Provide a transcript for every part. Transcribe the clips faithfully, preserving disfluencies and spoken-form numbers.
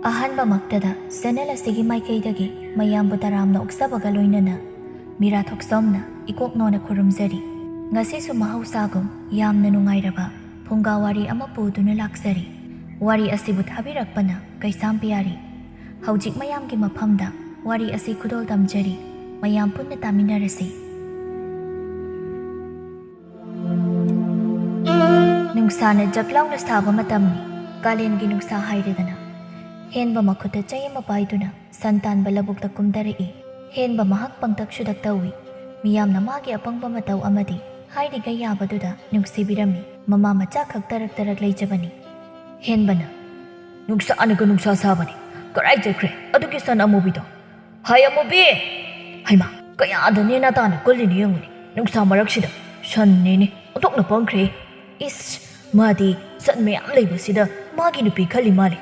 ꯑꯍꯥꯟꯕꯃꯛꯇꯗ channel ꯑꯁꯤꯒꯤ ꯃꯥꯏꯀꯩꯗꯒꯤ ꯃꯌꯥꯝꯕꯨ ꯇꯔꯥꯝꯅ ꯑꯣꯛꯆꯕꯒ ꯂꯣꯏꯅꯅ ꯃꯤꯔꯥ ꯊꯣꯛꯆꯣꯝꯅ ꯏꯀꯣꯛ ꯅꯣꯟꯅ ꯈꯨꯔꯨꯝꯖꯔꯤ꯫ ꯉꯁꯤꯁꯨ ꯃꯍꯧꯁꯥꯒꯨꯝ ꯌꯥꯝꯅ ꯅꯨꯡꯉꯥꯏꯔꯕ ꯐꯨꯡꯒꯥ ꯋꯥꯔꯤ ꯑꯃ ꯄꯨꯗꯨꯅ ꯂꯥꯛꯆꯔꯤ꯫ ꯋꯥꯔꯤ ꯑꯁꯤꯕꯨ ꯊꯥꯕꯤꯔꯛꯄꯅ ꯀꯩꯁꯥꯝ ꯄꯤꯌꯥꯔꯤ꯫ ꯍꯧꯖꯤꯛ ꯃꯌꯥꯝꯒꯤ ꯃꯐꯝꯗ ꯋꯥꯔꯤ ꯑꯁꯤ ꯈꯨꯗꯣꯜ ꯇꯝꯖꯔꯤ꯫ ꯃꯌꯥꯝ ꯄꯨꯟꯅ ꯇꯥꯃꯤꯟꯅꯔꯁꯤ꯫ ꯅꯨꯡꯁꯥꯅ ꯖꯛ ꯂꯥꯎꯅ ꯁꯥꯕ ꯃꯇꯝꯅꯤ꯫ ꯀꯥꯂꯦꯟꯒꯤ ꯅꯨꯡꯁꯥ ꯍꯥꯏꯔꯦꯗꯅ꯫ ꯍꯦꯟꯕ ꯃꯈꯨꯠꯇ ꯆꯩ ꯑꯃ ꯄꯥꯏꯗꯨꯅ ꯁꯟ ꯇꯥꯟꯕ ꯂꯧꯕꯨꯛꯇ ꯀꯨꯝꯊꯔꯛꯏ꯫ ꯍꯦꯟꯕ ꯃꯍꯥꯛ ꯄꯪꯇꯛ ꯁꯨꯗꯛ ꯇꯧꯏ꯫ ꯃꯤꯌꯥꯝꯅ ꯃꯥꯒꯤ ꯑꯄꯪꯕ ꯃꯇꯧ ꯑꯃꯗꯤ ꯍꯥꯏꯔꯤꯒꯩ ꯌꯥꯕꯗꯨꯗ ꯅꯨꯡꯁꯤꯕꯤꯔꯝꯃꯤ꯫ ꯃꯃꯥ ꯃꯆꯥ ꯈꯛ ꯇꯔꯛ ꯇꯔꯛ ꯂꯩꯖꯕꯅꯤ꯫ ꯍꯦꯟꯕꯅ, "ꯅꯨꯡꯁꯥꯅꯒ ꯅꯨꯡꯁꯥ ꯁꯥꯕꯅꯤ꯫ ꯀꯔꯥꯏ ꯆꯠꯈ꯭ꯔꯦ ꯑꯗꯨꯒꯤ ꯁꯟ ꯑꯃꯨꯕꯤꯗꯣ? ꯍꯥꯏ ꯑꯃꯨꯕꯤ! ꯍꯩꯃꯥ, ꯀꯌꯥꯗ ꯅꯦꯅꯥ ꯇꯥꯅ ꯀꯜꯂꯤꯅꯣ ꯌꯦꯡꯉꯨꯅꯦ꯫ ꯅꯨꯡꯁꯥ ꯃꯔꯛꯁꯤꯗ ꯁꯟꯅꯦꯅꯦ꯫ ꯑꯣꯟꯊꯣꯛꯅ ꯄꯪꯈ꯭ꯔꯦ꯫ ꯏꯁ, ꯃꯥꯗꯤ ꯁꯟ ꯃꯌꯥꯝ ꯂꯩꯕꯁꯤꯗ ꯃꯥꯒꯤ ꯅꯨꯄꯤ ꯈꯜꯂꯤ ꯃꯥꯜꯂꯦ꯫"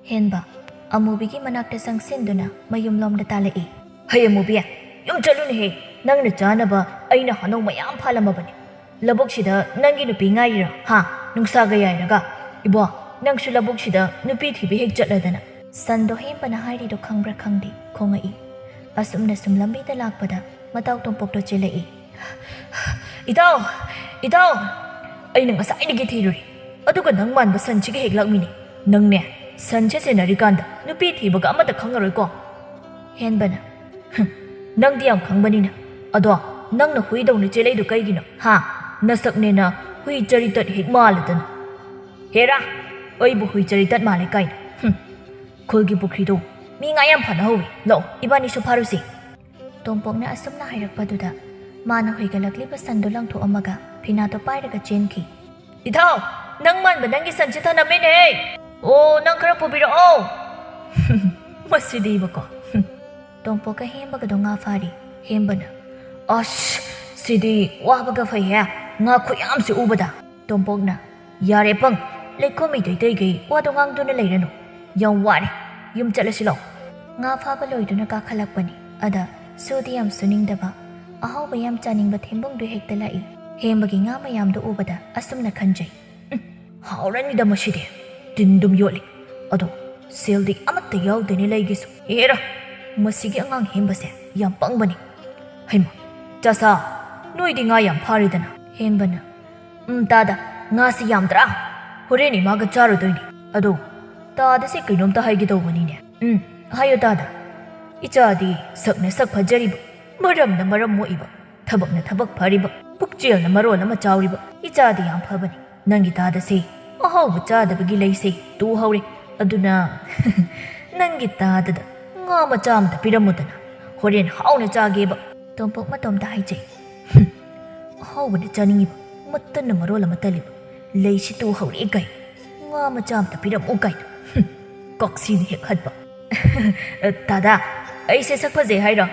ꯍꯦꯟꯕ ꯑꯃꯨꯕꯤꯒꯤ ꯃꯅꯥꯛꯇ ꯆꯪꯁꯤꯟꯗꯨꯅ ꯃꯌꯨꯝꯂꯣꯝꯗ ꯇꯥꯜꯂꯛꯏ꯫ "ꯍꯩ ꯑꯃꯨꯕꯤ, ꯌꯨꯝ ꯆꯠꯂꯨꯅꯦꯍꯦ꯫ ꯅꯪꯅ ꯆꯥꯅꯕ ꯑꯩꯅ ꯍꯅꯧ ꯃꯌꯥꯝ ꯐꯥꯜꯂꯝꯃꯕꯅꯤ꯫ ꯂꯧꯕꯨꯛꯁꯤꯗ ꯅꯪꯒꯤ ꯅꯨꯄꯤ ꯉꯥꯏꯔꯤꯔꯣ? ꯍꯥ? ꯅꯨꯡꯁꯥꯒ ꯌꯥꯏꯔꯒ? ꯏꯕꯣ, ꯅꯪꯁꯨ ꯂꯧꯕꯨꯛꯁꯤꯗ ꯅꯨꯄꯤ ꯊꯤꯕ ꯍꯦꯛ ꯆꯠꯂꯗꯅ?" ꯁꯟꯗꯣ ꯍꯦꯟꯕꯅ ꯍꯥꯏꯔꯤꯗꯣ ꯈꯪꯕ꯭ꯔꯥ ꯈꯪꯗꯦ, ꯈꯣꯡꯉꯛꯏ꯫ ꯑꯁꯨꯝꯅ ꯁꯨꯝ ꯂꯝꯕꯤꯗ ꯂꯥꯛꯄꯗ ꯃꯇꯥꯎ ꯇꯣꯝꯄꯣꯛꯇꯣ ꯆꯦꯜꯂꯛꯏ꯫ "ꯏꯇꯥꯎ! ꯏꯇꯥꯎ! ꯑꯩꯅ ꯉꯁꯥꯏꯗꯒꯤ ꯊꯤꯔꯨꯔꯦ꯫ ꯑꯗꯨꯒ ꯅꯪ ꯃꯥꯟꯕ ꯁꯟꯁꯤꯒ ꯍꯦꯛ ꯂꯥꯛꯃꯤꯅꯦ꯫ ꯅꯪꯅꯦ, ꯁꯟꯁꯦ ꯁꯦꯟꯅꯔꯤꯀꯥꯟꯗ ꯅꯨꯄꯤ ꯊꯤꯕꯒ ꯑꯃꯠꯇ ꯈꯪꯉꯔꯣꯏꯀꯣ?" ꯍꯦꯟꯕꯅ, "ꯍꯨꯝ, ꯅꯪꯗꯤ ꯌꯥꯝ ꯈꯪꯕꯅꯤꯅ꯫ ꯑꯗꯣ ꯅꯪꯅ ꯍꯨꯏꯗꯧꯅ ꯆꯦꯜꯂꯛꯏꯗꯣ ꯀꯩꯒꯤꯅꯣ? ꯍꯥ? ꯅꯁꯛꯅꯦꯅ ꯍꯨꯏ ꯆꯔꯤꯇꯠ ꯍꯦꯛ ꯃꯥꯜꯂꯗꯅ꯫ ꯍꯦꯔꯥ, ꯑꯩꯕꯨ ꯍꯨꯏ ꯆꯔꯤꯇꯠ ꯃꯥꯜꯂꯦ ꯀꯥꯏꯅ꯫ ꯍꯨꯝ, ꯈꯨꯜꯒꯤ ꯄꯨꯈ꯭ꯔꯤꯗꯣ ꯃꯤ ꯉꯥ ꯌꯥꯝ ꯐꯥꯅꯍꯧꯋꯤ꯫ ꯂꯥꯛꯑꯣ, ꯏꯕꯥꯅꯤꯁꯨ ꯐꯥꯔꯨꯁꯤ꯫" ꯇꯣꯝꯄꯣꯛꯅ ꯑꯁꯨꯝꯅ ꯍꯥꯏꯔꯛꯄꯗꯨꯗ ꯃꯥꯅ ꯍꯨꯏꯒꯠꯂꯛꯂꯤꯕ ꯁꯟꯗꯨ ꯂꯪꯊꯣꯛꯑꯝꯃꯒ ꯐꯤꯅꯥꯗꯣ ꯄꯥꯏꯔꯒ ꯆꯦꯟꯈꯤ꯫ "ꯏꯊꯥꯎ, ꯅꯪ ꯃꯥꯟꯕ ꯅꯪꯒꯤ ꯁꯟꯁꯦ ꯊꯅꯝꯃꯦꯅꯦꯍꯦ! ꯑꯣ, ꯅꯪ ꯈꯔ ꯄꯨꯕꯤꯔꯛꯑꯣ꯫" ꯃꯁꯤꯗꯤꯕꯀꯣ꯫ ꯇꯣꯝꯄꯣꯛꯀ ꯍꯦꯝꯕꯒꯗꯣ ꯉꯥ ꯐꯥꯔꯤ꯫ ꯍꯦꯝꯕꯅ, "ꯑꯁ, ꯁꯤꯗꯤ ꯋꯥꯕꯒ ꯐꯩꯍꯦ, ꯉꯥ ꯈꯨꯌꯥꯝꯁꯦ ꯎꯕꯗ꯫" ꯇꯣꯝꯄꯣꯛꯅ, "ꯌꯥꯔꯦ ꯄꯪ, ꯂꯩꯈꯣꯝ ꯏꯇꯩ ꯇꯩꯒꯩ ꯋꯥꯗꯣ ꯉꯥꯡꯗꯨꯅ ꯂꯩꯔꯅꯨ꯫ ꯌꯥꯝ ꯋꯥꯔꯦ, ꯌꯨꯝ ꯆꯠꯂꯁꯤ ꯂꯥꯛꯑꯣ꯫" ꯉꯥ ꯐꯥꯕ ꯂꯣꯏꯗꯨꯅ ꯀꯥꯈꯠꯂꯛꯄꯅꯤ꯫ ꯑꯗ ꯁꯨꯗꯤ ꯌꯥꯝ ꯁꯨꯅꯤꯡꯗꯕ, ꯑꯍꯥꯎꯕ ꯌꯥꯝ ꯆꯥꯅꯤꯡꯕ ꯊꯦꯝꯕꯨꯡꯗꯨ ꯍꯦꯛꯇ ꯂꯥꯛꯏ꯫ ꯍꯦꯝꯕꯒꯤ ꯉꯥ ꯃꯌꯥꯝꯗꯨ ꯎꯕꯗ ꯑꯁꯨꯝꯅ ꯈꯟꯖꯩ, "ꯎꯝ, ꯍꯥꯎꯔꯅꯤꯗ ꯃꯁꯤꯗꯤ, ꯇꯤꯟ ꯑꯗꯨꯝ ꯌꯣꯠꯂꯤ꯫ ꯑꯗꯣ ꯁꯦꯜꯗꯤ ꯑꯃꯠꯇ ꯌꯥꯎꯗꯦꯅꯦ ꯂꯩꯒꯤꯁꯨ꯫ ꯑꯦꯔꯥ, ꯃꯁꯤꯒꯤ ꯑꯉꯥꯡ ꯍꯦꯝꯕꯁꯦ ꯌꯥꯝ ꯄꯪꯕꯅꯤ꯫ ꯍꯩꯃꯥ, ꯆꯥꯁꯥ, ꯅꯣꯏꯗꯤ ꯉꯥ ꯌꯥꯝ ꯐꯥꯔꯦꯗꯅ꯫ ꯍꯦꯝꯕꯅ, "ꯎꯝ, ꯇꯥꯗ, ꯉꯥꯁꯤ ꯌꯥꯝꯗ꯭ꯔꯥ? ꯍꯣꯔꯦꯟ ꯏꯃꯥꯒ ꯆꯥꯔꯨꯗꯣꯏꯅꯤ꯫ ꯑꯗꯣ, ꯇꯥꯗꯁꯦ ꯀꯩꯅꯣꯝꯇ ꯍꯥꯏꯒꯦ ꯇꯧꯕꯅꯤꯅꯦ꯫" "ꯎꯝ, ꯍꯥꯏꯌꯣ ꯇꯥꯗ꯫" "ꯏꯆꯥꯗꯤ ꯁꯛꯅ ꯁꯛ ꯐꯖꯔꯤꯕ, ꯃꯔꯝꯅ ꯃꯔꯝ ꯃꯣꯛꯏꯕ, ꯊꯕꯛꯅ ꯊꯕꯛ ꯐꯔꯤꯕ, ꯄꯨꯛꯆꯦꯜꯅ ꯃꯔꯣꯜ ꯑꯃ ꯆꯥꯎꯔꯤꯕ꯫ ꯏꯆꯥꯗꯤ ꯌꯥꯝ ꯐꯕꯅꯤ꯫ ꯅꯪꯒꯤ ꯇꯥꯗꯁꯦ ꯑꯍꯥꯎꯕ ꯆꯥꯗꯕꯒꯤ ꯂꯩꯁꯦ ꯇꯨꯍꯧꯔꯦ꯫ ꯑꯗꯨꯅ ꯅꯪꯒꯤ ꯇꯥꯗꯗ ꯉꯥ ꯃꯆꯥ ꯑꯃꯇ ꯄꯤꯔꯝꯃꯨꯗꯅ꯫ ꯍꯣꯔꯦꯟ ꯍꯥꯎꯅ ꯆꯥꯒꯦꯕ꯫" ꯇꯣꯝꯄꯣꯛ ꯃꯇꯣꯝꯇ ꯍꯥꯏꯖꯩ꯫ "ꯍꯨꯝ, ꯑꯍꯥꯎꯕꯅ ꯆꯥꯅꯤꯡꯉꯤꯕ, ꯃꯇꯟꯅ ꯃꯔꯣꯜ ꯑꯃ ꯇꯜꯂꯤꯕ, ꯂꯩꯁꯤ ꯇꯨꯍꯧꯔꯦ ꯀꯥꯏ, ꯉꯥ ꯃꯆꯥ ꯑꯃꯇ ꯄꯤꯔꯝꯃꯨ ꯀꯥꯏꯅ꯫ ꯍꯨꯝ, ꯀꯛꯁꯤꯅ ꯍꯦꯛ ꯍꯠꯄ꯫" "ꯇꯥꯗꯥ, ꯑꯩꯁꯦ ꯁꯛ ꯐꯖꯩ ꯍꯥꯏꯔꯣ?"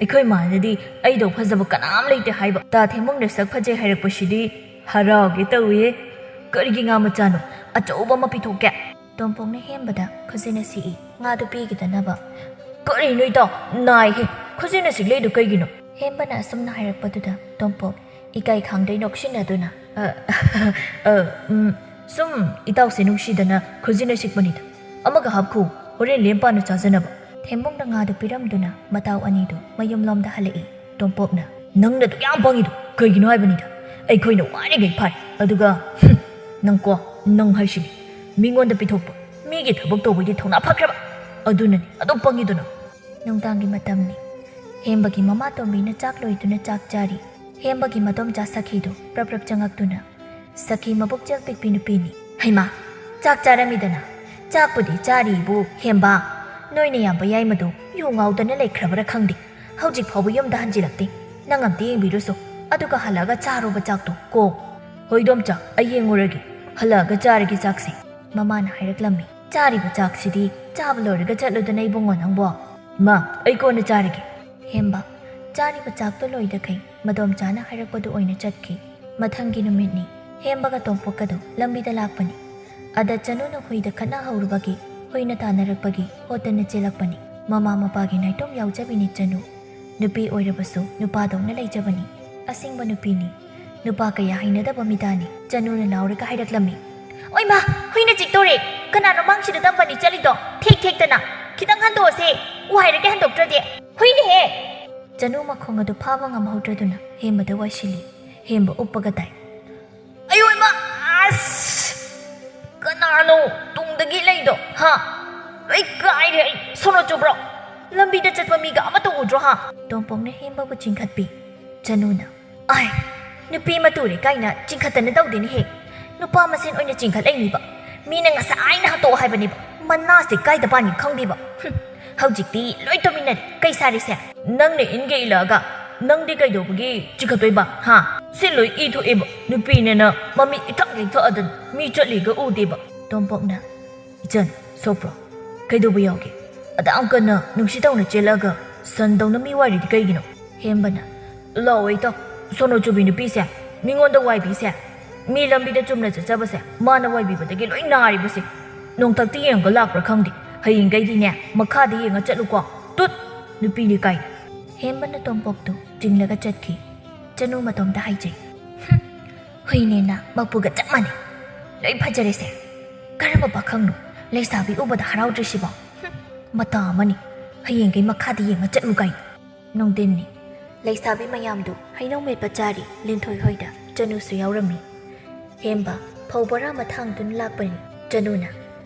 "ꯑꯩꯈꯣꯏ ꯃꯥꯅꯗꯤ ꯑꯩꯗꯧ ꯐꯖꯕ ꯀꯅꯥꯝ ꯂꯩꯇꯦ ꯍꯥꯏꯕ꯫ ꯇꯥ ꯊꯦꯝꯕꯨꯡꯅ ꯁꯛ ꯐꯖꯩ ꯍꯥꯏꯔꯛꯄꯁꯤꯗꯤ ꯍꯔꯥꯎꯒꯦ ꯇꯧꯏꯍꯦ꯫ ꯀꯔꯤꯒꯤ ꯉꯥ ꯃꯆꯥꯅꯣ? ꯑꯆꯧꯕ ꯑꯃ ꯄꯤꯊꯣꯛꯀꯦ꯫" ꯇꯣꯝꯄꯣꯛꯅ ꯍꯦꯝꯕꯗ ꯈꯨꯖꯤꯟꯅ ꯁꯤꯛꯏ, ꯉꯥꯗꯨ ꯄꯤꯈꯤꯗꯅꯕ꯫ "ꯀꯔꯤꯅꯣ ꯏꯇꯥꯎ? ꯅꯥꯏꯍꯦ꯫ ꯈꯨꯖꯤꯟꯅ ꯁꯤꯛꯂꯛꯏꯗꯨ ꯀꯩꯒꯤꯅꯣ?" ꯍꯦꯝꯕꯅ ꯑꯁꯨꯝꯅ ꯍꯥꯏꯔꯛꯄꯗꯨꯗ ꯇꯣꯝꯄꯣꯛ ꯏꯀꯥꯏ ꯈꯪꯗ꯭ꯔꯦ ꯅꯣꯛꯁꯤꯟꯅꯗꯨꯅ꯫ "ꯑ, ꯑ, ꯎꯝ, ꯁꯨꯝ ꯏꯇꯥꯎꯁꯦ ꯅꯨꯡꯁꯤꯗꯅ ꯈꯨꯖꯤꯟꯅ ꯁꯤꯛꯄꯅꯤꯗ꯫ ꯑꯃꯒ ꯍꯥꯞꯈꯣ, ꯍꯣꯔꯦꯟ ꯂꯦꯝ ꯄꯥꯅ ꯆꯥꯖꯅꯕ꯫" ꯊꯦꯝꯕꯨꯡꯅ ꯉꯥꯗꯨ ꯄꯤꯔꯝꯗꯨꯅ ꯃꯇꯥꯎ ꯑꯅꯤꯗꯨ ꯃꯌꯨꯝꯂꯣꯝꯗ ꯍꯜꯂꯛꯏ꯫ ꯇꯣꯝꯄꯣꯛꯅ, "ꯅꯪꯅ ꯑꯗꯨꯛ ꯌꯥꯝ ꯄꯪꯉꯤꯗꯣ ꯀꯩꯒꯤꯅꯣ ꯍꯥꯏꯕꯅꯤꯗ? ꯑꯩꯈꯣꯏꯅ ꯋꯥꯔꯤꯉꯩ ꯐꯥꯔꯤ꯫ ꯑꯗꯨꯒ, ꯍꯨꯝ, ꯅꯪꯀꯣ, ꯅꯪ ꯍꯥꯏꯁꯤꯅꯤ꯫ ꯃꯤꯉꯣꯟꯗ ꯄꯤꯊꯣꯛꯄ, ꯃꯤꯒꯤ ꯊꯕꯛ ꯇꯧꯕꯩꯗꯤ ꯊꯧꯅꯥ ꯐꯈ꯭ꯔꯕ꯫ ꯑꯗꯨꯅꯅꯤ ꯑꯗꯨꯝ ꯄꯪꯉꯤꯗꯣ ꯅꯪ꯫" ꯅꯨꯡꯗꯥꯡꯒꯤ ꯃꯇꯝꯅꯤ꯫ ꯍꯦꯝꯕꯒꯤ ꯃꯃꯥ ꯇꯣꯝꯕꯤꯅ ꯆꯥꯛ ꯂꯣꯏꯗꯨꯅ ꯆꯥꯛ ꯆꯥꯔꯤ꯫ ꯍꯦꯝꯕꯒꯤ ꯃꯗꯣꯝꯆꯥ ꯁꯈꯤꯗꯨ ꯄ꯭ꯔꯞ ꯄ꯭ꯔꯞ ꯆꯪꯉꯛꯇꯨꯅ, "ꯁꯈꯤ ꯃꯕꯨꯛꯆꯦꯜ ꯄꯤꯛꯄꯤ ꯅꯨꯄꯤꯅꯤ꯫ ꯍꯩꯃꯥ, ꯆꯥꯛ ꯆꯥꯔꯝꯃꯤꯗꯅ?" "ꯆꯥꯛꯄꯨꯗꯤ ꯆꯥꯔꯤꯕꯨ ꯍꯦꯝꯕ, ꯅꯣꯏꯅ ꯌꯥꯝꯕ ꯌꯥꯏꯃꯗꯨ ꯌꯨ ꯉꯥꯎꯗꯅ ꯂꯩꯈ꯭ꯔꯕ꯭ꯔꯥ ꯈꯪꯗꯦ, ꯍꯧꯖꯤꯛ ꯐꯥꯎꯕ ꯌꯨꯝꯗ ꯍꯟꯖꯤꯜꯂꯛꯇꯦ꯫ ꯅꯪ ꯑꯝꯇ ꯌꯦꯡꯕꯤꯔꯨꯁꯣ, ꯑꯗꯨꯒ ꯍꯜꯂꯛꯑꯒ ꯆꯥꯔꯣꯕ ꯆꯥꯛꯇꯣ ꯀꯣ꯫" "ꯍꯣꯏ ꯏꯗꯣꯝꯆꯥ, ꯑꯩ ꯌꯦꯡꯉꯨꯔꯒꯦ, ꯍꯜꯂꯛꯑꯒ ꯆꯥꯔꯒꯦ ꯆꯥꯛꯁꯦ꯫" ꯃꯃꯥꯅ ꯍꯥꯏꯔꯛꯂꯝꯃꯤ꯫ "ꯆꯥꯔꯤꯕ ꯆꯥꯛꯁꯤꯗꯤ ꯆꯥꯕ ꯂꯣꯏꯔꯒ ꯆꯠꯂꯨꯗꯅ ꯏꯕꯨꯡꯉꯣ ꯅꯪꯕꯣ꯫" "ꯏꯃꯥ, ꯑꯩ ꯀꯣꯟꯅ ꯆꯥꯔꯒꯦ꯫" ꯍꯦꯝꯕ ꯆꯥꯔꯤꯕ ꯆꯥꯛꯇꯣ ꯂꯣꯏꯗꯈꯩ ꯃꯗꯣꯝꯆꯥꯅ ꯍꯥꯏꯔꯛꯄꯗꯨ ꯑꯣꯏꯅ ꯆꯠꯈꯤ꯫ ꯃꯊꯪꯒꯤ ꯅꯨꯃꯤꯠꯅꯤ꯫ ꯍꯦꯝꯕꯒ ꯇꯣꯝꯄꯣꯛꯀꯗꯨ ꯂꯝꯕꯤꯗ ꯂꯥꯛꯄꯅꯤ꯫ ꯑꯗ ꯆꯅꯨꯅ ꯍꯨꯏꯗ ꯈꯠꯅꯍꯧꯔꯨꯕꯒꯤ, ꯍꯨꯏꯅ ꯇꯥꯟꯅꯔꯛꯄꯒꯤ ꯍꯣꯠꯇꯅ ꯆꯦꯜꯂꯛꯄꯅꯤ꯫ ꯃꯃꯥ ꯃꯄꯥꯒꯤ ꯅꯥꯏꯇꯣꯝ ꯌꯥꯎꯖꯕꯤꯅꯤ ꯆꯅꯨ꯫ ꯅꯨꯄꯤ ꯑꯣꯏꯔꯕꯁꯨ ꯅꯨꯄꯥꯗꯧꯅ ꯂꯩꯖꯕꯅꯤ꯫ ꯑꯁꯤꯡꯕ ꯅꯨꯄꯤꯅꯤ꯫ ꯅꯨꯄꯥ ꯀꯌꯥ ꯍꯩꯅꯗꯕ ꯃꯤꯗꯥꯅꯤ꯫ ꯆꯅꯨꯅ ꯂꯥꯎꯔꯒ ꯍꯥꯏꯔꯛꯂꯝꯃꯤ, ꯑꯣꯏꯃꯥ, ꯍꯨꯏꯅ ꯆꯤꯛꯇꯣꯔꯦ꯫ ꯀꯅꯥꯅꯣ ꯃꯥꯡꯁꯤꯗ ꯇꯝꯕꯅꯤ ꯆꯠꯂꯤꯗꯣ? ꯊꯦꯛ ꯊꯦꯛꯇꯅ꯫ ꯈꯤꯇꯪ ꯍꯟꯗꯣꯛꯑꯁꯦ꯫ ꯎ ꯍꯥꯏꯔꯒꯦ ꯍꯟꯗꯣꯛꯇ꯭ꯔꯗꯤ꯫ ꯍꯨꯏꯅꯦꯍꯦ! ꯆꯅꯨ ꯃꯈꯣꯡ ꯑꯗꯨ ꯐꯥꯕ ꯉꯝꯍꯧꯗ꯭ꯔꯗꯨꯅ ꯍꯦꯝꯕꯗ ꯋꯥꯏꯁꯤꯜꯂꯤ꯫ ꯍꯦꯝꯕ ꯎꯞꯄꯒ ꯇꯥꯏ꯫ ꯑꯌꯣ ꯏꯃꯥ! ꯑꯁ! ꯀꯅꯥꯅꯣ ꯇꯨꯡꯗꯒꯤ ꯂꯩꯗꯣ? ꯍꯥ? ꯂꯣꯏ ꯀꯥꯏꯔꯦ ꯑꯩ꯫ ꯁꯣꯅꯣ ꯆꯨꯕ꯭ꯔꯣ? ꯂꯝꯕꯤꯗ ꯆꯠꯄ ꯃꯤꯒ ꯑꯃꯠꯇ ꯎꯗ꯭ꯔꯣ ꯍꯥ? ꯇꯣꯝꯄꯣꯛꯅ ꯍꯦꯝꯕꯕꯨ ꯆꯤꯡꯈꯠꯄꯤ꯫ ꯆꯅꯨꯅ, "ꯑꯥꯏ, ꯅꯨꯄꯤ ꯑꯃ ꯇꯨꯔꯦ ꯀꯥꯏꯅ ꯆꯤꯡꯈꯠꯇꯅ ꯇꯧꯗꯦꯅꯦꯍꯦ꯫ ꯅꯨꯄꯥ ꯃꯁꯦꯟ ꯑꯣꯏꯅ ꯆꯤꯡꯈꯠꯂꯛꯏꯅꯤꯕ꯫ ꯃꯤꯅ ꯉꯁꯥꯏꯅ ꯍꯥꯠꯇꯣꯛꯑꯣ ꯍꯥꯏꯕꯅꯤꯕ꯫ ꯃꯅꯥꯁꯦ ꯀꯥꯏꯗ ꯄꯥꯟꯒꯦ ꯈꯪꯗꯦꯕ꯫ ꯍꯨꯝ, ꯍꯧꯖꯤꯛꯇꯤ ꯂꯣꯏ ꯇꯨꯃꯤꯟꯅꯔꯦ꯫ ꯀꯩ ꯁꯥꯔꯤꯁꯦ?" "ꯅꯪꯅ ꯏꯟꯒꯦ ꯏꯜꯂꯛꯑꯒ ꯅꯪꯗꯤ ꯀꯩꯗꯧꯕꯒꯤ ꯆꯤꯡꯈꯠꯇꯣꯏꯕ? ꯍꯥ? ꯁꯤ ꯂꯣꯏ ꯏ ꯊꯣꯛꯑꯦꯕ꯫ ꯅꯨꯄꯤꯅꯦꯅ ꯃꯃꯤꯠ ꯏꯊꯛ ꯏꯊꯛꯑꯗꯅ ꯃꯤ ꯆꯠꯂꯤꯒ ꯎꯗꯦꯕ꯫" ꯇꯣꯝꯄꯣꯛꯅ, "ꯏꯆꯟ, ꯁꯣꯛꯄ꯭ꯔꯣ? ꯀꯩꯗꯧꯕ ꯌꯥꯎꯒꯦ? ꯑꯗꯥꯝ ꯀꯟꯅ ꯅꯨꯡꯁꯤ ꯇꯧꯅ ꯆꯦꯜꯂꯛꯑꯒ ꯁꯟꯗꯧꯅ ꯃꯤ ꯋꯥꯏꯔꯤꯗꯤ ꯀꯩꯒꯤꯅꯣ?" ꯍꯦꯝꯕꯅ, "ꯂꯥꯛꯑꯣ ꯏꯇꯥꯎ, ꯁꯣꯅꯣ ꯆꯨꯕꯤ ꯅꯨꯄꯤꯁꯦ, ꯃꯤꯉꯣꯟꯗ ꯋꯥꯏꯕꯤꯁꯦ, ꯃꯤ ꯂꯝꯕꯤꯗ ꯆꯨꯝꯅ ꯆꯠꯆꯕꯁꯦ ꯃꯥꯅ ꯋꯥꯏꯕꯤꯕꯗꯒꯤ ꯂꯣꯏ ꯅꯥꯔꯤꯕꯁꯦ꯫ ꯅꯣꯡꯊꯛꯇ ꯌꯦꯡꯉꯒ ꯂꯥꯛꯄ꯭ꯔꯥ ꯈꯪꯗꯦ꯫ ꯍꯌꯦꯡꯈꯩꯗꯤꯅꯦ ꯃꯈꯥꯗ ꯌꯦꯡꯉ ꯆꯠꯂꯨꯀꯣ꯫ ꯇꯨꯠ! ꯅꯨꯄꯤꯅꯤ ꯀꯥꯏꯅ꯫" ꯍꯦꯝꯕꯅ ꯇꯣꯝꯄꯣꯛꯇꯨ ꯆꯤꯡꯂꯒ ꯆꯠꯈꯤ꯫ ꯆꯅꯨ ꯃꯇꯣꯝꯇ ꯍꯥꯏꯖꯩ, "ꯍꯨꯝ, ꯍꯨꯏꯅꯦꯅ ꯃꯄꯨꯒ ꯆꯞ ꯃꯥꯟꯅꯩ꯫ ꯂꯣꯏ ꯐꯖꯔꯦꯁꯦ꯫ ꯀꯔꯝꯕ ꯄꯥꯈꯪꯅꯣ ꯂꯩꯁꯥꯕꯤ ꯎꯕꯗ ꯍꯔꯥꯎꯗ꯭ꯔꯤꯁꯤꯕꯣ? ꯍꯨꯝ, ꯃꯇꯥ ꯑꯃꯅꯤ꯫ ꯍꯌꯦꯡꯈꯩ ꯃꯈꯥꯗ ꯌꯦꯡꯉ ꯆꯠꯂꯨ ꯀꯥꯏꯅ꯫" ꯅꯨꯡꯊꯤꯟꯅꯤ꯫ ꯂꯩꯁꯥꯕꯤ ꯃꯌꯥꯝꯗꯨ ꯍꯩꯅꯧ ꯃꯦꯠꯄ ꯆꯥꯔꯤ꯫ ꯂꯤꯟꯊꯣꯏ ꯍꯣꯏꯗ ꯆꯅꯨꯁꯨ ꯌꯥꯎꯔꯝꯃꯤ꯫ ꯍꯦꯝꯕ ꯐꯧ ꯕꯣꯔꯥ ꯑꯃ ꯊꯥꯡꯗꯨꯅ ꯂꯥꯛꯄꯅꯤ꯫ ꯆꯅꯨꯅ,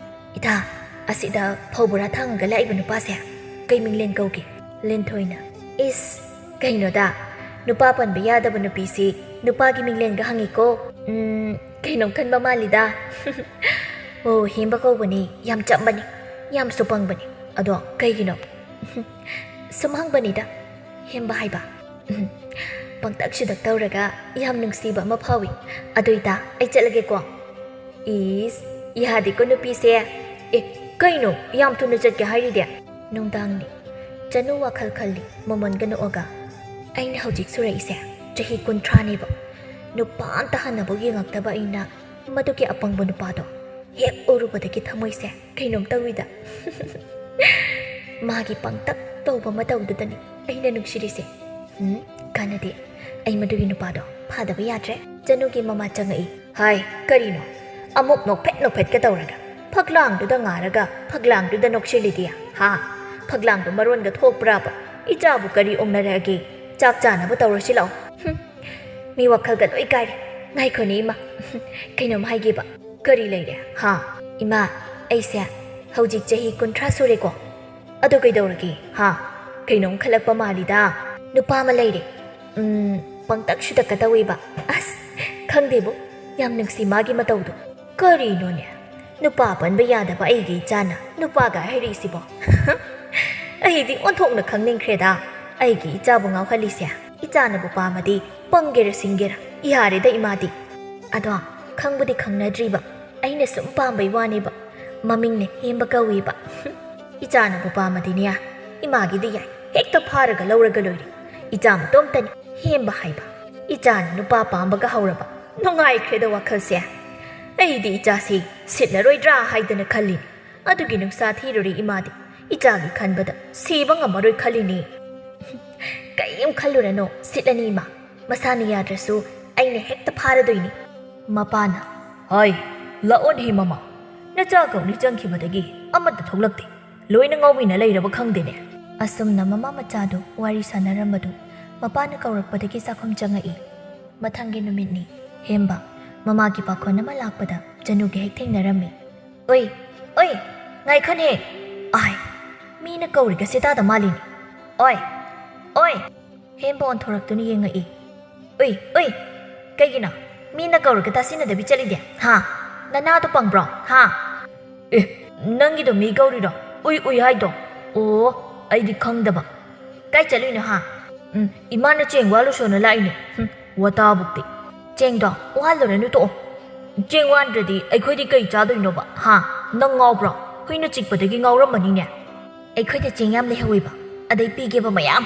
"ꯏꯇꯥ, ꯑꯁꯤꯗ ꯐꯧ ꯕꯣꯔꯥ ꯊꯥꯡꯉꯒ ꯂꯥꯛꯏꯕ ꯅꯨꯄꯥꯁꯦ ꯀꯩ ꯃꯤꯡꯂꯦꯟ ꯀꯧꯒꯦ?" ꯂꯤꯟꯊꯣꯏꯅ, "ꯏꯁ, ꯀꯩꯅꯣꯗ, ꯅꯨꯄꯥ ꯄꯟꯕ ꯌꯥꯗꯕ ꯅꯨꯄꯤꯁꯤ ꯅꯨꯄꯥꯒꯤ ꯃꯤꯡꯂꯦꯟꯒ ꯍꯪꯉꯤꯀꯣ꯫ ꯎꯝ, ꯀꯩꯅꯣꯝ ꯈꯟꯕ ꯃꯥꯜꯂꯤꯗ꯫" "ꯑꯣ, ꯍꯦꯝꯕ ꯀꯧꯕꯅꯤ꯫ ꯌꯥꯝ ꯆꯝꯕꯅꯤ, ꯌꯥꯝꯁꯨ ꯄꯪꯕꯅꯤ꯫ ꯑꯗꯣ ꯀꯩꯒꯤꯅꯣ?" "ꯁꯨꯝ ꯍꯪꯕꯅꯤꯗ, ꯍꯦꯝꯕ ꯍꯥꯏꯕ꯫" ꯎꯝ, ꯄꯪꯇꯛ ꯁꯨꯗꯛ ꯇꯧꯔꯒ ꯌꯥꯝ ꯅꯨꯡꯁꯤꯕ ꯑꯃ ꯐꯥꯎꯏ꯫ "ꯑꯗꯨ ꯏꯇꯥ, ꯑꯩ ꯆꯠꯂꯒꯦꯀꯣ꯫" "ꯏꯁ, ꯌꯥꯗꯦꯀꯣ ꯅꯨꯄꯤꯁꯦ꯫ ꯑꯦ, ꯀꯩꯅꯣ ꯌꯥꯝ ꯊꯨꯅ ꯆꯠꯀꯦ ꯍꯥꯏꯔꯤꯗꯤ?" ꯅꯨꯡꯗꯥꯡꯅꯤ꯫ ꯆꯅꯨ ꯋꯥꯈꯜ ꯈꯜꯂꯤ, ꯃꯣꯃꯣꯟꯒ ꯅꯣꯛꯑꯒ꯫ "ꯑꯩꯅ ꯍꯧꯖꯤꯛ ꯁꯨꯔꯛꯏꯁꯦ ꯆꯍꯤ ꯀꯨꯟꯊ꯭ꯔꯥꯅꯦꯕ꯫ ꯅꯨꯄꯥ ꯑꯝꯇ ꯍꯟꯅꯕꯨ ꯌꯦꯡꯉꯛꯇꯕ ꯑꯩꯅ ꯃꯗꯨꯒꯤ ꯑꯄꯪꯕ ꯅꯨꯄꯥꯗꯣ ꯍꯦꯛ ꯎꯔꯨꯕꯗꯒꯤ ꯊꯃꯣꯏꯁꯦ ꯀꯩꯅꯣꯝ ꯇꯧꯏꯗ꯫ ꯃꯥꯒꯤ ꯄꯪꯇꯛ ꯇꯧꯕ ꯃꯇꯧꯗꯨꯗꯅꯤ ꯑꯩꯅ ꯅꯨꯡꯁꯤꯔꯤꯁꯦ꯫ ꯎꯝ, ꯀꯥꯟꯅꯗꯦ꯫ ꯑꯩ ꯃꯗꯨꯒꯤ ꯅꯨꯄꯥꯗꯣ ꯐꯥꯗꯕ ꯌꯥꯗ꯭ꯔꯦ꯫" ꯆꯅꯨꯒꯤ ꯃꯃꯥ ꯆꯪꯉꯛꯏ꯫ "ꯍꯥꯏ, ꯀꯔꯤꯅꯣ? ꯑꯃꯨꯛ ꯅꯣꯛꯐꯦꯠ ꯅꯣꯛꯐꯦꯠꯀ ꯇꯧꯔꯒ ꯐꯛꯂꯥꯡꯗꯨꯗ ꯉꯥꯔꯒ ꯐꯛꯂꯥꯡꯗꯨꯗ ꯅꯣꯛꯁꯤꯜꯂꯤꯗꯤ꯫ ꯍꯥ? ꯐꯛꯂꯥꯡꯗꯣ ꯃꯔꯣꯟꯒ ꯊꯣꯛꯄ꯭ꯔꯥꯕ? ꯏꯆꯥꯕꯨ ꯀꯔꯤ ꯑꯣꯡꯅꯔꯛꯑꯒꯦ? ꯆꯥꯛ ꯆꯥꯅꯕ ꯇꯧꯔꯁꯤ ꯂꯥꯛꯑꯣ꯫ ꯍꯨꯝ, ꯃꯤ ꯋꯥꯈꯜꯒ ꯂꯣꯏ ꯀꯥꯏꯔꯦ꯫ ꯉꯥꯏꯈꯣꯅꯦ ꯏꯃꯥ, ꯀꯩꯅꯣꯝ ꯍꯥꯏꯒꯦꯕ꯫ ꯀꯔꯤ ꯂꯩꯔꯦ? ꯍꯥ? ꯏꯃꯥ, ꯑꯩꯁꯦ ꯍꯧꯖꯤꯛ ꯆꯍꯤ ꯀꯨꯟꯊ꯭ꯔꯥ ꯁꯨꯔꯦꯀꯣ꯫ ꯑꯗꯣ ꯀꯩꯗꯧꯔꯒꯦ? ꯍꯥ? ꯀꯩꯅꯣꯝ ꯈꯜꯂꯛꯄ ꯃꯥꯜꯂꯤꯗ꯫ ꯅꯨꯄꯥ ꯑꯃ ꯂꯩꯔꯦ꯫ ꯎꯝ, ꯄꯪꯇꯛ ꯁꯨꯇꯛꯀ ꯇꯧꯋꯦꯕ꯫ ꯑꯁ, ꯈꯪꯗꯦꯕꯣ, ꯌꯥꯝ ꯅꯨꯡꯁꯤ ꯃꯥꯒꯤ ꯃꯇꯧꯗꯣ꯫ ꯀꯔꯤꯅꯣꯅꯦ? ꯅꯨꯄꯥ ꯄꯟꯕ ꯌꯥꯗꯕ ꯑꯩꯒꯤ ꯏꯆꯥꯅ ꯅꯨꯄꯥꯒ ꯍꯥꯏꯔꯛꯏꯁꯤꯕꯣ? ꯑꯩꯗꯤ ꯑꯣꯟꯊꯣꯛꯅ ꯈꯪꯅꯤꯡꯈ꯭ꯔꯦꯗ, ꯑꯩꯒꯤ ꯏꯆꯥꯕꯨ ꯉꯥꯎꯍꯜꯂꯤꯁꯦ꯫ ꯏꯆꯥꯅꯕꯨ ꯄꯥꯝꯃꯗꯤ ꯄꯪꯒꯦꯔ ꯁꯤꯡꯒꯦꯔ ꯌꯥꯔꯦꯗ ꯏꯃꯥꯗꯤ꯫ ꯑꯗꯣ ꯈꯪꯕꯨꯗꯤ ꯈꯪꯅꯗ꯭ꯔꯤꯕ, ꯑꯩꯅ ꯁꯨꯝ ꯄꯥꯝꯕꯩ ꯋꯥꯅꯦꯕ꯫ ꯃꯃꯤꯡꯅ ꯍꯦꯝꯕ ꯀꯧꯋꯦꯕ꯫ ꯏꯆꯥꯅꯕꯨ ꯄꯥꯝꯃꯗꯤꯅꯦ, ꯏꯃꯥꯒꯤꯗꯤ ꯌꯥꯏ, ꯍꯦꯛꯇ ꯐꯥꯔꯒ ꯂꯧꯔꯒ ꯂꯣꯏꯔꯦ꯫ ꯏꯆꯥ ꯃꯇꯣꯝꯇꯅꯤ ꯍꯦꯝꯕ ꯍꯥꯏꯕ꯫ ꯏꯆꯥꯅ ꯅꯨꯄꯥ ꯄꯥꯝꯕꯒ ꯍꯧꯔꯕ, ꯅꯨꯡꯉꯥꯏꯈ꯭ꯔꯦꯗ ꯋꯥꯈꯜꯁꯦ꯫ ꯑꯩꯗꯤ ꯏꯆꯥꯁꯤ ꯁꯤꯠꯂꯔꯣꯏꯗ꯭ꯔꯥ ꯍꯥꯏꯗꯅ ꯈꯜꯂꯤꯅꯤ꯫ ꯑꯗꯨꯒꯤ ꯅꯨꯡꯁꯥ ꯊꯤꯔꯨꯔꯦ ꯏꯃꯥꯗꯤ꯫ ꯏꯆꯥꯒꯤ ꯈꯟꯕꯗ ꯁꯤꯕ ꯉꯝꯃꯔꯣꯏ ꯈꯜꯂꯤꯅꯤ꯫ ꯀꯔꯤꯝ ꯈꯜꯂꯨꯔꯅꯨ, ꯁꯤꯠꯂꯅꯤ ꯏꯃꯥ꯫ ꯃꯁꯥꯅ ꯌꯥꯗ꯭ꯔꯁꯨ ꯑꯩꯅ ꯍꯦꯛꯇ ꯐꯥꯔꯗꯣꯏꯅꯤ꯫ ꯃꯄꯥꯅ, "ꯍꯥꯏ, ꯂꯥꯛꯑꯣꯅꯦꯍꯦ ꯃꯃꯥ꯫ ꯅꯆꯥ ꯀꯧꯅꯤ ꯆꯪꯈꯤꯕꯗꯒꯤ ꯑꯃꯠꯇ ꯊꯣꯛꯂꯛꯇꯦ꯫ ꯂꯣꯏꯅ ꯉꯥꯎꯕꯤꯅ ꯂꯩꯔꯕ ꯈꯪꯗꯦꯅꯦ꯫" ꯑꯁꯨꯝꯅ ꯃꯃꯥ ꯃꯆꯥꯗꯨ ꯋꯥꯔꯤ ꯁꯥꯟꯅꯔꯝꯕꯗꯨ ꯃꯄꯥꯅ ꯀꯧꯔꯛꯄꯗꯒꯤ ꯆꯥꯛꯈꯨꯝ ꯆꯪꯉꯛꯏ꯫ ꯃꯊꯪꯒꯤ ꯅꯨꯃꯤꯠꯅꯤ꯫ ꯍꯦꯝꯕ, ꯃꯃꯥꯒꯤ ꯄꯥꯈꯣꯟ ꯑꯃ ꯂꯥꯛꯄꯗ ꯖꯅꯨꯒ ꯍꯦꯛ ꯊꯦꯡꯅꯔꯝꯃꯤ꯫ "ꯑꯣꯏ, ꯑꯣꯏ, ꯉꯥꯏꯈꯣꯅꯦ꯫ ꯑꯥꯏ, ꯃꯤꯅ ꯀꯧꯔꯤꯒꯁꯦ ꯇꯥꯗ ꯃꯥꯜꯂꯤꯅꯦ꯫ ꯑꯣꯏ, ꯑꯣꯏ!" ꯍꯦꯝꯕ ꯑꯣꯟꯊꯣꯔꯛꯇꯨꯅ ꯌꯦꯡꯉꯛꯏ꯫ "ꯎꯏ, ꯎꯏ, ꯀꯩꯒꯤꯅꯣ? ꯃꯤꯅ ꯀꯧꯔꯒ ꯇꯥꯁꯤꯟꯅꯗꯕꯤ ꯆꯠꯂꯤꯗꯤ? ꯍꯥ? ꯅꯅꯥꯗꯣ ꯄꯪꯕ꯭ꯔꯣ? ꯍꯥ?" "ꯑꯦ, ꯅꯪꯒꯤꯗꯣ ꯃꯤ ꯀꯧꯔꯤꯔꯣ? ꯎꯏ, ꯎꯏ ꯍꯥꯏꯗꯣ? ꯑꯣ, ꯑꯩꯗꯤ ꯈꯪꯗꯕ꯫ ꯀꯥꯏ ꯆꯠꯂꯨꯏꯅꯣ, ꯍꯥ?" "ꯎꯝ, ꯏꯃꯥꯅ ꯆꯦꯡ ꯋꯥꯜꯂꯨꯁꯣꯅ ꯂꯥꯛꯏꯅꯦ꯫ ꯍꯨꯝ, ꯋꯥꯇꯥꯕꯨꯛꯇꯤ꯫ ꯆꯦꯡꯗꯣ ꯋꯥꯜꯂꯨꯔꯅꯨ, ꯇꯣꯛꯑꯣ꯫ ꯆꯦꯡ ꯋꯥꯟꯗ꯭ꯔꯗꯤ ꯑꯩꯈꯣꯏꯗꯤ ꯀꯩ ꯆꯥꯗꯣꯏꯅꯣꯕ? ꯍꯥ? ꯅꯪ ꯉꯥꯎꯕ꯭ꯔꯣ? ꯍꯨꯏꯅ ꯆꯤꯛꯄꯗꯒꯤ ꯉꯥꯎꯔꯝꯃꯅꯤꯅꯦ꯫" "ꯑꯩꯈꯣꯏꯗ ꯆꯦꯡ ꯌꯥꯝ ꯂꯩꯍꯧꯋꯦꯕ, ꯑꯗꯩ ꯄꯤꯒꯦꯕ ꯃꯌꯥꯝ꯫"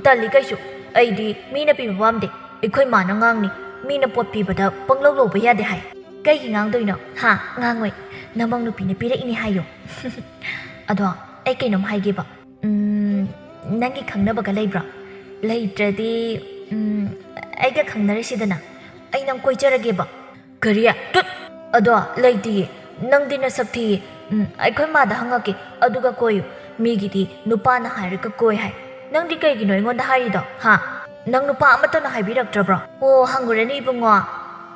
"ꯇꯜꯂꯤ ꯀꯩꯁꯨ, ꯑꯩꯗꯤ ꯃꯤꯅ ꯄꯤꯕ ꯄꯥꯝꯗꯦ꯫ ꯑꯩꯈꯣꯏ ꯃꯥꯅ ꯉꯥꯡꯅꯤ, ꯃꯤꯅ ꯄꯣꯠ ꯄꯤꯕꯗ ꯄꯪꯂꯧ ꯂꯧꯕ ꯌꯥꯗꯦ ꯍꯥꯏ꯫" "ꯀꯩꯒꯤ ꯉꯥꯡꯗꯣꯏꯅꯣ? ꯍꯥ? ꯉꯥꯡꯉꯣꯏ꯫ ꯅꯃꯧ ꯅꯨꯄꯤꯅ ꯄꯤꯔꯛꯏꯅꯦ ꯍꯥꯏꯌꯣ꯫" "ꯑꯗꯣ ꯑꯩ ꯀꯩꯅꯣꯝ ꯍꯥꯏꯒꯦꯕ꯫ ꯎꯝ, ꯅꯪꯒꯤ ꯈꯪꯅꯕꯒ ꯂꯩꯕ꯭ꯔꯣ? ꯂꯩꯇ꯭ꯔꯗꯤ, ꯎꯝ, ꯑꯩꯒ ꯈꯪꯅꯔꯁꯤꯗꯅ꯫ ꯑꯩ ꯅꯪ ꯀꯣꯏꯖꯔꯒꯦꯕ꯫" "ꯀꯔꯤ? ꯇꯨꯠ! ꯑꯗꯣ ꯂꯩꯇꯤꯌꯦ, ꯅꯪꯗꯤ ꯅꯁꯛ ꯊꯤꯌꯦ꯫ ꯎꯝ, ꯑꯩꯈꯣꯏ ꯃꯥꯗ ꯍꯪꯉꯛꯀꯦ, ꯑꯗꯨꯒ ꯀꯣꯏꯌꯨ꯫ ꯃꯤꯒꯤꯗꯤ ꯅꯨꯄꯥꯅ ꯍꯥꯏꯔꯒ ꯀꯣꯏ ꯍꯥꯏ꯫ ꯅꯪꯗꯤ ꯀꯩꯒꯤꯅꯣ ꯑꯩꯉꯣꯟꯗ ꯍꯥꯏꯔꯤꯗꯣ, ꯍꯥ? ꯅꯪ ꯅꯨꯄꯥ ꯑꯃꯠꯇꯅ ꯍꯥꯏꯕꯤꯔꯛꯇ꯭ꯔꯕ꯭ꯔꯣ? ꯑꯣ, ꯍꯪꯉꯨꯔꯅꯤ ꯏꯕꯨꯡꯉꯣ꯫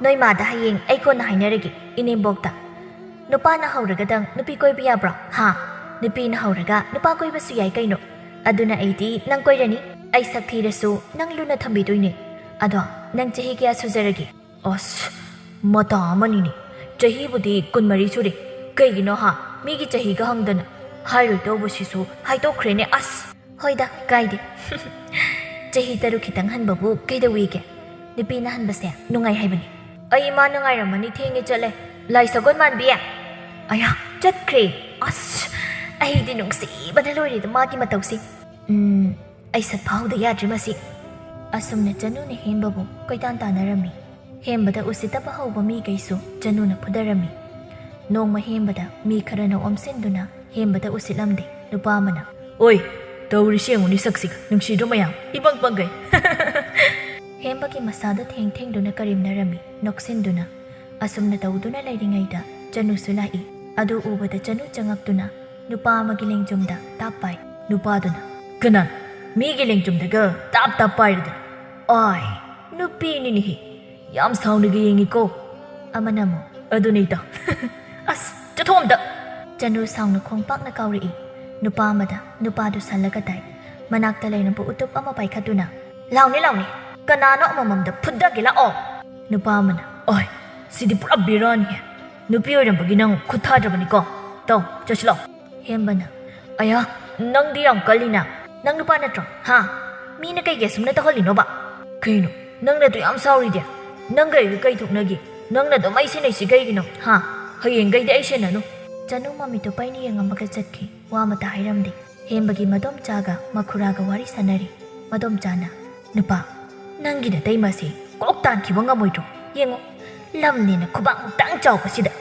ꯅꯣꯏ ꯃꯥꯗ ꯍꯌꯦꯡ ꯑꯩ ꯀꯣꯟꯅ ꯍꯥꯏꯅꯔꯒꯦ, ꯏꯅꯦꯝꯕꯣꯛꯇ꯫ ꯅꯨꯄꯥꯅ ꯍꯧꯔꯒꯗꯪ ꯅꯨꯄꯤ ꯀꯣꯏꯕ ꯌꯥꯕ꯭ꯔꯣ, ꯍꯥ? ꯅꯨꯄꯤꯅ ꯍꯧꯔꯒ ꯅꯨꯄꯥ ꯀꯣꯏꯕꯁꯨ ꯌꯥꯏ ꯀꯩꯅꯣ꯫ ꯑꯗꯨꯅ ꯑꯩꯗꯤ ꯅꯪ ꯀꯣꯏꯔꯅꯤ꯫ ꯑꯩ ꯁꯛ ꯊꯤꯔꯁꯨ ꯅꯪ ꯂꯨꯅ ꯊꯝꯕꯤꯗꯣꯏꯅꯦ꯫ ꯑꯗꯣ ꯅꯪ ꯆꯍꯤ ꯀꯌꯥ ꯁꯨꯖꯔꯒꯦ? ꯑꯁ, ꯃꯇꯥ ꯑꯃꯅꯤꯅꯦ꯫ ꯆꯍꯤꯕꯨꯗꯤ ꯀꯨꯟꯃꯔꯤ ꯁꯨꯔꯦ꯫ ꯀꯩꯒꯤꯅꯣ ꯍꯥ? ꯃꯤꯒꯤ ꯆꯍꯤꯒ ꯍꯪꯗꯅ꯫ ꯍꯥꯏꯔꯣꯏ ꯇꯧꯕꯁꯤꯁꯨ ꯍꯥꯏꯗꯣꯛꯈ꯭ꯔꯦꯅꯦ, ꯑꯁ꯫ ꯍꯣꯏꯗ, ꯀꯥꯏꯗꯦ꯫ ꯆꯍꯤ ꯇꯔꯨꯛ ꯈꯤꯇꯪ ꯍꯟꯕꯕꯨ ꯀꯩꯗꯧꯋꯤꯒꯦ? ꯅꯨꯄꯤꯅ ꯍꯟꯕꯁꯦ ꯅꯨꯡꯉꯥꯏ ꯍꯥꯏꯕꯅꯤ꯫ ꯑꯩ ꯏꯃꯥꯅ ꯉꯥꯏꯔꯝꯃꯅꯤ, ꯊꯦꯡꯉꯦ ꯆꯠꯂꯦ꯫ ꯂꯥꯏ ꯁꯒꯣꯜ ꯃꯥꯟꯕꯤ! ꯑꯌꯥ, ꯆꯠꯈ꯭ꯔꯦ꯫ ꯑꯁ, ꯑꯩꯗꯤ ꯅꯨꯡꯁꯤꯕꯅ ꯂꯣꯏꯔꯦꯗ ꯃꯥꯒꯤ ꯃꯇꯧꯁꯤ꯫ ꯎꯝ, ꯑꯩ ꯁꯠ ꯐꯥꯍꯧꯗ ꯌꯥꯗ꯭ꯔꯦ ꯃꯁꯤ꯫ ꯑꯁꯨꯝꯅ ꯆꯅꯨꯅ ꯍꯦꯝꯕꯕꯨ ꯀꯣꯏꯇꯥꯟ ꯇꯥꯟꯅꯔꯝꯃꯤ꯫ ꯍꯦꯝꯕꯗ ꯎꯁꯤꯠꯇꯕ ꯍꯧꯕ ꯃꯤꯈꯩꯁꯨ ꯆꯅꯨꯅ ꯐꯨꯗꯔꯝꯃꯤ꯫ ꯅꯣꯡꯃ ꯍꯦꯝꯕꯗ ꯃꯤ ꯈꯔꯅ ꯑꯣꯝꯁꯤꯟꯗꯨꯅ ꯍꯦꯝꯕꯗ ꯎꯁꯤꯠꯂꯝꯗꯦ꯫ ꯅꯨꯄꯥ ꯑꯃꯅ, "ꯑꯣꯏ, ꯇꯧꯔꯤꯁꯤ ꯌꯦꯡꯉꯨꯅꯤ ꯁꯛꯁꯤꯒ, ꯅꯨꯡꯁꯤꯗ꯭ꯔꯣ ꯃꯌꯥꯝ? ꯏꯄꯪ ꯄꯪꯒꯩ!" ꯍꯦꯝꯕꯒꯤ ꯃꯁꯥꯗ ꯊꯦꯡ ꯊꯦꯡꯗꯨꯅ ꯀꯔꯦꯝꯅꯔꯝꯃꯤ, ꯅꯣꯛꯁꯤꯟꯗꯨꯅ꯫ ꯑꯁꯨꯝꯅ ꯇꯧꯗꯨꯅ ꯂꯩꯔꯤꯉꯩꯗ ꯆꯅꯨꯁꯨ ꯂꯥꯛꯏ꯫ ꯑꯗꯨ ꯎꯕꯗ ꯆꯅꯨ ꯆꯪꯉꯛꯇꯨꯅ ꯅꯨꯄꯥ ꯑꯃꯒꯤ ꯂꯦꯡꯖꯨꯝꯗ ꯇꯥꯞ ꯄꯥꯏ꯫ ꯅꯨꯄꯥꯗꯨꯅ, "ꯀꯅꯥ? ꯃꯤꯒꯤ ꯂꯦꯡꯖꯨꯝꯗꯒ ꯇꯥꯞ ꯇꯥꯞ ꯄꯥꯏꯔꯗꯅ? ꯑꯥꯏ, ꯅꯨꯄꯤꯅꯤꯅꯦꯍꯦ! ꯌꯥꯝ ꯁꯥꯎꯅꯒ ꯌꯦꯡꯉꯤꯀꯣ!" ꯑꯃꯅ ꯑꯃꯨꯛ, "ꯑꯗꯨꯅꯤ ꯏꯇꯥꯎ꯫ ꯑꯁ, ꯆꯠꯊꯣꯛ ꯑꯝꯇ!" ꯆꯅꯨ ꯁꯥꯎꯅ ꯈꯣꯡꯄꯥꯛꯅ ꯀꯥꯎꯔꯛꯏ꯫ ꯅꯨꯄꯥ ꯑꯃꯗ ꯅꯨꯄꯥꯗꯨ ꯁꯜꯂꯒ ꯇꯥꯏ꯫ ꯃꯅꯥꯛꯇ ꯂꯩꯔꯝꯕ ꯎꯇꯨꯞ ꯑꯃ ꯄꯥꯏꯈꯠꯇꯨꯅ, "ꯂꯥꯎꯅꯦ, ꯂꯥꯎꯅꯦ! ꯀꯅꯥꯅꯣ ꯑꯃꯃꯝꯗ ꯐꯨꯗꯒꯦ ꯂꯥꯛꯑꯣ!" ꯅꯨꯄꯥ ꯑꯃꯅ, "ꯑꯣꯏ, ꯁꯤꯗꯤ ꯄꯨꯔꯥ ꯕꯦꯔꯥꯅꯤꯍꯦ! ꯅꯨꯄꯤ ꯑꯣꯏꯔꯝꯕꯒꯤ ꯅꯪ ꯈꯨꯠ ꯊꯥꯗ꯭ꯔꯕꯅꯤꯀꯣ꯫ ꯇꯧ, ꯆꯠꯁꯤ ꯂꯥꯎ!" ꯍꯦꯝꯕꯅ, "ꯑꯌꯥ, ꯅꯪꯗꯤ ꯌꯥꯝ ꯀꯜꯂꯤꯅ꯫ ꯅꯪ ꯅꯨꯄꯥ ꯅꯠꯇ꯭ꯔꯣ? ꯍꯥ? ꯃꯤꯅ ꯀꯩꯒꯤ ꯑꯁꯨꯝꯅ ꯇꯧꯍꯜꯂꯤꯅꯣꯕ? ꯀꯩꯅꯣ, ꯅꯪꯅ ꯑꯗꯨ ꯌꯥꯝ ꯁꯥꯎꯔꯤꯗꯤ? ꯅꯪꯒ ꯑꯩꯒ ꯀꯩ ꯊꯣꯛꯅꯒꯦ? ꯅꯪꯅ ꯑꯗꯨꯝ ꯑꯩ ꯁꯦꯟꯅꯩꯁꯤ ꯀꯩꯒꯤꯅꯣ? ꯍꯥ? ꯍꯌꯦꯡꯈꯩꯗꯤ ꯑꯩ ꯁꯦꯟꯅꯅꯨ!" ꯆꯅꯨ ꯃꯃꯤꯠꯇꯨ ꯄꯩꯅ ꯌꯦꯡꯉꯝꯃꯒ ꯆꯠꯈꯤ꯫ ꯋꯥ ꯑꯃꯇ ꯍꯥꯏꯔꯝꯗꯦ꯫ ꯍꯦꯝꯕꯒꯤ ꯃꯗꯣꯝꯆꯥꯒ ꯃꯈꯨꯔꯥꯒ ꯋꯥꯔꯤ ꯁꯥꯟꯅꯔꯤ꯫ ꯃꯗꯣꯝꯆꯥꯅ, "ꯅꯨꯄꯥ, ꯅꯪꯒꯤ ꯅꯇꯩꯃꯁꯤ ꯀꯣꯛ ꯇꯥꯟꯈꯤꯕ ꯉꯝꯃꯣꯏꯗ꯭ꯔꯣ? ꯌꯦꯡꯉꯣ, ꯂꯝꯅꯦꯅ ꯈꯨꯕꯥꯛ ꯃꯨꯛꯇꯪ ꯆꯥꯎꯕꯁꯤꯗ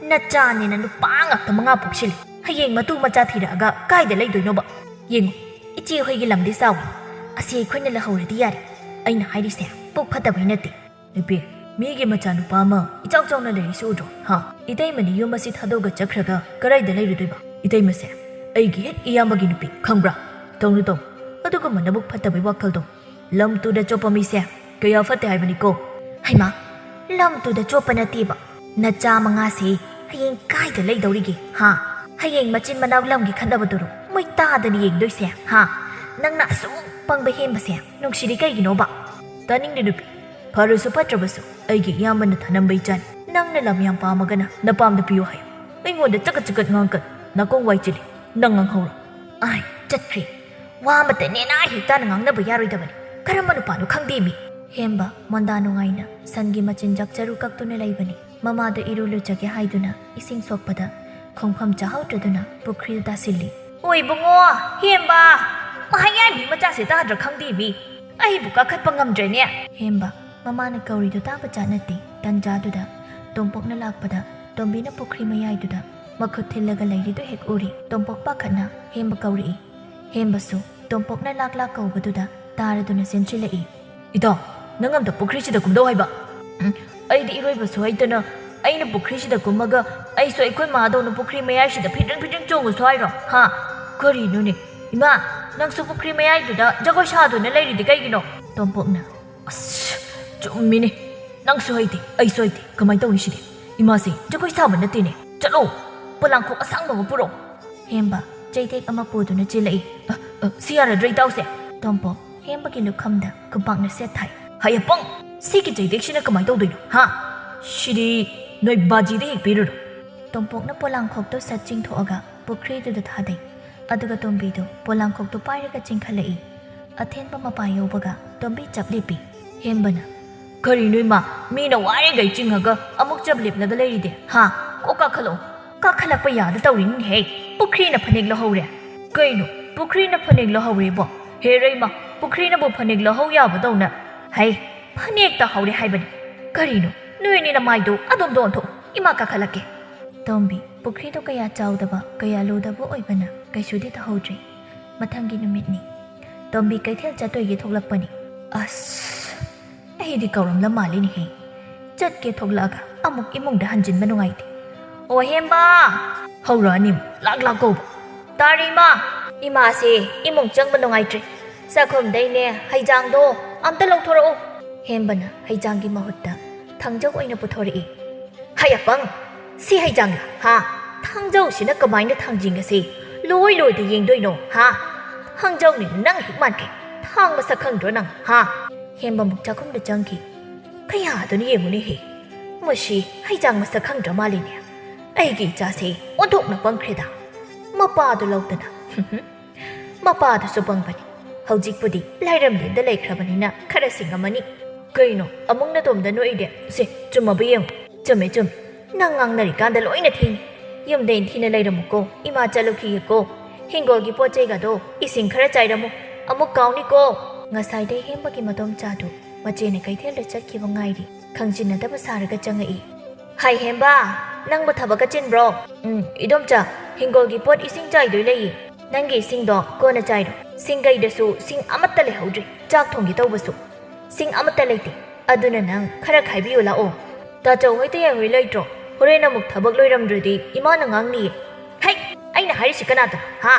ꯅꯆꯥꯅꯦꯅ ꯅꯨꯄꯥ ꯉꯥꯛꯇ ꯃꯉꯥ ꯄꯣꯛꯁꯤꯜꯂꯤ꯫ ꯍꯌꯦꯡ ꯃꯇꯨ ꯃꯆꯥ ꯊꯤꯔꯛꯑꯒ ꯀꯥꯏꯗ ꯂꯩꯗꯣꯏꯅꯣꯕ? ꯌꯦꯡꯉꯣ, ꯏꯆꯦ ꯍꯣꯏꯒꯤ ꯂꯝꯗꯤ ꯆꯥꯎꯏ꯫ ꯑꯁꯤ ꯑꯩꯈꯣꯏꯅ ꯂꯧꯍꯧꯔꯗꯤ ꯌꯥꯔꯦ꯫ ꯑꯩꯅ ꯍꯥꯏꯔꯤꯁꯦ ꯄꯨꯛ ꯐꯠꯇꯕꯩ ꯅꯠꯇꯦ꯫ ꯅꯨꯄꯤ, ꯃꯤꯒꯤ ꯃꯆꯥꯅꯨꯄꯥ ꯑꯃ ꯏꯆꯥꯎ ꯆꯥꯎꯅ ꯂꯩꯔꯤꯁꯤ ꯎꯗ꯭ꯔꯣ? ꯍꯥ? ꯏꯇꯩꯃꯅ ꯌꯨꯝ ꯑꯁꯤ ꯊꯥꯗꯣꯛꯑꯒ ꯆꯠꯈ꯭ꯔꯒ ꯀꯗꯥꯏꯗ ꯂꯩꯔꯨꯗꯣꯏꯕ? ꯏꯇꯩꯃꯁꯦ ꯑꯩꯒꯤ ꯍꯦꯛ ꯏꯌꯥꯝꯕꯒꯤ ꯅꯨꯄꯤ, ꯈꯪꯕ꯭ꯔꯥ? ꯇꯧꯅꯨ, ꯇꯧꯅꯨ, ꯑꯗꯨꯒꯨꯝꯕ ꯅꯕꯨꯛ ꯐꯠꯇꯕꯩ ꯋꯥꯈꯜꯗꯣ꯫ ꯂꯝ ꯇꯨꯗ ꯆꯣꯞꯄ ꯃꯤꯁꯦ ꯀꯌꯥ ꯐꯠꯇꯦ ꯍꯥꯏꯕꯅꯤꯀꯣ꯫ ꯍꯩꯃꯥ, ꯂꯝ ꯇꯨꯗ ꯆꯣꯞꯄ ꯅꯠꯇꯦꯕ꯫ ꯅꯆꯥ ꯃꯉꯥꯁꯦ ꯍꯌꯦꯡ ꯀꯥꯏꯗ ꯂꯩꯗꯧꯔꯤꯒꯦ, ꯍꯥ? ꯍꯌꯦꯡ ꯃꯆꯤꯟ ꯃꯅꯥꯎ ꯂꯝꯒꯤ ꯈꯠꯅꯕꯗꯨꯔꯣ ꯃꯣꯏ ꯇꯥꯗꯅ ꯌꯦꯡꯗꯣꯏꯁꯦ, ꯍꯥ? ꯅꯪꯅ ꯑꯁꯨꯛ ꯄꯪꯕ ꯍꯦꯟꯕꯁꯦ ꯅꯨꯡꯁꯤꯔꯤ ꯀꯩꯒꯤꯅꯣꯕ? ꯇꯥꯅꯤꯡꯗꯦ ꯅꯨꯄꯤ, ꯐꯔꯁꯨ ꯐꯠꯇ꯭ꯔꯕꯁꯨ ꯑꯩꯒꯤ ꯏꯌꯥꯝꯕꯅ ꯊꯅꯝꯕ ꯏꯆꯥꯅꯤ꯫ ꯅꯪꯅ ꯂꯝ ꯌꯥꯝ ꯄꯥꯝꯃꯒꯅ ꯅꯄꯥꯝꯗ ꯄꯤꯌꯨ ꯍꯥꯏꯌꯨ꯫ ꯑꯩꯉꯣꯟꯗ ꯆꯒꯠ ꯆꯒꯠ ꯉꯥꯡꯒꯅꯨ, ꯅꯥꯀꯣꯡ ꯋꯥꯏ ꯆꯤꯜꯂꯤ꯫ ꯅꯪ ꯉꯥꯡꯍꯧꯔꯣ꯫ ꯑꯥꯏ, ꯆꯠꯈ꯭ꯔꯦ꯫ ꯋꯥ ꯑꯃꯠꯇ ꯅꯦꯅꯥ ꯍꯦꯛꯇꯥꯅ ꯉꯥꯡꯅꯕ ꯌꯥꯔꯣꯏꯗꯕꯅꯤ꯫ ꯀꯔꯝꯕ ꯅꯨꯄꯥꯅꯣ ꯈꯪꯗꯦꯃꯤ꯫ ꯍꯦꯝꯕ ꯃꯣꯟꯗꯥ ꯅꯨꯡꯉꯥꯏꯅ ꯁꯟꯒꯤ ꯃꯆꯤꯟꯖꯥꯛ ꯆꯔꯨ ꯀꯛꯇꯨꯅ ꯂꯩꯕꯅꯤ꯫ ꯃꯃꯥꯗ ꯏꯔꯨ ꯂꯨꯖꯒꯦ ꯍꯥꯏꯗꯨꯅ ꯏꯁꯤꯡ ꯁꯣꯛꯄꯗ ꯈꯣꯡꯐꯝ ꯆꯥꯍꯧꯗ꯭ꯔꯗꯨꯅ ꯄꯨꯈ꯭ꯔꯤꯗ ꯇꯥꯁꯤꯜꯂꯤ꯫ ꯑꯣ ꯏꯕꯨꯡꯉꯣ, ꯍꯦꯝꯕ! ꯃꯍꯩ ꯌꯥꯏꯕꯤ ꯃꯆꯥꯁꯦ ꯇꯥꯗ꯭ꯔꯥ ꯈꯪꯗꯦꯃꯤ꯫ ꯑꯩꯕꯨ ꯀꯥꯈꯠꯄ ꯉꯝꯗ꯭ꯔꯦꯅꯦ꯫ ꯍꯦꯝꯕ ꯃꯃꯥꯅ ꯀꯧꯔꯤꯗꯨ ꯇꯥꯕ ꯖꯥꯠ ꯅꯠꯇꯦ꯫ ꯇꯟꯖꯥꯗꯨꯗ ꯇꯣꯝꯄꯣꯛꯅ ꯂꯥꯛꯄꯗ ꯇꯣꯝꯕꯤꯅ ꯄꯨꯈ꯭ꯔꯤ ꯃꯌꯥꯏꯗꯨꯗ ꯃꯈꯨꯠ ꯊꯤꯜꯂꯒ ꯂꯩꯔꯤꯗꯨ ꯍꯦꯛ ꯎꯔꯤ꯫ ꯇꯣꯝꯄꯣꯛ ꯄꯥꯈꯠꯅ ꯍꯦꯝꯕ ꯀꯧꯔꯛꯏ꯫ ꯍꯦꯝꯕꯁꯨ ꯇꯣꯝꯄꯣꯛꯅ ꯂꯥꯛ ꯂꯥꯛ ꯀꯧꯕꯗꯨꯗ ꯇꯥꯔꯗꯨꯅ ꯆꯦꯟꯁꯤꯜꯂꯛꯏ꯫ "ꯏꯇꯥꯎ, ꯅꯪ ꯑꯝꯇ ꯄꯨꯈ꯭ꯔꯤꯁꯤꯗ ꯀꯨꯝꯗꯧ ꯍꯥꯏꯕ?" "ꯎꯝ, ꯑꯩꯗꯤ ꯏꯔꯣꯏꯕꯁꯨ ꯍꯩꯇꯅ ꯑꯩꯅ ꯄꯨꯈ꯭ꯔꯤꯁꯤꯗ ꯀꯨꯝꯃꯒ ꯑꯩꯁꯨ ꯑꯩꯈꯣꯏ ꯃꯥꯗꯧꯅ ꯄꯨꯈ꯭ꯔꯤ ꯃꯌꯥꯏꯁꯤꯗ ꯐꯤꯗ꯭ꯔꯤꯡ ꯐꯤꯗ꯭ꯔꯤꯡ ꯆꯣꯡꯉꯨꯁꯨ ꯍꯥꯏꯔꯣ? ꯍꯥ? ꯀꯔꯤꯅꯣꯅꯦ? ꯏꯃꯥ, ꯅꯪꯁꯨ ꯄꯨꯈ꯭ꯔꯤ ꯃꯌꯥꯏꯗꯨꯗ ꯖꯒꯣꯏ ꯁꯥꯗꯨꯅ ꯂꯩꯔꯤꯗꯤ ꯀꯩꯒꯤꯅꯣ?" ꯇꯣꯝꯄꯣꯛꯅ, "ꯑꯁ, ꯆꯨꯝꯃꯤꯅꯦ꯫ ꯅꯪꯁꯨ ꯍꯩꯇꯦ, ꯑꯩꯁꯨ ꯍꯩꯇꯦ꯫ ꯀꯃꯥꯏꯅ ꯇꯧꯅꯤ ꯁꯤꯗꯤ? ꯏꯃꯥꯁꯦ ꯖꯒꯣꯏ ꯁꯥꯕ ꯅꯠꯇꯦꯅꯦ꯫ ꯆꯠꯂꯣ, ꯄꯣꯂꯥꯡꯈꯣꯛ ꯑꯁꯥꯡꯕ ꯑꯃ ꯄꯨꯔꯛꯑꯣ꯫" ꯍꯦꯝꯕ ꯆꯩꯇꯦꯛ ꯑꯃ ꯄꯨꯗꯨꯅ ꯆꯦꯜꯂꯛꯏ꯫ "ꯑ, ꯑ, ꯁꯤ ꯌꯥꯔꯗ꯭ꯔꯥ ꯏꯇꯥꯎꯁꯦ?" ꯇꯣꯝꯄꯣꯛ ꯍꯦꯝꯕꯒꯤ ꯂꯨꯈꯝꯗ ꯈꯨꯄꯥꯛꯅ ꯁꯦꯠ ꯊꯥꯏ꯫ "ꯍꯩ ꯑꯄꯪ! ꯁꯤꯒꯤ ꯆꯩꯇꯦꯛꯁꯤꯅ ꯀꯃꯥꯏꯅ ꯇꯧꯗꯣꯏꯅꯣ, ꯍꯥ? ꯁꯤꯗꯤ ꯅꯣꯏ ꯕꯥꯖꯤꯗ ꯍꯦꯛ ꯄꯤꯔꯨꯔꯣ꯫" ꯇꯣꯝꯄꯣꯛꯅ ꯄꯣꯂꯥꯡꯈꯣꯛꯇꯣ ꯁꯠ ꯆꯤꯡꯊꯣꯛꯑꯒ ꯄꯨꯈ꯭ꯔꯤꯗꯨꯗ ꯊꯥꯗꯩ꯫ ꯑꯗꯨꯒ ꯇꯣꯝꯕꯤꯗꯣ ꯄꯣꯂꯥꯡꯈꯣꯛꯇꯣ ꯄꯥꯏꯔꯒ ꯆꯤꯡꯈꯠꯂꯛꯏ꯫ ꯑꯊꯦꯟꯕ ꯃꯄꯥ ꯌꯧꯕꯒ ꯇꯣꯝꯕꯤ ꯆꯞ ꯂꯦꯞꯄꯤ꯫ ꯍꯦꯝꯕꯅ, "ꯀꯔꯤꯅꯣ ꯏꯃꯥ, ꯃꯤꯅ ꯋꯥꯔꯤꯈꯩ ꯆꯤꯡꯉꯒ ꯑꯃꯨꯛ ꯆꯞ ꯂꯦꯞꯂꯒ ꯂꯩꯔꯤꯗꯤ, ꯍꯥ? ꯀꯣꯛ ꯀꯥꯈꯠꯂꯛꯑꯣ꯫" "ꯀꯥꯈꯠꯂꯛꯄ ꯌꯥꯗ ꯇꯧꯔꯤꯅꯤꯅꯦꯍꯦ꯫ ꯄꯨꯈ꯭ꯔꯤꯅ ꯐꯅꯦꯛ ꯂꯧꯍꯧꯔꯦ꯫" "ꯀꯩꯅꯣ, ꯄꯨꯈ꯭ꯔꯤꯅ ꯐꯅꯦꯛ ꯂꯧꯍꯧꯔꯦꯕꯣ? ꯍꯦꯔꯩꯃ, ꯄꯨꯈ꯭ꯔꯤꯅꯕꯨ ꯐꯅꯦꯛ ꯂꯧꯍꯧ ꯌꯥꯕꯗꯧꯅ꯫ ꯍꯩ, ꯐꯅꯦꯛ ꯇꯥꯍꯧꯔꯦ ꯍꯥꯏꯕꯅꯤ꯫ ꯀꯔꯤꯅꯣ, ꯅꯣꯏ ꯑꯅꯤ ꯅꯃꯥꯏꯗꯣ ꯑꯗꯣꯝꯗ ꯑꯣꯟꯊꯣꯛꯎ꯫ ꯏꯃꯥ ꯀꯥꯈꯠꯂꯛꯀꯦ꯫" ꯇꯣꯝꯕꯤ, ꯄꯨꯈ꯭ꯔꯤꯗꯣ ꯀꯌꯥ ꯆꯥꯎꯗꯕ, ꯀꯌꯥ ꯂꯨꯗꯕ ꯑꯣꯏꯕꯅ ꯀꯩꯁꯨꯗꯤ ꯇꯧꯍꯧꯗ꯭ꯔꯦ꯫ ꯃꯊꯪꯒꯤ ꯅꯨꯃꯤꯠꯅꯤ꯫ ꯇꯣꯝꯕꯤ ꯀꯩꯊꯦꯜ ꯆꯠꯇꯣꯏꯒꯤ ꯊꯣꯛꯂꯛꯄꯅꯤ꯫ ꯑꯁ, ꯑꯩꯗꯤ ꯀꯧꯔꯝꯂ ꯃꯥꯜꯂꯤꯅꯦꯍꯦ꯫ ꯆꯠꯀꯦ ꯊꯣꯛꯂꯛꯑꯒ ꯑꯃꯨꯛ ꯏꯃꯨꯡꯗ ꯍꯟꯖꯤꯟꯕ ꯅꯨꯡꯉꯥꯏꯇꯦ꯫ "ꯑꯣ ꯍꯦꯝꯕ!" ꯍꯧꯔꯛꯑꯅꯤ ꯑꯃꯨꯛ ꯂꯥꯛ ꯂꯥꯛ ꯀꯧꯕ꯫ "ꯇꯥꯔꯤ ꯏꯃꯥ!" "ꯏꯃꯥꯁꯦ ꯏꯃꯨꯡ ꯆꯪꯕ ꯅꯨꯡꯉꯥꯏꯇ꯭ꯔꯦ꯫ ꯆꯥꯛꯈꯨꯝꯗꯩꯅꯦ ꯍꯩꯖꯥꯡꯗꯣ ꯑꯝꯇ ꯂꯧꯊꯣꯔꯛꯎ꯫" ꯍꯦꯝꯕꯅ ꯍꯩꯖꯥꯡꯒꯤ ꯃꯍꯨꯠꯇ ꯊꯥꯡꯖꯧ ꯑꯣꯏꯅ ꯄꯨꯊꯣꯔꯛꯏ꯫ "ꯍꯩ ꯑꯄꯪ! ꯁꯤ ꯍꯩꯖꯥꯡꯂ? ꯍꯥ? ꯊꯥꯡꯖꯧꯁꯤꯅ ꯀꯃꯥꯏꯅ ꯊꯥꯡꯖꯤꯡ ꯑꯁꯤ ꯂꯣꯏ ꯂꯣꯏꯗ ꯌꯦꯡꯗꯣꯏꯅꯣ? ꯍꯥ? ꯊꯥꯡꯖꯧꯅꯤꯅ ꯅꯪ ꯍꯦꯛ ꯃꯥꯟꯈꯩ꯫ ꯊꯥꯡ ꯃꯁꯛ ꯈꯪꯗ꯭ꯔꯣ ꯅꯪ? ꯍꯥ?" ꯍꯦꯝꯕ ꯑꯃꯨꯛ ꯆꯥꯛꯈꯨꯝꯗ ꯆꯪꯈꯤ꯫ "ꯀꯌꯥꯗꯨꯅ ꯌꯦꯡꯉꯨꯅꯦꯍꯦ꯫ ꯃꯁꯤ ꯍꯩꯖꯥꯡ ꯃꯁꯛ ꯈꯪꯗ꯭ꯔ ꯃꯥꯜꯂꯤꯅꯦ꯫ ꯑꯩꯒꯤ ꯏꯆꯥꯁꯦ ꯑꯣꯟꯊꯣꯛꯅ ꯄꯪꯈ꯭ꯔꯦꯗ꯫ ꯃꯄꯥꯗꯨ ꯂꯧꯗꯅ꯫" ꯃꯄꯥꯗꯨꯁꯨ ꯄꯪꯕꯅꯤ꯫ ꯍꯧꯖꯤꯛꯄꯨꯗꯤ ꯂꯥꯏꯔꯝꯂꯦꯟꯗ ꯂꯩꯈ꯭ꯔꯕꯅꯤꯅ ꯈꯔ ꯁꯤꯡꯉꯝꯃꯅꯤ꯫ "ꯀꯩꯅꯣ ꯑꯃꯨꯛ ꯅꯇꯣꯝꯗ ꯅꯣꯛꯏꯗꯤ? ꯁꯦ, ꯆꯨꯝꯃꯕ ꯌꯦꯡꯉꯨ꯫" "ꯆꯨꯝꯃꯦ, ꯆꯨꯝꯃꯦ꯫ ꯅꯪ ꯉꯥꯡꯅꯔꯤꯀꯥꯟꯗ ꯂꯣꯏꯅ ꯊꯦꯡꯉꯤ꯫ ꯌꯨꯝꯗ ꯏꯟꯊꯤꯅ ꯂꯩꯔꯝꯃꯨꯀꯣ꯫ ꯏꯃꯥ ꯆꯠꯂꯨꯈꯤꯒꯦꯀꯣ꯫ ꯍꯤꯡꯒꯣꯜꯒꯤ ꯄꯣꯠ ꯆꯩꯒꯗꯣ ꯏꯁꯤꯡ ꯈꯔ ꯆꯥꯏꯔꯝꯃꯨ꯫ ꯑꯃꯨꯛ ꯀꯥꯎꯅꯤꯀꯣ꯫" ꯉꯁꯥꯏꯗꯩ ꯍꯦꯝꯕꯒꯤ ꯃꯗꯣꯝꯆꯥꯗꯨ ꯃꯆꯦꯅ ꯀꯩꯊꯦꯜꯗ ꯆꯠꯈꯤꯕ ꯉꯥꯏꯔꯤ꯫ ꯈꯪꯖꯤꯟꯅꯗꯕ ꯁꯥꯔꯒ ꯆꯪꯉꯛꯏ꯫ "ꯍꯥꯏ ꯍꯦꯝꯕ, ꯅꯪꯕꯨ ꯊꯕꯛꯀ ꯆꯤꯟꯕ꯭ꯔꯣ?" "ꯎꯝ, ꯏꯗꯣꯝꯆꯥ, ꯍꯤꯡꯒꯣꯜꯒꯤ ꯄꯣꯠ ꯏꯁꯤꯡ ꯆꯥꯏꯗꯣꯏ ꯂꯩꯌꯦ꯫ ꯅꯪꯒꯤ ꯏꯁꯤꯡꯗꯣ ꯀꯣꯟꯅ ꯆꯥꯏꯔꯣ꯫ ꯁꯤꯡꯒꯩꯗꯁꯨ ꯁꯤꯡ ꯑꯃꯠꯇ ꯂꯩꯍꯧꯗ꯭ꯔꯦ꯫ ꯆꯥꯛ ꯊꯣꯡꯒꯦ ꯇꯧꯕꯁꯨ ꯁꯤꯡ ꯑꯃꯠꯇ ꯂꯩꯇꯦ꯫ ꯑꯗꯨꯅ ꯅꯪ ꯈꯔ ꯈꯥꯏꯕꯤꯌꯨ ꯂꯥꯛꯑꯣ꯫" "ꯇꯥꯆꯧ ꯍꯣꯏ ꯇꯌꯥꯏ ꯍꯣꯏ ꯂꯩꯇ꯭ꯔꯣ? ꯍꯣꯔꯦꯟ ꯑꯃꯨꯛ ꯊꯕꯛ ꯂꯣꯏꯔꯝꯗ꯭ꯔꯗꯤ ꯏꯃꯥꯅ ꯉꯥꯡꯅꯤꯌꯦ꯫" "ꯍꯩ! ꯑꯩꯅ ꯍꯥꯏꯔꯤꯁꯤ ꯀꯅꯥꯗꯅꯣ? ꯍꯥ?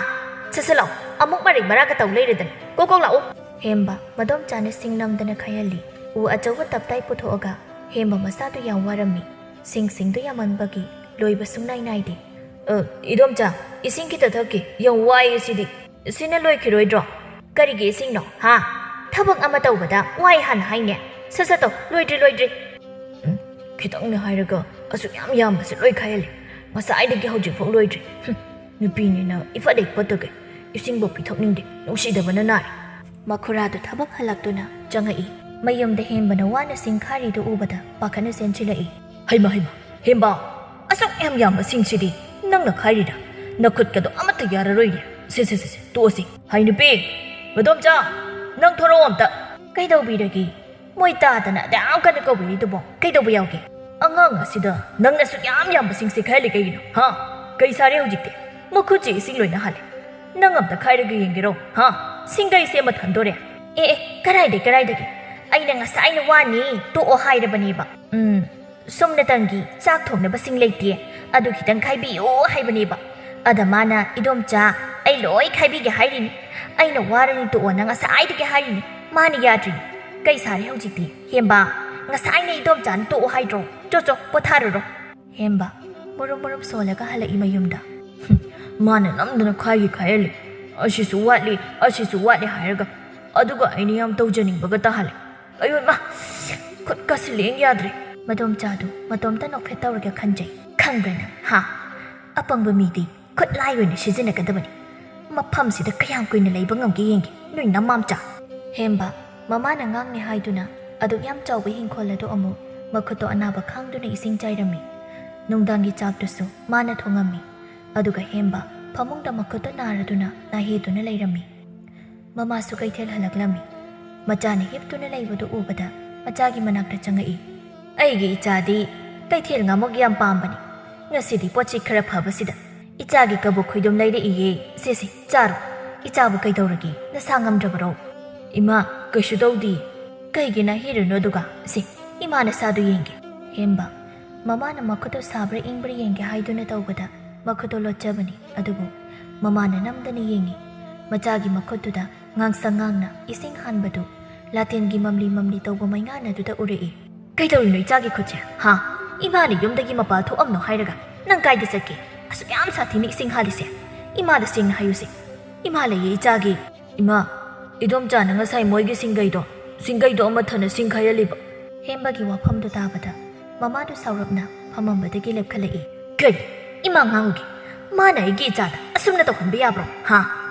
ꯁꯠ ꯁꯠ ꯂꯥꯛꯑꯣ꯫ ꯑꯃꯨꯛ ꯃꯔꯩ ꯃꯔꯥꯒ ꯇꯧ ꯂꯩꯔꯗꯅ꯫ ꯀꯣꯛ ꯀꯣꯛ ꯂꯥꯛꯑꯣ꯫" ꯍꯦꯝꯕ ꯃꯗꯣꯝꯆꯥꯅ ꯁꯤꯡ ꯅꯝꯗꯅ ꯈꯥꯏꯍꯜꯂꯤ꯫ ꯎ ꯑꯆꯧꯕ ꯇꯞꯇꯥꯏ ꯄꯨꯊꯣꯛꯑꯒ ꯍꯦꯝꯕ ꯃꯁꯥꯗꯨ ꯌꯥꯝ ꯋꯥꯔꯝꯃꯤ꯫ ꯁꯤꯡꯁꯤꯡꯗꯨ ꯌꯥꯝꯃꯟꯕꯒꯤ ꯂꯣꯏꯕ ꯁꯨꯡꯅꯥꯏ ꯅꯥꯏꯗꯦ꯫ "ꯑ, ꯏꯗꯣꯝꯆꯥ, ꯏꯁꯤꯡ ꯈꯤꯇ ꯊꯛꯀꯦ, ꯌꯥꯝ ꯋꯥꯏꯌꯦ ꯁꯤꯗꯤ꯫" "ꯁꯤꯅ ꯂꯣꯏꯈꯤꯔꯣꯏꯗ꯭ꯔꯣ?" "ꯀꯔꯤꯒꯤ ꯏꯁꯤꯡꯅꯣ, ꯍꯥ? ꯊꯕꯛ ꯑꯃ ꯇꯧꯕꯗ ꯋꯥꯏ ꯍꯥꯟꯅ ꯍꯥꯏꯅꯦ꯫ ꯁꯠ ꯁꯠ ꯇꯧ, ꯂꯣꯏꯗ꯭ꯔꯤ, ꯂꯣꯏꯗ꯭ꯔꯤ꯫" ꯎꯝ, ꯈꯤꯇꯪꯅꯦ ꯍꯥꯏꯔꯒ ꯑꯁꯨꯛ ꯌꯥꯝ ꯌꯥꯝꯕꯁꯦ ꯂꯣꯏ ꯈꯥꯏꯍꯜꯂꯦ꯫ ꯉꯁꯥꯏꯗꯒꯤ ꯍꯧꯖꯤꯛꯐꯥꯎ ꯂꯣꯏꯗ꯭ꯔꯤ꯫ ꯍꯨꯝ, ꯅꯨꯄꯤꯅꯤꯅ ꯏꯐꯠ ꯍꯦꯛ ꯐꯠꯇꯒꯩ ꯏꯁꯤꯡꯐꯥꯎ ꯄꯤꯊꯛꯅꯤꯡꯗꯦ, ꯅꯨꯡꯁꯤꯗꯕꯅ ꯅꯥꯔꯦ꯫ ꯃꯈꯨꯔꯥꯗꯨ ꯊꯕꯛ ꯍꯜꯂꯛꯇꯨꯅ ꯆꯪꯉꯛꯏ꯫ ꯃꯌꯨꯝꯗ ꯍꯦꯝꯕꯅ ꯋꯥꯅ ꯁꯤꯡ ꯈꯥꯔꯤꯗꯨ ꯎꯕꯗ ꯄꯥꯈꯠꯅ ꯆꯦꯟꯁꯤꯜꯂꯛꯏ꯫ "ꯍꯩꯃ, ꯍꯩꯃ, ꯍꯦꯝꯕ, ꯑꯁꯨꯛ ꯌꯥꯝ ꯌꯥꯝꯕ ꯁꯤꯡꯁꯤꯗꯤ ꯅꯪꯅ ꯈꯥꯏꯔꯤꯔꯥ? ꯅꯈꯨꯠꯀꯗꯣ ꯑꯃꯠꯇ ꯌꯥꯔꯔꯣꯏꯅꯦ꯫ ꯁꯦ, ꯁꯦ, ꯁꯦ, ꯁꯦ, ꯇꯣꯛꯑꯁꯤ꯫ ꯍꯥꯏ ꯅꯨꯄꯤ, ꯃꯗꯣꯝꯆꯥ, ꯅꯪ ꯊꯣꯔꯛꯑꯣ ꯑꯝꯇ꯫" "ꯀꯩꯗꯧꯕꯤꯔꯒꯦ? ꯃꯣꯏ ꯇꯥꯗꯅ ꯑꯗꯨꯛ ꯌꯥꯝ ꯀꯟꯅ ꯀꯧꯕꯤꯔꯤꯗꯨꯕꯣ ꯀꯩꯗꯧꯕ ꯌꯥꯎꯒꯦ?" "ꯑꯉꯥꯡ ꯑꯁꯤꯗ ꯅꯪꯅ ꯑꯁꯨꯛ ꯌꯥꯝ ꯌꯥꯝꯕ ꯁꯤꯡꯁꯦ ꯈꯥꯏꯍꯜꯂꯤ ꯀꯩꯒꯤꯅꯣ? ꯍꯥ? ꯀꯩ ꯁꯥꯔꯦ ꯍꯧꯖꯤꯛꯇꯤ? ꯃꯈꯨꯠꯁꯦ ꯏꯁꯤꯡ ꯂꯣꯏꯅ ꯍꯥꯜꯂꯦ꯫ ꯅꯪ ꯑꯝꯇ ꯈꯥꯏꯔꯒ ꯌꯦꯡꯒꯦꯔꯣ? ꯍꯥ? ꯁꯤꯡꯒꯩꯁꯦ ꯑꯃ ꯊꯟꯗꯣꯔꯦ꯫" "ꯑꯦ, ꯑꯦ, ꯀꯔꯥꯏꯗꯩ, ꯀꯔꯥꯏꯗꯒꯤ? ꯑꯩꯅ ꯉꯁꯥꯏꯅ ꯋꯥꯅꯤ ꯇꯣꯛꯑꯣ ꯍꯥꯏꯔꯕꯅꯦꯕ꯫ ꯎꯝ, ꯁꯣꯝꯅꯇꯪꯒꯤ ꯆꯥꯛ ꯊꯣꯡꯅꯕꯁꯤꯡ ꯂꯩꯇꯦ, ꯑꯗꯨ ꯈꯤꯇꯪ ꯈꯥꯏꯕꯤꯌꯣ ꯍꯥꯏꯕꯅꯦꯕ꯫ ꯑꯗ ꯃꯥꯅ, "ꯏꯗꯣꯝꯆꯥ, ꯑꯩ ꯂꯣꯏ ꯈꯥꯏꯕꯤꯒꯦ ꯍꯥꯏꯔꯤꯅꯤ꯫ ꯑꯩꯅ ꯋꯥꯔꯅꯤ ꯇꯣꯛꯑꯣꯅ ꯉꯁꯥꯏꯗꯒꯤ ꯍꯥꯏꯔꯤꯅꯤ꯫ ꯃꯥꯅ ꯌꯥꯗ꯭ꯔꯤꯅꯤ꯫ ꯀꯩ ꯁꯥꯔꯦ ꯍꯧꯖꯤꯛꯇꯤ? ꯍꯦꯝꯕ, ꯉꯁꯥꯏꯅ ꯏꯗꯣꯝꯆꯥꯅ ꯇꯣꯛꯑꯣ ꯍꯥꯏꯗ꯭ꯔꯣ? ꯆꯣ ꯆꯣ, ꯄꯣꯊꯥꯔꯨꯔꯣ꯫" ꯍꯦꯝꯕ ꯃꯔꯨꯝ ꯃꯔꯨꯝ ꯁꯣꯜꯂꯒ ꯍꯜꯂꯛꯏ ꯃꯌꯨꯝꯗ꯫ "ꯍꯨꯝ, ꯃꯥꯅ ꯅꯝꯗꯅ ꯈꯥꯏꯒꯤ ꯈꯥꯏꯍꯜꯂꯤ꯫ ꯑꯁꯤꯁꯨ ꯋꯥꯠꯂꯤ, ꯑꯁꯤꯁꯨ ꯋꯥꯠꯂꯤ ꯍꯥꯏꯔꯒ꯫ ꯑꯗꯨꯒ ꯑꯩꯅ ꯌꯥꯝ ꯇꯧꯖꯅꯤꯡꯕꯒ ꯇꯥꯍꯜꯂꯦ꯫ ꯑꯌꯣꯏꯃ, ꯈꯨꯠꯀꯁꯤ ꯂꯦꯡ ꯌꯥꯗ꯭ꯔꯦ꯫" ꯃꯗꯣꯝꯆꯥꯗꯨ ꯃꯇꯣꯝꯇ ꯅꯣꯛꯐꯦꯠ ꯇꯧꯔꯒ ꯈꯟꯖꯩ꯫ "ꯈꯪꯕ꯭ꯔꯥ ꯅꯪ, ꯍꯥ? ꯑꯄꯪꯕ ꯃꯤꯗꯤ ꯈꯨꯠꯂꯥꯏ ꯑꯣꯏꯅ ꯁꯤꯖꯤꯟꯅꯒꯗꯕꯅꯤ꯫ ꯃꯐꯝꯁꯤꯗ ꯀꯌꯥꯝ ꯀꯨꯏꯅ ꯂꯩꯕ ꯉꯝꯒꯦ ꯌꯦꯡꯒꯦ, ꯅꯣꯏ ꯅꯃꯥꯝꯆꯥ꯫" ꯍꯦꯝꯕ ꯃꯃꯥꯅ ꯉꯥꯡꯅꯤ ꯍꯥꯏꯗꯨꯅ ꯑꯗꯨꯛ ꯌꯥꯝ ꯆꯥꯎꯕ ꯍꯤꯡꯈꯣꯜ ꯑꯗꯨ ꯑꯃꯨꯛ ꯃꯈꯨꯠꯇꯣ ꯑꯅꯥꯕ ꯈꯥꯡꯗꯨꯅ ꯏꯁꯤꯡ ꯆꯥꯏꯔꯝꯃꯤ꯫ ꯅꯨꯡꯗꯥꯡꯒꯤ ꯆꯥꯛꯇꯨꯁꯨ ꯃꯥꯅ ꯊꯣꯡꯉꯝꯃꯤ꯫ ꯑꯗꯨꯒ ꯍꯦꯝꯕ ꯐꯃꯨꯡꯗ ꯃꯈꯨꯠꯇꯣ ꯅꯥꯔꯗꯨꯅ ꯅꯥꯍꯦꯗꯨꯅ ꯂꯩꯔꯝꯃꯤ꯫ ꯃꯃꯥꯁꯨ ꯀꯩꯊꯦꯜ ꯍꯜꯂꯛꯂꯝꯃꯤ꯫ ꯃꯆꯥꯅ ꯍꯤꯞꯇꯨꯅ ꯂꯩꯕꯗꯨ ꯎꯕꯗ ꯃꯆꯥꯒꯤ ꯃꯅꯥꯛꯇ ꯆꯪꯉꯛꯏ꯫ "ꯑꯩꯒꯤ ꯏꯆꯥꯗꯤ ꯀꯩꯊꯦꯜ ꯉꯥꯃꯨꯛ ꯌꯥꯝ ꯄꯥꯝꯕꯅꯤ꯫ ꯉꯁꯤꯗꯤ ꯄꯣꯠ ꯆꯩ ꯈꯔ ꯐꯕꯁꯤꯗ ꯏꯆꯥꯒꯤ ꯀꯕꯣꯛ ꯈꯣꯏꯗꯨꯝ ꯂꯩꯔꯛꯏꯌꯦ꯫ ꯁꯦꯁꯦ, ꯆꯥꯔꯣ꯫ ꯏꯆꯥꯕꯨ ꯀꯩꯗꯧꯔꯒꯦ? ꯅꯁꯥ ꯉꯝꯗ꯭ꯔꯕꯔꯣ?" "ꯏꯃꯥ, ꯀꯩꯁꯨ ꯇꯧꯗꯦ꯫" "ꯀꯩꯒꯤ ꯅꯥꯍꯦꯔꯤꯅꯣ ꯑꯗꯨꯒ? ꯁꯦ, ꯏꯃꯥ ꯅꯁꯥꯗꯨ ꯌꯦꯡꯒꯦ꯫" ꯍꯦꯝꯕ ꯃꯃꯥꯅ ꯃꯈꯨꯠꯇꯣ ꯁꯥꯕ꯭ꯔꯥ ꯏꯪꯕ꯭ꯔꯥ ꯌꯦꯡꯒꯦ ꯍꯥꯏꯗꯨꯅ ꯇꯧꯕꯗ ꯃꯈꯨꯠꯇꯣ ꯂꯣꯠꯆꯕꯅꯤ꯫ ꯑꯗꯨꯕꯨ ꯃꯃꯥꯅ ꯅꯝꯗꯅ ꯌꯦꯡꯉꯤ꯫ ꯃꯆꯥꯒꯤ ꯃꯈꯨꯠꯇꯨꯗ ꯉꯥꯡꯁꯪ ꯉꯥꯡꯅ ꯏꯁꯤꯡ ꯍꯥꯟꯕꯗꯨ ꯂꯥꯇꯦꯟꯒꯤ ꯃꯝꯂꯤ ꯃꯝꯂꯤ ꯇꯧꯕ ꯃꯩꯉꯥꯟ ꯑꯗꯨꯗ ꯎꯔꯛꯏ꯫ "ꯀꯩꯗꯧꯔꯤꯅꯣ ꯏꯆꯥꯒꯤ ꯈꯨꯠꯁꯦ? ꯍꯥ? ꯏꯃꯥꯅ ꯌꯨꯝꯗꯒꯤ ꯃꯄꯥꯜ ꯊꯣꯛꯑꯝꯅꯣ ꯍꯥꯏꯔꯒ ꯅꯪ ꯀꯥꯏꯗ ꯆꯠꯀꯦ? ꯑꯁꯨꯛ ꯌꯥꯝ ꯁꯥꯊꯤꯅ ꯏꯁꯤꯡ ꯍꯥꯜꯂꯤꯁꯦ? ꯏꯃꯥꯗ ꯁꯦꯡꯅ ꯍꯥꯏꯌꯨꯁꯦ꯫" "ꯏꯃꯥ ꯂꯩꯌꯦ ꯏꯆꯥꯒꯤ꯫" "ꯏꯃꯥ, ꯏꯗꯣꯝꯆꯥꯅ ꯉꯁꯥꯏ ꯃꯣꯏꯒꯤ ꯁꯤꯡꯒꯩꯗꯣ, ꯁꯤꯡꯒꯩꯗꯣ ꯑꯃ ꯊꯟꯅ ꯁꯤꯡ ꯈꯥꯏꯍꯜꯂꯤꯕ꯫" ꯍꯦꯝꯕꯒꯤ ꯋꯥꯐꯝꯗꯨ ꯇꯥꯕꯗ ꯃꯃꯥꯗꯨ ꯁꯥꯎꯔꯞꯅ ꯐꯝꯃꯝꯕꯗꯒꯤ ꯂꯦꯞꯈꯠꯂꯛꯏ꯫ "ꯀꯔꯤ? ꯏꯃꯥ ꯉꯥꯡꯉꯨꯒꯦ? ꯃꯥꯅ ꯑꯩꯒꯤ ꯏꯆꯥꯗ ꯑꯁꯨꯝꯅ ꯇꯧꯍꯟꯕ ꯌꯥꯕ꯭ꯔꯣ? ꯍꯥ?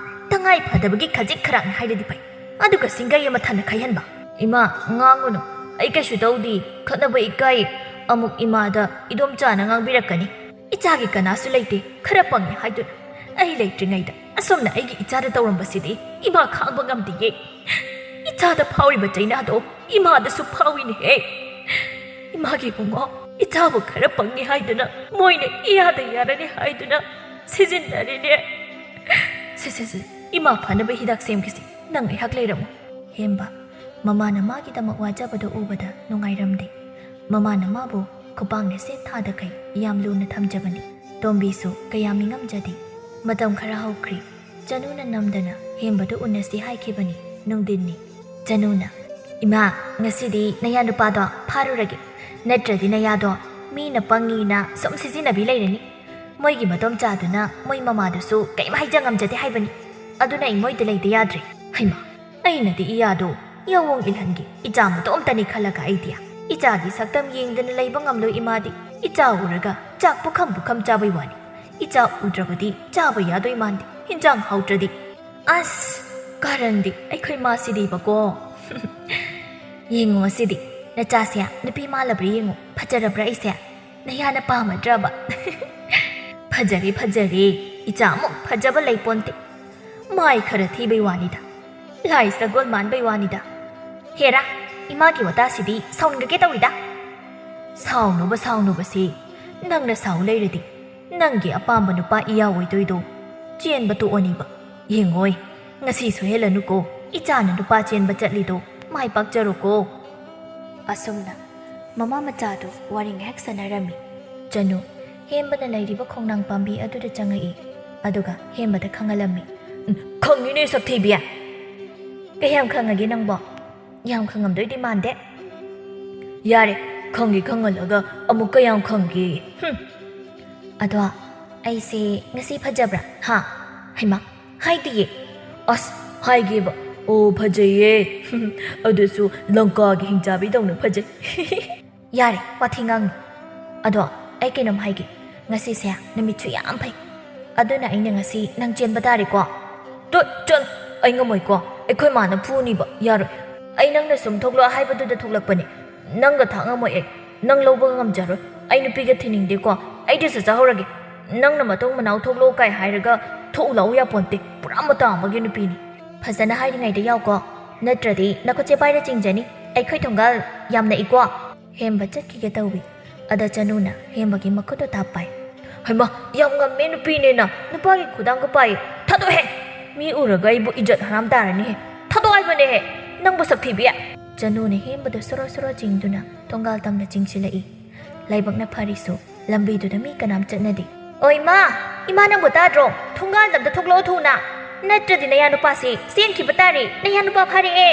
ꯇꯉꯥꯏ ꯐꯗꯕꯒꯤ ꯈꯖꯤꯛ ꯈꯔꯥꯛꯅꯤ ꯍꯥꯏꯔꯗꯤ ꯐꯩ, ꯑꯗꯨꯒ ꯁꯤꯡꯒꯩ ꯑꯃ ꯊꯟꯅ ꯈꯥꯏꯍꯟꯕ?" "ꯏꯃꯥ, ꯉꯥꯡꯉꯨꯅꯨ꯫ ꯑꯩ ꯀꯩꯁꯨ ꯇꯧꯗꯦ꯫ ꯈꯠꯅꯕ ꯏꯀꯥꯏ꯫ ꯑꯃꯨꯛ ꯏꯃꯥꯗ ꯏꯗꯣꯝꯆꯥꯅ ꯉꯥꯡꯕꯤꯔꯛꯀꯅꯤ꯫ ꯏꯆꯥꯒꯤ ꯀꯅꯥꯁꯨ ꯂꯩꯇꯦ, ꯈꯔ ꯄꯪꯉꯦ ꯍꯥꯏꯗꯨꯅ꯫ ꯑꯩ ꯂꯩꯇ꯭ꯔꯤꯉꯩꯗ ꯑꯁꯨꯝꯅ ꯑꯩꯒꯤ ꯏꯆꯥꯗ ꯇꯧꯔꯝꯕꯁꯤꯗꯤ ꯏꯃꯥ ꯈꯥꯡꯕ ꯉꯝꯗꯦꯌꯦ꯫ ꯏꯆꯥꯗ ꯐꯥꯎꯔꯤꯕ ꯆꯩꯅꯥꯗꯣ ꯏꯃꯥꯗꯁꯨ ꯐꯥꯎꯏꯅꯦꯍꯦ꯫ ꯏꯃꯥꯒꯤ ꯏꯕꯨꯡꯉꯣ, ꯏꯆꯥꯕꯨ ꯈꯔ ꯄꯪꯉꯦ ꯍꯥꯏꯗꯨꯅ, ꯃꯣꯏꯅ ꯏꯌꯥꯗ ꯌꯥꯔꯅꯤ ꯍꯥꯏꯗꯨꯅ ꯁꯤꯖꯤꯟꯅꯔꯤꯅꯦ꯫ ꯁꯦ, ꯁꯦ, ꯁꯦ, ꯏꯃꯥ ꯐꯅꯕ ꯍꯤꯗꯥꯛ ꯁꯦꯝꯈꯤꯁꯤ꯫ ꯅꯪ ꯉꯥꯏꯍꯥꯛ ꯂꯩꯔꯝꯃꯨ꯫" ꯍꯦꯝꯕ ꯃꯃꯥꯅ ꯃꯥꯒꯤꯗꯃꯛ ꯋꯥꯖꯕꯗꯨ ꯎꯕꯗ ꯅꯨꯡꯉꯥꯏꯔꯝꯗꯦ꯫ ꯃꯃꯥꯅ ꯃꯥꯕꯨ ꯈꯨꯄꯥꯛꯅ ꯁꯦꯠ ꯊꯥꯗꯈꯩ ꯌꯥꯝ ꯂꯨꯅ ꯊꯝꯖꯕꯅꯤ꯫ ꯇꯣꯝꯕꯤꯁꯨ ꯀꯌꯥ ꯃꯤꯉꯝꯖꯗꯦ꯫ ꯃꯇꯝ ꯈꯔ ꯍꯧꯈ꯭ꯔꯦ꯫ ꯆꯅꯨꯅ ꯅꯝꯗꯅ ꯍꯦꯝꯕꯗꯨ ꯎꯅꯁꯤ ꯍꯥꯏꯈꯤꯕꯅꯤ꯫ ꯅꯨꯡꯊꯤꯟꯅꯤ꯫ ꯆꯅꯨꯅ, "ꯏꯃꯥ, ꯉꯁꯤꯗꯤ ꯅꯌꯥ ꯅꯨꯄꯥꯗꯣ ꯐꯥꯔꯨꯔꯒꯦ, ꯅꯠꯇ꯭ꯔꯗꯤ ꯅꯌꯥꯗꯣ ꯃꯤꯅ ꯄꯪꯉꯤꯅ ꯁꯨꯝ ꯁꯤꯖꯤꯟꯅꯕꯤ ꯂꯩꯔꯅꯤ꯫ ꯃꯣꯏꯒꯤ ꯃꯗꯣꯝꯆꯥꯗꯨꯅ ꯃꯣꯏ ꯃꯃꯥꯗꯨꯁꯨ ꯀꯔꯤꯝ ꯍꯥꯏꯖ ꯉꯝꯖꯗꯦ ꯍꯥꯏꯕꯅꯤ꯫ ꯑꯗꯨꯅ ꯑꯩ ꯃꯣꯏꯗ ꯂꯩꯗ ꯌꯥꯗ꯭ꯔꯦ꯫ ꯍꯩꯃꯥ, ꯑꯩꯅꯗꯤ ꯏꯌꯥꯗꯣ ꯌꯥꯑꯣꯡ ꯏꯜꯍꯟꯒꯦ, ꯏꯆꯥ ꯃꯇꯣꯝꯇꯅꯤ ꯈꯜꯂꯒ ꯑꯩꯗꯤ꯫ ꯏꯆꯥꯒꯤ ꯁꯛꯇꯝ ꯌꯦꯡꯗꯅ ꯂꯩꯕ ꯉꯝꯂꯣꯏ ꯏꯃꯥꯗꯤ꯫ ꯏꯆꯥ ꯎꯔꯒ ꯆꯥꯛ ꯄꯨꯈꯝ ꯄꯨꯈꯝ ꯆꯥꯕꯩ ꯋꯥꯅꯤ꯫ ꯏꯆꯥ ꯎꯗ꯭ꯔꯕꯗꯤ ꯆꯥꯕ ꯌꯥꯗꯣꯏ ꯃꯥꯟꯗꯦ, ꯍꯤꯟꯖꯥꯡ ꯍꯥꯎꯇ꯭ꯔꯗꯤ꯫ ꯑꯁ, ꯀꯥꯔꯟꯗꯤ ꯑꯩꯈꯣꯏ ꯃꯥꯁꯤꯗꯤꯕꯀꯣ꯫ ꯌꯦꯡꯉꯣ ꯁꯤꯗꯤ, ꯅꯆꯥꯁꯦ ꯅꯨꯄꯤ ꯃꯥꯜꯂꯕ꯭ꯔꯥ ꯌꯦꯡꯉꯣ, ꯐꯖꯔꯕ꯭ꯔꯥ ꯑꯩꯁꯦ? ꯅꯌꯥꯅ ꯄꯥꯝꯃꯗ꯭ꯔꯕ?" "ꯐꯖꯔꯦ, ꯐꯖꯔꯦ, ꯏꯆꯥꯃꯨꯛ ꯐꯖꯕ ꯂꯩꯄꯣꯟꯇꯦ꯫ ꯃꯥꯏ ꯈꯔ ꯊꯤꯕꯩ ꯋꯥꯅꯤꯗ, ꯂꯥꯏ ꯁꯒꯣꯜ ꯃꯥꯟꯕꯩ ꯋꯥꯅꯤꯗ꯫ ꯍꯦꯔꯥ, ꯏꯃꯥꯒꯤ ꯋꯥꯇꯥꯁꯤꯗꯤ ꯁꯥꯎꯅꯤꯡꯒꯦ ꯇꯧꯏꯗ꯫" "ꯁꯥꯎꯅꯨꯕ, ꯁꯥꯎꯅꯨꯕꯁꯤ, ꯅꯪꯅ ꯁꯥꯎ ꯂꯩꯔꯗꯤ ꯅꯪꯒꯤ ꯑꯄꯥꯝꯕ ꯅꯨꯄꯥ ꯏꯌꯥ ꯑꯣꯏꯗꯣꯏꯗꯣ ꯆꯦꯟꯕ ꯇꯣꯛꯑꯅꯤꯕ꯫ ꯌꯦꯡꯉꯣꯏ, ꯉꯁꯤ ꯁꯣꯏꯍꯜꯂꯅꯨꯀꯣ, ꯏꯆꯥꯅ ꯅꯨꯄꯥ ꯆꯦꯟꯕ ꯆꯠꯂꯤꯗꯣ ꯃꯥꯏ ꯄꯥꯛꯆꯔꯣꯀꯣ꯫" ꯑꯁꯨꯝꯅ ꯃꯃꯥ ꯃꯆꯥꯗꯨ ꯋꯥꯔꯤ ꯉꯥꯏꯍꯥꯛ ꯁꯥꯟꯅꯔꯝꯃꯤ꯫ ꯆꯅꯨ ꯍꯦꯝꯕꯅ ꯂꯩꯔꯤꯕ ꯈꯣꯡꯅꯥꯡ ꯄꯥꯝꯕꯤ ꯑꯗꯨꯗ ꯆꯪꯉꯛꯏ꯫ ꯑꯗꯨꯒ ꯍꯦꯝꯕꯗ ꯈꯪꯍꯜꯂꯝꯃꯤ꯫ "ꯎꯝ, ꯈꯪꯉꯤꯅꯦ ꯁꯛꯊꯤꯕꯤ꯫ ꯀꯌꯥꯝ ꯈꯪꯉꯒꯦ ꯅꯪꯕꯣ?" "ꯌꯥꯝ ꯈꯪꯉꯝꯗꯣꯏꯗꯤ ꯃꯥꯟꯗꯦ꯫" "ꯌꯥꯔꯦ, ꯈꯪꯒꯦ ꯈꯪꯍꯜꯂꯒ ꯑꯃꯨꯛ ꯀꯌꯥꯝ ꯈꯪꯒꯦ? ꯍꯨꯝ꯫" "ꯑꯗꯣ ꯑꯩꯁꯦ ꯉꯁꯤ ꯐꯖꯕ꯭ꯔꯥ, ꯍꯥ? ꯍꯩꯃꯥ, ꯍꯥꯏꯗꯤꯌꯦ꯫" "ꯑꯁ, ꯍꯥꯏꯒꯦꯕ꯫ ꯑꯣ, ꯐꯖꯩꯌꯦ꯫ ꯑꯗꯨꯁꯨ ꯂꯪꯀꯥꯒꯤ ꯍꯤꯡꯆꯥꯕꯤꯗꯧꯅ ꯐꯖꯩ꯫" "ꯌꯥꯔꯦ, ꯋꯥꯊꯤ ꯉꯥꯡꯅꯨ꯫ ꯑꯗꯣ ꯑꯩ ꯀꯩꯅꯣꯝ ꯍꯥꯏꯒꯦ, ꯉꯁꯤꯁꯦ ꯅꯨꯃꯤꯠꯁꯨ ꯌꯥꯝ ꯐꯩ꯫ ꯑꯗꯨꯅ ꯑꯩꯅ ꯉꯁꯤ ꯅꯪ ꯆꯦꯟꯕ ꯇꯥꯔꯦꯀꯣ?" "ꯇꯨꯠ, ꯆꯠ! ꯑꯩ ꯉꯝꯃꯣꯏꯀꯣ, ꯑꯩꯈꯣꯏ ꯃꯥꯅ ꯐꯨꯅꯤꯕ, ꯌꯥꯔꯣꯏ꯫ ꯑꯩ ꯅꯪꯅ ꯁꯨꯝ ꯊꯣꯛꯂꯛꯑꯣ ꯍꯥꯏꯕꯗꯨꯗ ꯊꯣꯛꯂꯛꯄꯅꯦ꯫ ꯅꯪꯒ ꯊꯥꯛ ꯉꯝꯃꯣꯏ ꯑꯩ, ꯅꯪ ꯂꯧꯕꯒ ꯉꯝꯖꯔꯣꯏ꯫ ꯑꯩ ꯅꯨꯄꯤꯒ ꯊꯤꯅꯤꯡꯗꯦꯀꯣ, ꯑꯩꯗꯤ ꯆꯠꯆꯍꯧꯔꯒꯦ꯫ ꯅꯪꯅ ꯃꯇꯨꯡ ꯃꯅꯥꯎ ꯊꯣꯛꯂꯛꯑꯣ ꯀꯥꯏ ꯍꯥꯏꯔꯒ ꯊꯣꯛꯎ ꯂꯥꯛꯎ ꯌꯥꯄꯣꯟꯇꯦ, ꯄꯨꯔꯥ ꯃꯇꯥ ꯑꯃꯒꯤ ꯅꯨꯄꯤꯅꯤ꯫" "ꯐꯖꯅ ꯍꯥꯏꯔꯤꯉꯩꯗ ꯌꯥꯎꯀꯣ, ꯅꯠꯇ꯭ꯔꯗꯤ ꯅꯈꯨꯠꯁꯦ ꯄꯥꯏꯔ ꯆꯤꯡꯖꯅꯤ꯫ ꯑꯩꯈꯣꯏ ꯊꯣꯡꯒꯥꯜ ꯌꯥꯝ ꯅꯛꯏꯀꯣ꯫" ꯍꯦꯝꯕ ꯆꯠꯈꯤꯒꯦ ꯇꯧꯏ꯫ ꯑꯗ ꯆꯅꯨꯅ ꯍꯦꯝꯕꯒꯤ ꯃꯈꯨꯠꯇꯨ ꯇꯥꯞ ꯄꯥꯏ꯫ "ꯍꯩꯃꯥ, ꯌꯥꯝ ꯉꯝꯃꯦ ꯅꯨꯄꯤꯅꯦꯅ, ꯅꯨꯄꯥꯒꯤ ꯈꯨꯗꯥꯡꯒ ꯄꯥꯏꯌꯦ꯫ ꯊꯥꯗꯣꯛꯍꯦ! ꯃꯤ ꯎꯔꯒ ꯑꯩꯕꯨ ꯏꯖꯠ ꯍꯔꯥꯝ ꯇꯥꯔꯅꯤꯍꯦ꯫ ꯊꯥꯗꯣꯛ ꯍꯥꯏꯕꯅꯦꯍꯦ!" ꯅꯪꯕꯨ ꯁꯛꯊꯤꯕꯤ!" ꯆꯅꯨꯅ ꯍꯦꯝꯕꯗ ꯁꯣꯔꯣ ꯁꯣꯔꯣ ꯆꯤꯡꯗꯨꯅ ꯊꯣꯡꯒꯥꯜ ꯇꯝꯅ ꯆꯤꯡꯁꯤꯜꯂꯛꯏ꯫ ꯂꯥꯏꯕꯛꯅ ꯐꯔꯤꯁꯨ ꯂꯝꯕꯤꯗꯨꯗ ꯃꯤ ꯀꯅꯥꯝ ꯆꯠꯅꯗꯦ꯫ "ꯑꯣ ꯏꯃꯥ! ꯏꯃꯥ, ꯅꯪꯕꯨ ꯇꯥꯗ꯭ꯔꯣ? ꯊꯣꯡꯒꯥꯜꯗ ꯑꯝꯇ ꯊꯣꯛꯂꯛꯑꯣ ꯊꯨꯅ! ꯅꯠꯇ꯭ꯔꯗꯤ ꯅꯌꯥ ꯅꯨꯄꯥꯁꯤ ꯆꯦꯟꯈꯤꯕ ꯇꯥꯔꯦ꯫ ꯅꯌꯥ ꯅꯨꯄꯥ ꯐꯥꯔꯛꯑꯦ!"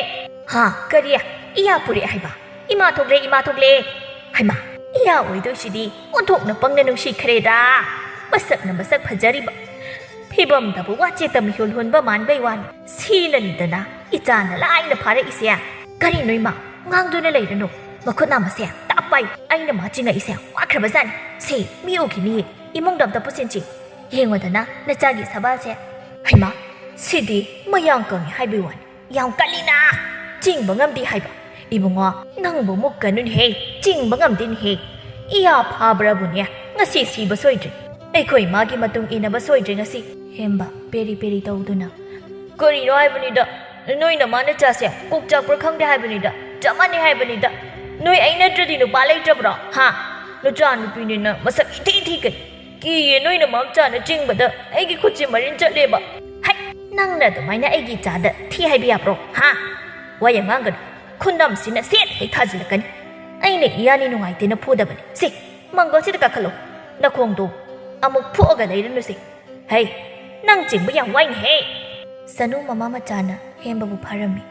"ꯍꯥ? ꯀꯔꯤ? ꯏꯌꯥ ꯄꯨꯔꯛꯑꯦ ꯍꯥꯏꯕ? ꯏꯃꯥ ꯊꯣꯛꯂꯛꯑꯦ, ꯏꯃꯥ ꯊꯣꯛꯂꯛꯑꯦ!" "ꯍꯩꯃꯥ! ꯏꯌꯥ ꯑꯣꯏꯗꯣꯏꯁꯤꯗꯤ ꯑꯣꯟꯊꯣꯛꯅ ꯄꯪꯅ ꯅꯨꯡꯁꯤꯈ꯭ꯔꯦꯗ꯫ ꯃꯁꯛꯅ ꯃꯁꯛ ꯐꯖꯔꯤꯕ, ꯐꯤꯕꯝꯗꯕꯨ ꯋꯥꯆꯦꯠꯇ ꯃꯤꯍꯨꯜ ꯍꯨꯟꯕ ꯃꯥꯟꯕꯩ ꯋꯥꯅꯤ꯫ ꯁꯤꯅꯅꯤꯗꯅ ꯏꯆꯥꯅ ꯂꯥꯏꯅ ꯐꯥꯔꯛꯏꯁꯦ꯫ ꯀꯔꯤꯅꯣ ꯏꯃꯥ? ꯉꯥꯡꯗꯨꯅ ꯂꯩꯔꯅꯨ꯫ ꯃꯈꯨꯠ ꯅꯥꯝꯃꯁꯦ ꯇꯥꯞ ꯄꯥꯏ꯫ ꯑꯩꯅ ꯃꯥ ꯆꯤꯡꯉꯛꯏꯁꯦ ꯋꯥꯈ꯭ꯔꯕꯖꯥꯠꯅꯤ꯫ ꯁꯦ, ꯃꯤ ꯎꯈꯤꯅꯤꯌꯦ꯫ ꯏꯃꯨꯡꯗ ꯑꯝꯇ ꯄꯨꯁꯤꯟꯁꯤ꯫ ꯌꯦꯡꯉꯣꯗꯅ, ꯅꯆꯥꯒꯤ ꯁꯕꯥꯜꯁꯦ꯫ ꯍꯩꯃꯥ, ꯁꯤꯗꯤ ꯃꯌꯥꯡ ꯀꯪꯉꯤ ꯍꯥꯏꯕꯩ ꯋꯥꯅꯤ꯫ ꯌꯥꯝ ꯀꯜꯂꯤꯅ! ꯆꯤꯡꯕ ꯉꯝꯗꯦ ꯍꯥꯏꯕ꯫ ꯏꯕꯨꯡꯉꯣ, ꯅꯪꯕꯨ ꯃꯨꯛꯀꯅꯨꯅꯦꯍꯦ, ꯆꯤꯡꯕ ꯉꯝꯗꯦꯅꯦꯍꯦ꯫ ꯏꯌꯥ ꯐꯥꯕ꯭ꯔꯕꯨꯅꯦ, ꯉꯁꯤ ꯁꯤꯕ ꯁꯣꯏꯗ꯭ꯔꯦ꯫ ꯑꯩꯈꯣꯏ ꯃꯥꯒꯤ ꯃꯇꯨꯡ ꯏꯟꯅꯕ ꯁꯣꯏꯗ꯭ꯔꯦ ꯉꯁꯤ꯫ ꯍꯦꯝꯕ ꯄꯦꯔꯤ ꯄꯦꯔꯤ ꯇꯧꯗꯨꯅ꯫ ꯀꯔꯤꯅꯣ ꯍꯥꯏꯕꯅꯤꯗ, ꯅꯣꯏ ꯅꯃꯥ ꯅꯆꯥꯁꯦ ꯀꯣꯛ ꯆꯥꯛꯄ꯭ꯔꯥ ꯈꯪꯗꯦ ꯍꯥꯏꯕꯅꯤꯗ, ꯆꯞ ꯃꯥꯟꯅꯩ ꯍꯥꯏꯕꯅꯤꯗ꯫ ꯅꯣꯏ ꯑꯩ ꯅꯠꯇ꯭ꯔꯗꯤ ꯅꯨꯄꯥ ꯂꯩꯇ꯭ꯔꯕ꯭ꯔꯣ? ꯍꯥ? ꯅꯆꯥ ꯅꯨꯄꯤꯅꯤꯅ ꯃꯁꯛ ꯏꯊꯤ ꯊꯤꯈꯩ꯫ ꯀꯤꯌꯦ ꯅꯣꯏ ꯅꯃꯥ ꯃꯆꯥꯅ ꯆꯤꯡꯕꯗ ꯑꯩꯒꯤ ꯈꯨꯠꯁꯦ ꯃꯔꯤꯟ ꯆꯠꯂꯦꯕ꯫ ꯍꯩ, ꯅꯪꯅ ꯑꯗꯨꯃꯥꯏꯅ ꯑꯩꯒꯤ ꯏꯆꯥꯗ ꯊꯤ ꯍꯥꯏꯕ ꯌꯥꯕ꯭ꯔꯣ? ꯍꯥ? ꯋꯥ ꯌꯥꯝ ꯉꯥꯡꯒꯅꯨ꯫ ꯈꯨꯅꯝꯁꯤꯅ ꯁꯦꯠ ꯍꯦꯛ ꯊꯥꯖꯤꯜꯂꯛꯀꯅꯤ꯫ ꯑꯩꯅ ꯏꯌꯥꯅꯤ ꯅꯨꯡꯉꯥꯏꯇꯦꯅ ꯐꯨꯗꯕꯅꯤ꯫ ꯁꯦ, ꯃꯪꯒꯣꯜꯁꯤꯗ ꯀꯥꯈꯠꯂꯣ꯫ ꯅꯈꯣꯡꯗꯣ ꯑꯃꯨꯛ ꯐꯨꯛꯑꯒ ꯂꯩꯔꯅꯨꯁꯦ꯫ ꯍꯩ, ꯅꯪ ꯆꯤꯡꯕ ꯌꯥꯝ ꯋꯥꯏꯅꯦꯍꯦ꯫ ꯁꯅꯨ ꯃꯃꯥ ꯃꯆꯥꯅ ꯍꯦꯝꯕꯕꯨ ꯐꯥꯔꯝꯃꯤ꯫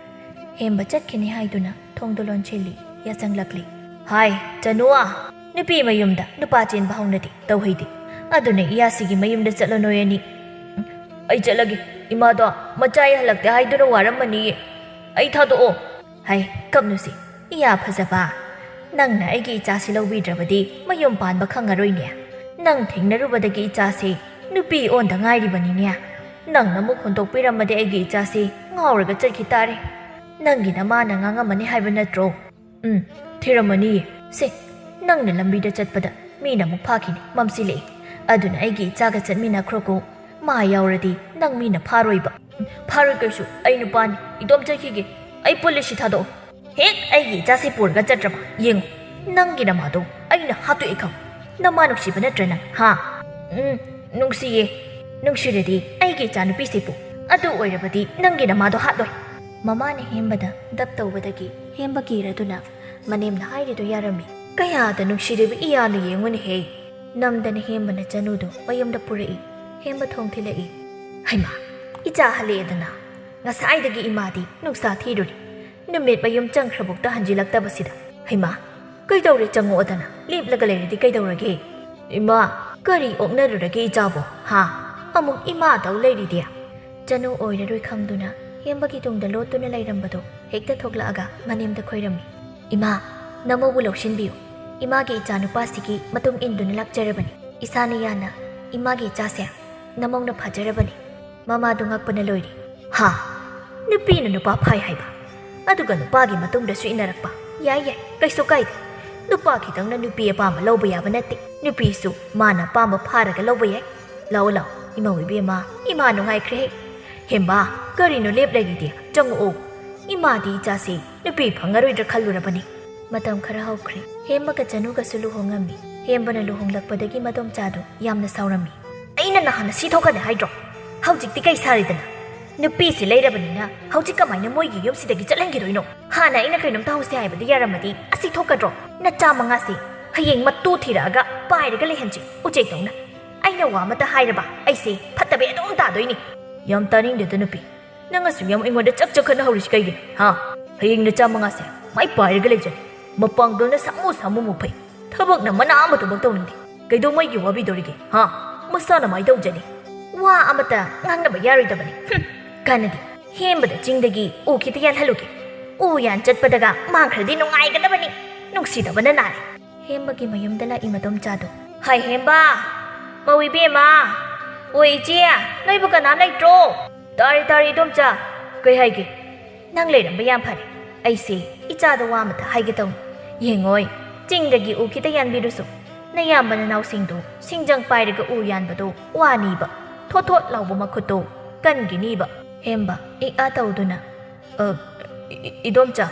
ꯍꯦꯝꯕ ꯆꯠꯈꯤꯅꯤ ꯍꯥꯏꯗꯨꯅ ꯊꯣꯡꯗꯣ ꯂꯣꯟꯁꯤꯜꯂꯤ, ꯌꯥꯆꯪꯂꯛꯂꯤ꯫ ꯍꯥꯏ, ꯆꯅꯨ, ꯅꯨꯄꯤ ꯃꯌꯨꯝꯗ ꯅꯨꯄꯥ ꯆꯦꯟꯕ ꯍꯧꯅꯗꯦ, ꯇꯧꯍꯩꯗꯦ꯫ ꯑꯗꯨꯅ ꯏꯌꯥꯁꯤꯒꯤ ꯃꯌꯨꯝꯗ ꯆꯠꯂꯣ ꯅꯣꯏ ꯑꯅꯤ꯫ ꯎꯝ, ꯑꯩ ꯆꯠꯂꯒꯦ꯫ ꯏꯃꯥꯗꯣ ꯃꯆꯥ ꯌꯥꯍꯜꯂꯛꯇꯦ ꯍꯥꯏꯗꯨꯅ ꯋꯥꯔꯝꯃꯅꯤꯌꯦ꯫ ꯑꯩ ꯊꯥꯗꯣꯛꯑꯣ꯫ ꯍꯥꯏ, ꯀꯞꯅꯨꯁꯤ, ꯏꯌꯥ ꯐꯖꯕ꯫ ꯅꯪꯅ ꯑꯩꯒꯤ ꯏꯆꯥꯁꯤ ꯂꯧꯕꯤꯗ꯭ꯔꯕꯗꯤ ꯃꯌꯨꯝ ꯄꯥꯟꯕ ꯈꯪꯉꯔꯣꯏꯅꯦ꯫ ꯅꯪ ꯊꯦꯡꯅꯔꯨꯕꯗꯒꯤ ꯏꯆꯥꯁꯤ ꯅꯨꯄꯤ ꯑꯣꯟꯗ ꯉꯥꯏꯔꯤꯕꯅꯤꯅꯦ꯫ ꯅꯪꯅ ꯑꯃꯨꯛ ꯍꯨꯟꯗꯣꯛꯄꯤꯔꯝꯃꯗꯤ ꯑꯩꯒꯤ ꯏꯆꯥꯁꯤ ꯉꯥꯎꯔꯒ ꯆꯠꯈꯤ ꯇꯥꯔꯦ꯫ ꯅꯪꯒꯤ ꯅꯃꯥꯅ ꯉꯥꯡꯉꯝꯃꯅꯤ ꯍꯥꯏꯕ ꯅꯠꯇ꯭ꯔꯣ? ꯎꯝ, ꯊꯤꯔꯝꯃꯅꯤꯌꯦ꯫ ꯁꯦ, ꯅꯪꯅ ꯂꯝꯕꯤꯗ ꯆꯠꯄꯗ ꯃꯤꯅ ꯑꯃꯨꯛ ꯐꯥꯈꯤꯅꯤ, ꯃꯝꯁꯤꯜꯂꯛꯑꯦ꯫ ꯑꯗꯨꯅ ꯑꯩꯒꯤ ꯏꯆꯥꯒ ꯆꯠꯃꯤꯟꯅꯈ꯭ꯔꯣꯀꯣ꯫ ꯃꯥ ꯌꯥꯎꯔꯗꯤ ꯅꯪ ꯃꯤꯅ ꯐꯥꯔꯣꯏꯕ꯫ ꯐꯥꯔꯣꯏ ꯀꯩꯁꯨ, ꯑꯩ ꯅꯨꯄꯥꯅꯤ, ꯏꯇꯣꯝ ꯆꯠꯈꯤꯒꯦ꯫ ꯑꯩ ꯄꯨꯂꯤꯁꯁꯤ ꯊꯥꯗꯣꯛꯑꯣ꯫ ꯍꯦꯛ ꯑꯩꯒꯤ ꯏꯆꯥꯁꯤ ꯄꯨꯔꯒ ꯆꯠꯇ꯭ꯔꯕ ꯌꯦꯡꯉꯨ, ꯅꯪꯒꯤ ꯅꯃꯥꯗꯣ ꯑꯩꯅ ꯍꯥꯠꯇꯣꯛꯑꯦ ꯈꯪꯉꯨ꯫ ꯅꯃꯥ ꯅꯨꯡꯁꯤꯕ ꯅꯠꯇ꯭ꯔ ꯅꯪ, ꯍꯥ? ꯎꯝ, ꯅꯨꯡꯁꯤꯌꯦ꯫ ꯅꯨꯡꯁꯤꯔꯗꯤ ꯑꯩꯒꯤ ꯏꯆꯥꯅꯨꯄꯤꯁꯤꯕꯨ꯫ ꯑꯗꯨ ꯑꯣꯏꯔꯕꯗꯤ ꯅꯪꯒꯤ ꯅꯃꯥꯗꯣ ꯍꯥꯠꯂꯣꯏ꯫ ꯃꯃꯥꯅ ꯍꯦꯝꯕꯗ ꯗꯞ ꯇꯧꯕꯗꯒꯤ ꯍꯦꯝꯕ ꯀꯤꯔꯗꯨꯅ ꯃꯅꯦꯝꯅ ꯍꯥꯏꯔꯤꯗꯨ ꯌꯥꯔꯝꯃꯤ꯫ "ꯀꯌꯥꯗ ꯅꯨꯡꯁꯤꯔꯤꯕ ꯏꯌꯥꯅꯣ ꯌꯦꯡꯉꯨꯅꯦꯍꯦ!" ꯅꯝꯗꯅ ꯍꯦꯝꯕꯅ ꯆꯅꯨꯗꯨ ꯃꯌꯨꯝꯗ ꯄꯨꯔꯛꯏ꯫ ꯍꯦꯝꯕ ꯊꯣꯡ ꯊꯤꯜꯂꯛꯏ꯫ "ꯍꯩꯃꯥ, ꯏꯆꯥ ꯍꯜꯂꯛꯑꯦꯗꯅ꯫ ꯉꯁꯥꯏꯗꯒꯤ ꯏꯃꯥꯗꯤ ꯅꯨꯡꯁꯥ ꯊꯤꯔꯨꯔꯤ꯫ ꯅꯨꯃꯤꯠ ꯃꯌꯨꯝ ꯆꯪꯈ꯭ꯔꯕꯨꯛꯇ ꯍꯟꯖꯤꯜꯂꯛꯇꯕꯁꯤꯗ꯫ ꯍꯩꯃꯥ, ꯀꯩꯗꯧꯔꯦ? ꯆꯪꯉꯛꯑꯣꯗꯅ꯫ ꯂꯦꯞꯂꯒ ꯂꯩꯔꯗꯤ ꯀꯩꯗꯧꯔꯒꯦ?" "ꯏꯃꯥ, ꯀꯔꯤ ꯑꯣꯛꯅꯔꯨꯔꯒꯦ ꯏꯆꯥꯕꯣ? ꯍꯥ? ꯑꯃꯨꯛ ꯏꯃꯥ ꯇꯧ ꯂꯩꯔꯤꯗꯤ?" ꯆꯅꯨ ꯑꯣꯏꯔꯔꯣꯏ ꯈꯪꯗꯨꯅ ꯍꯦꯝꯕꯒꯤ ꯇꯨꯡꯗ ꯂꯣꯠꯇꯨꯅ ꯂꯩꯔꯝꯕꯗꯣ ꯍꯦꯛꯇ ꯊꯣꯛꯂꯛꯑꯒ ꯃꯅꯦꯝꯗ ꯈꯣꯏꯔꯝꯃꯤ꯫ "ꯏꯃꯥ, ꯅꯃꯧꯕꯨ ꯂꯧꯁꯤꯟꯕꯤꯌꯨ꯫ ꯏꯃꯥꯒꯤ ꯏꯆꯥ ꯅꯨꯄꯥꯁꯤꯒꯤ ꯃꯇꯨꯡ ꯏꯟꯗꯨꯅ ꯂꯥꯛꯆꯔꯕꯅꯤ꯫ ꯏꯁꯥꯅ ꯌꯥꯅ ꯏꯃꯥꯒꯤ ꯏꯆꯥꯁꯦ ꯅꯃꯧꯅ ꯐꯥꯖꯔꯕꯅꯤ꯫ ꯃꯃꯥꯗꯨ ꯉꯛꯄꯅ ꯂꯣꯏꯔꯦ꯫" "ꯍꯥ? ꯅꯨꯄꯤꯅ ꯅꯨꯄꯥ ꯐꯥꯏ ꯍꯥꯏꯕ? ꯑꯗꯨꯒ ꯅꯨꯄꯥꯒꯤ ꯃꯇꯨꯡꯗꯁꯨ ꯏꯟꯅꯔꯛꯄ? ꯌꯥꯏ, ꯌꯥꯏ, ꯀꯩꯁꯨ ꯀꯥꯏꯗꯦ꯫ ꯅꯨꯄꯥ ꯈꯤꯇꯪꯅ ꯅꯨꯄꯤ ꯑꯄꯥꯝꯕ ꯂꯧꯕ ꯌꯥꯕ ꯅꯠꯇꯦ꯫ ꯅꯨꯄꯤꯁꯨ ꯃꯥꯅ ꯑꯄꯥꯝꯕ ꯐꯥꯔꯒ ꯂꯧꯕ ꯌꯥꯏ꯫ ꯂꯥꯛꯑꯣ, ꯂꯥꯛꯑꯣ, ꯏꯃꯧ ꯏꯕꯦꯝꯃ, ꯏꯃꯥ ꯅꯨꯡꯉꯥꯏꯈ꯭ꯔꯦꯍꯦ꯫ ꯍꯦꯝꯕ, ꯀꯔꯤꯅꯣ ꯂꯦꯞ ꯂꯩꯔꯤꯗꯤ? ꯆꯪꯉꯛꯑꯣ꯫ ꯏꯃꯥꯗꯤ ꯏꯆꯥꯁꯤ ꯅꯨꯄꯤ ꯐꯪꯉꯔꯣꯏꯗ꯭ꯔꯥ ꯈꯜꯂꯨꯔꯕꯅꯤ꯫" ꯃꯇꯝ ꯈꯔ ꯍꯧꯈ꯭ꯔꯦ꯫ ꯍꯦꯝꯕꯒ ꯆꯅꯨꯒꯁꯨ ꯂꯨꯍꯣꯡꯉꯝꯃꯤ꯫ ꯍꯦꯝꯕꯅ ꯂꯨꯍꯣꯡꯂꯛꯄꯗꯒꯤ ꯃꯗꯣꯝꯆꯥꯗꯨ ꯌꯥꯝꯅ ꯁꯥꯎꯔꯝꯃꯤ꯫ "ꯑꯩꯅ ꯅꯍꯥꯟꯅ ꯁꯤ ꯊꯣꯛꯀꯅꯤ ꯍꯥꯏꯗ꯭ꯔꯣ? ꯍꯧꯖꯤꯛꯇꯤ ꯀꯩ ꯁꯥꯔꯤꯗꯅ? ꯅꯨꯄꯤꯁꯤ ꯂꯩꯔꯕꯅꯤꯅ ꯍꯧꯖꯤꯛ ꯀꯃꯥꯏꯅ ꯃꯣꯏꯒꯤ ꯌꯨꯝꯁꯤꯗꯒꯤ ꯆꯠꯍꯟꯈꯤꯗꯣꯏꯅꯣ? ꯍꯥꯟꯅ ꯑꯩꯅ ꯀꯩꯅꯣꯝ ꯇꯧꯍꯧꯁꯦ ꯍꯥꯏꯕꯗꯤ ꯌꯥꯔꯝꯃꯗꯤ ꯑꯁꯤ ꯊꯣꯛꯀꯗ꯭ꯔꯣ? ꯅꯆꯥ ꯃꯉꯥꯁꯦ ꯍꯌꯦꯡ ꯃꯇꯨ ꯊꯤꯔꯛꯑꯒ ꯄꯥꯏꯔꯒ ꯂꯩꯍꯟꯁꯤ, ꯎꯆꯦꯛꯇꯧꯅ꯫ ꯑꯩꯅ ꯋꯥ ꯑꯃꯇ ꯍꯥꯏꯔꯕ ꯑꯩꯁꯦ ꯐꯠꯇꯕꯤ ꯑꯗꯨꯝ ꯇꯥꯗꯣꯏꯅꯤ꯫" "ꯌꯥꯝ ꯇꯥꯅꯤꯡꯗꯦꯗ ꯅꯨꯄꯤ꯫ ꯅꯪ ꯑꯁꯨꯛ ꯌꯥꯝ ꯑꯩꯉꯣꯟꯗ ꯆꯛ ꯆꯛ ꯈꯠꯅꯍꯧꯔꯤꯁꯤ ꯀꯩꯒꯤꯅꯣ? ꯍꯥ? ꯍꯌꯦꯡ ꯅꯆꯥ ꯃꯉꯥꯁꯦ ꯃꯥꯏ ꯄꯥꯏꯔꯒ ꯂꯩꯖꯅꯤ꯫ ꯃꯄꯥꯡꯒꯜꯅ ꯁꯥꯃꯨ ꯁꯥꯃꯨꯃꯨꯛ ꯐꯩ꯫ ꯊꯕꯛꯅ ꯃꯅꯥ ꯑꯃ ꯊꯕꯛ ꯇꯧꯅꯤꯡꯗꯦ꯫ ꯀꯩꯗꯧꯉꯩꯒꯤ ꯋꯥꯕꯤꯗꯧꯔꯤꯒꯦ? ꯍꯥ? ꯃꯁꯥꯅ ꯃꯥꯏ ꯇꯧꯖꯅꯤ꯫" ꯋꯥ ꯑꯃꯇ ꯉꯥꯡꯅꯕ ꯌꯥꯔꯣꯏꯗꯕꯅꯤ꯫ ꯍꯨꯝ, ꯀꯥꯟꯅꯗꯦ꯫ ꯍꯦꯝꯕꯗ ꯆꯤꯡꯗꯒꯤ ꯎ ꯈꯤꯇ ꯌꯥꯟꯍꯜꯂꯨꯒꯦ꯫ ꯎ ꯌꯥꯟ ꯆꯠꯄꯗꯒ ꯃꯥꯡꯈ꯭ꯔꯗꯤ ꯅꯨꯡꯉꯥꯏꯒꯗꯕꯅꯤ꯫ ꯅꯨꯡꯁꯤꯗꯕꯅ ꯅꯥꯔꯦ꯫ ꯍꯦꯝꯕꯒꯤ ꯃꯌꯨꯝꯗ ꯂꯥꯛꯏ ꯃꯗꯣꯝꯆꯥꯗꯣ꯫ "ꯍꯥꯏ ꯍꯦꯝꯕ! ꯃꯧ ꯏꯕꯦꯝꯃ! ꯑꯣ ꯏꯆꯦ, ꯅꯣꯏꯕꯨ ꯀꯅꯥꯝ ꯂꯩꯇ꯭ꯔꯣ?" "ꯇꯥꯔꯦ, ꯇꯥꯔꯦ, ꯏꯗꯣꯝꯆꯥ꯫ ꯀꯩ ꯍꯥꯏꯒꯦ?" "ꯅꯪ ꯂꯩꯔꯝꯕ ꯌꯥꯝ ꯐꯔꯦ꯫ ꯑꯩꯁꯦ ꯏꯆꯥꯗ ꯋꯥ ꯑꯃꯇ ꯍꯥꯏꯒꯦ ꯇꯧꯅꯤ꯫ ꯌꯦꯡꯉꯣꯏ, ꯆꯤꯡꯗꯒꯤ ꯎ ꯈꯤꯇ ꯌꯥꯟꯕꯤꯔꯨꯁꯨ꯫ ꯅꯌꯥꯝꯕ ꯅꯅꯥꯎꯁꯤꯡꯗꯣ ꯁꯤꯡꯖꯪ ꯄꯥꯏꯔꯒ ꯎ ꯌꯥꯟꯕꯗꯣ ꯋꯥꯅꯤꯕ꯫ ꯊꯣꯠ ꯊꯣꯠ ꯂꯥꯎꯕ ꯃꯈꯨꯠꯇꯣ ꯀꯟꯒꯤꯅꯤꯕ꯫" ꯍꯦꯝꯕ ꯏꯛ ꯑꯥ ꯇꯧꯗꯨꯅ, "ꯑ, ꯏ-, ꯏ-, ꯏꯗꯣꯝꯆꯥ,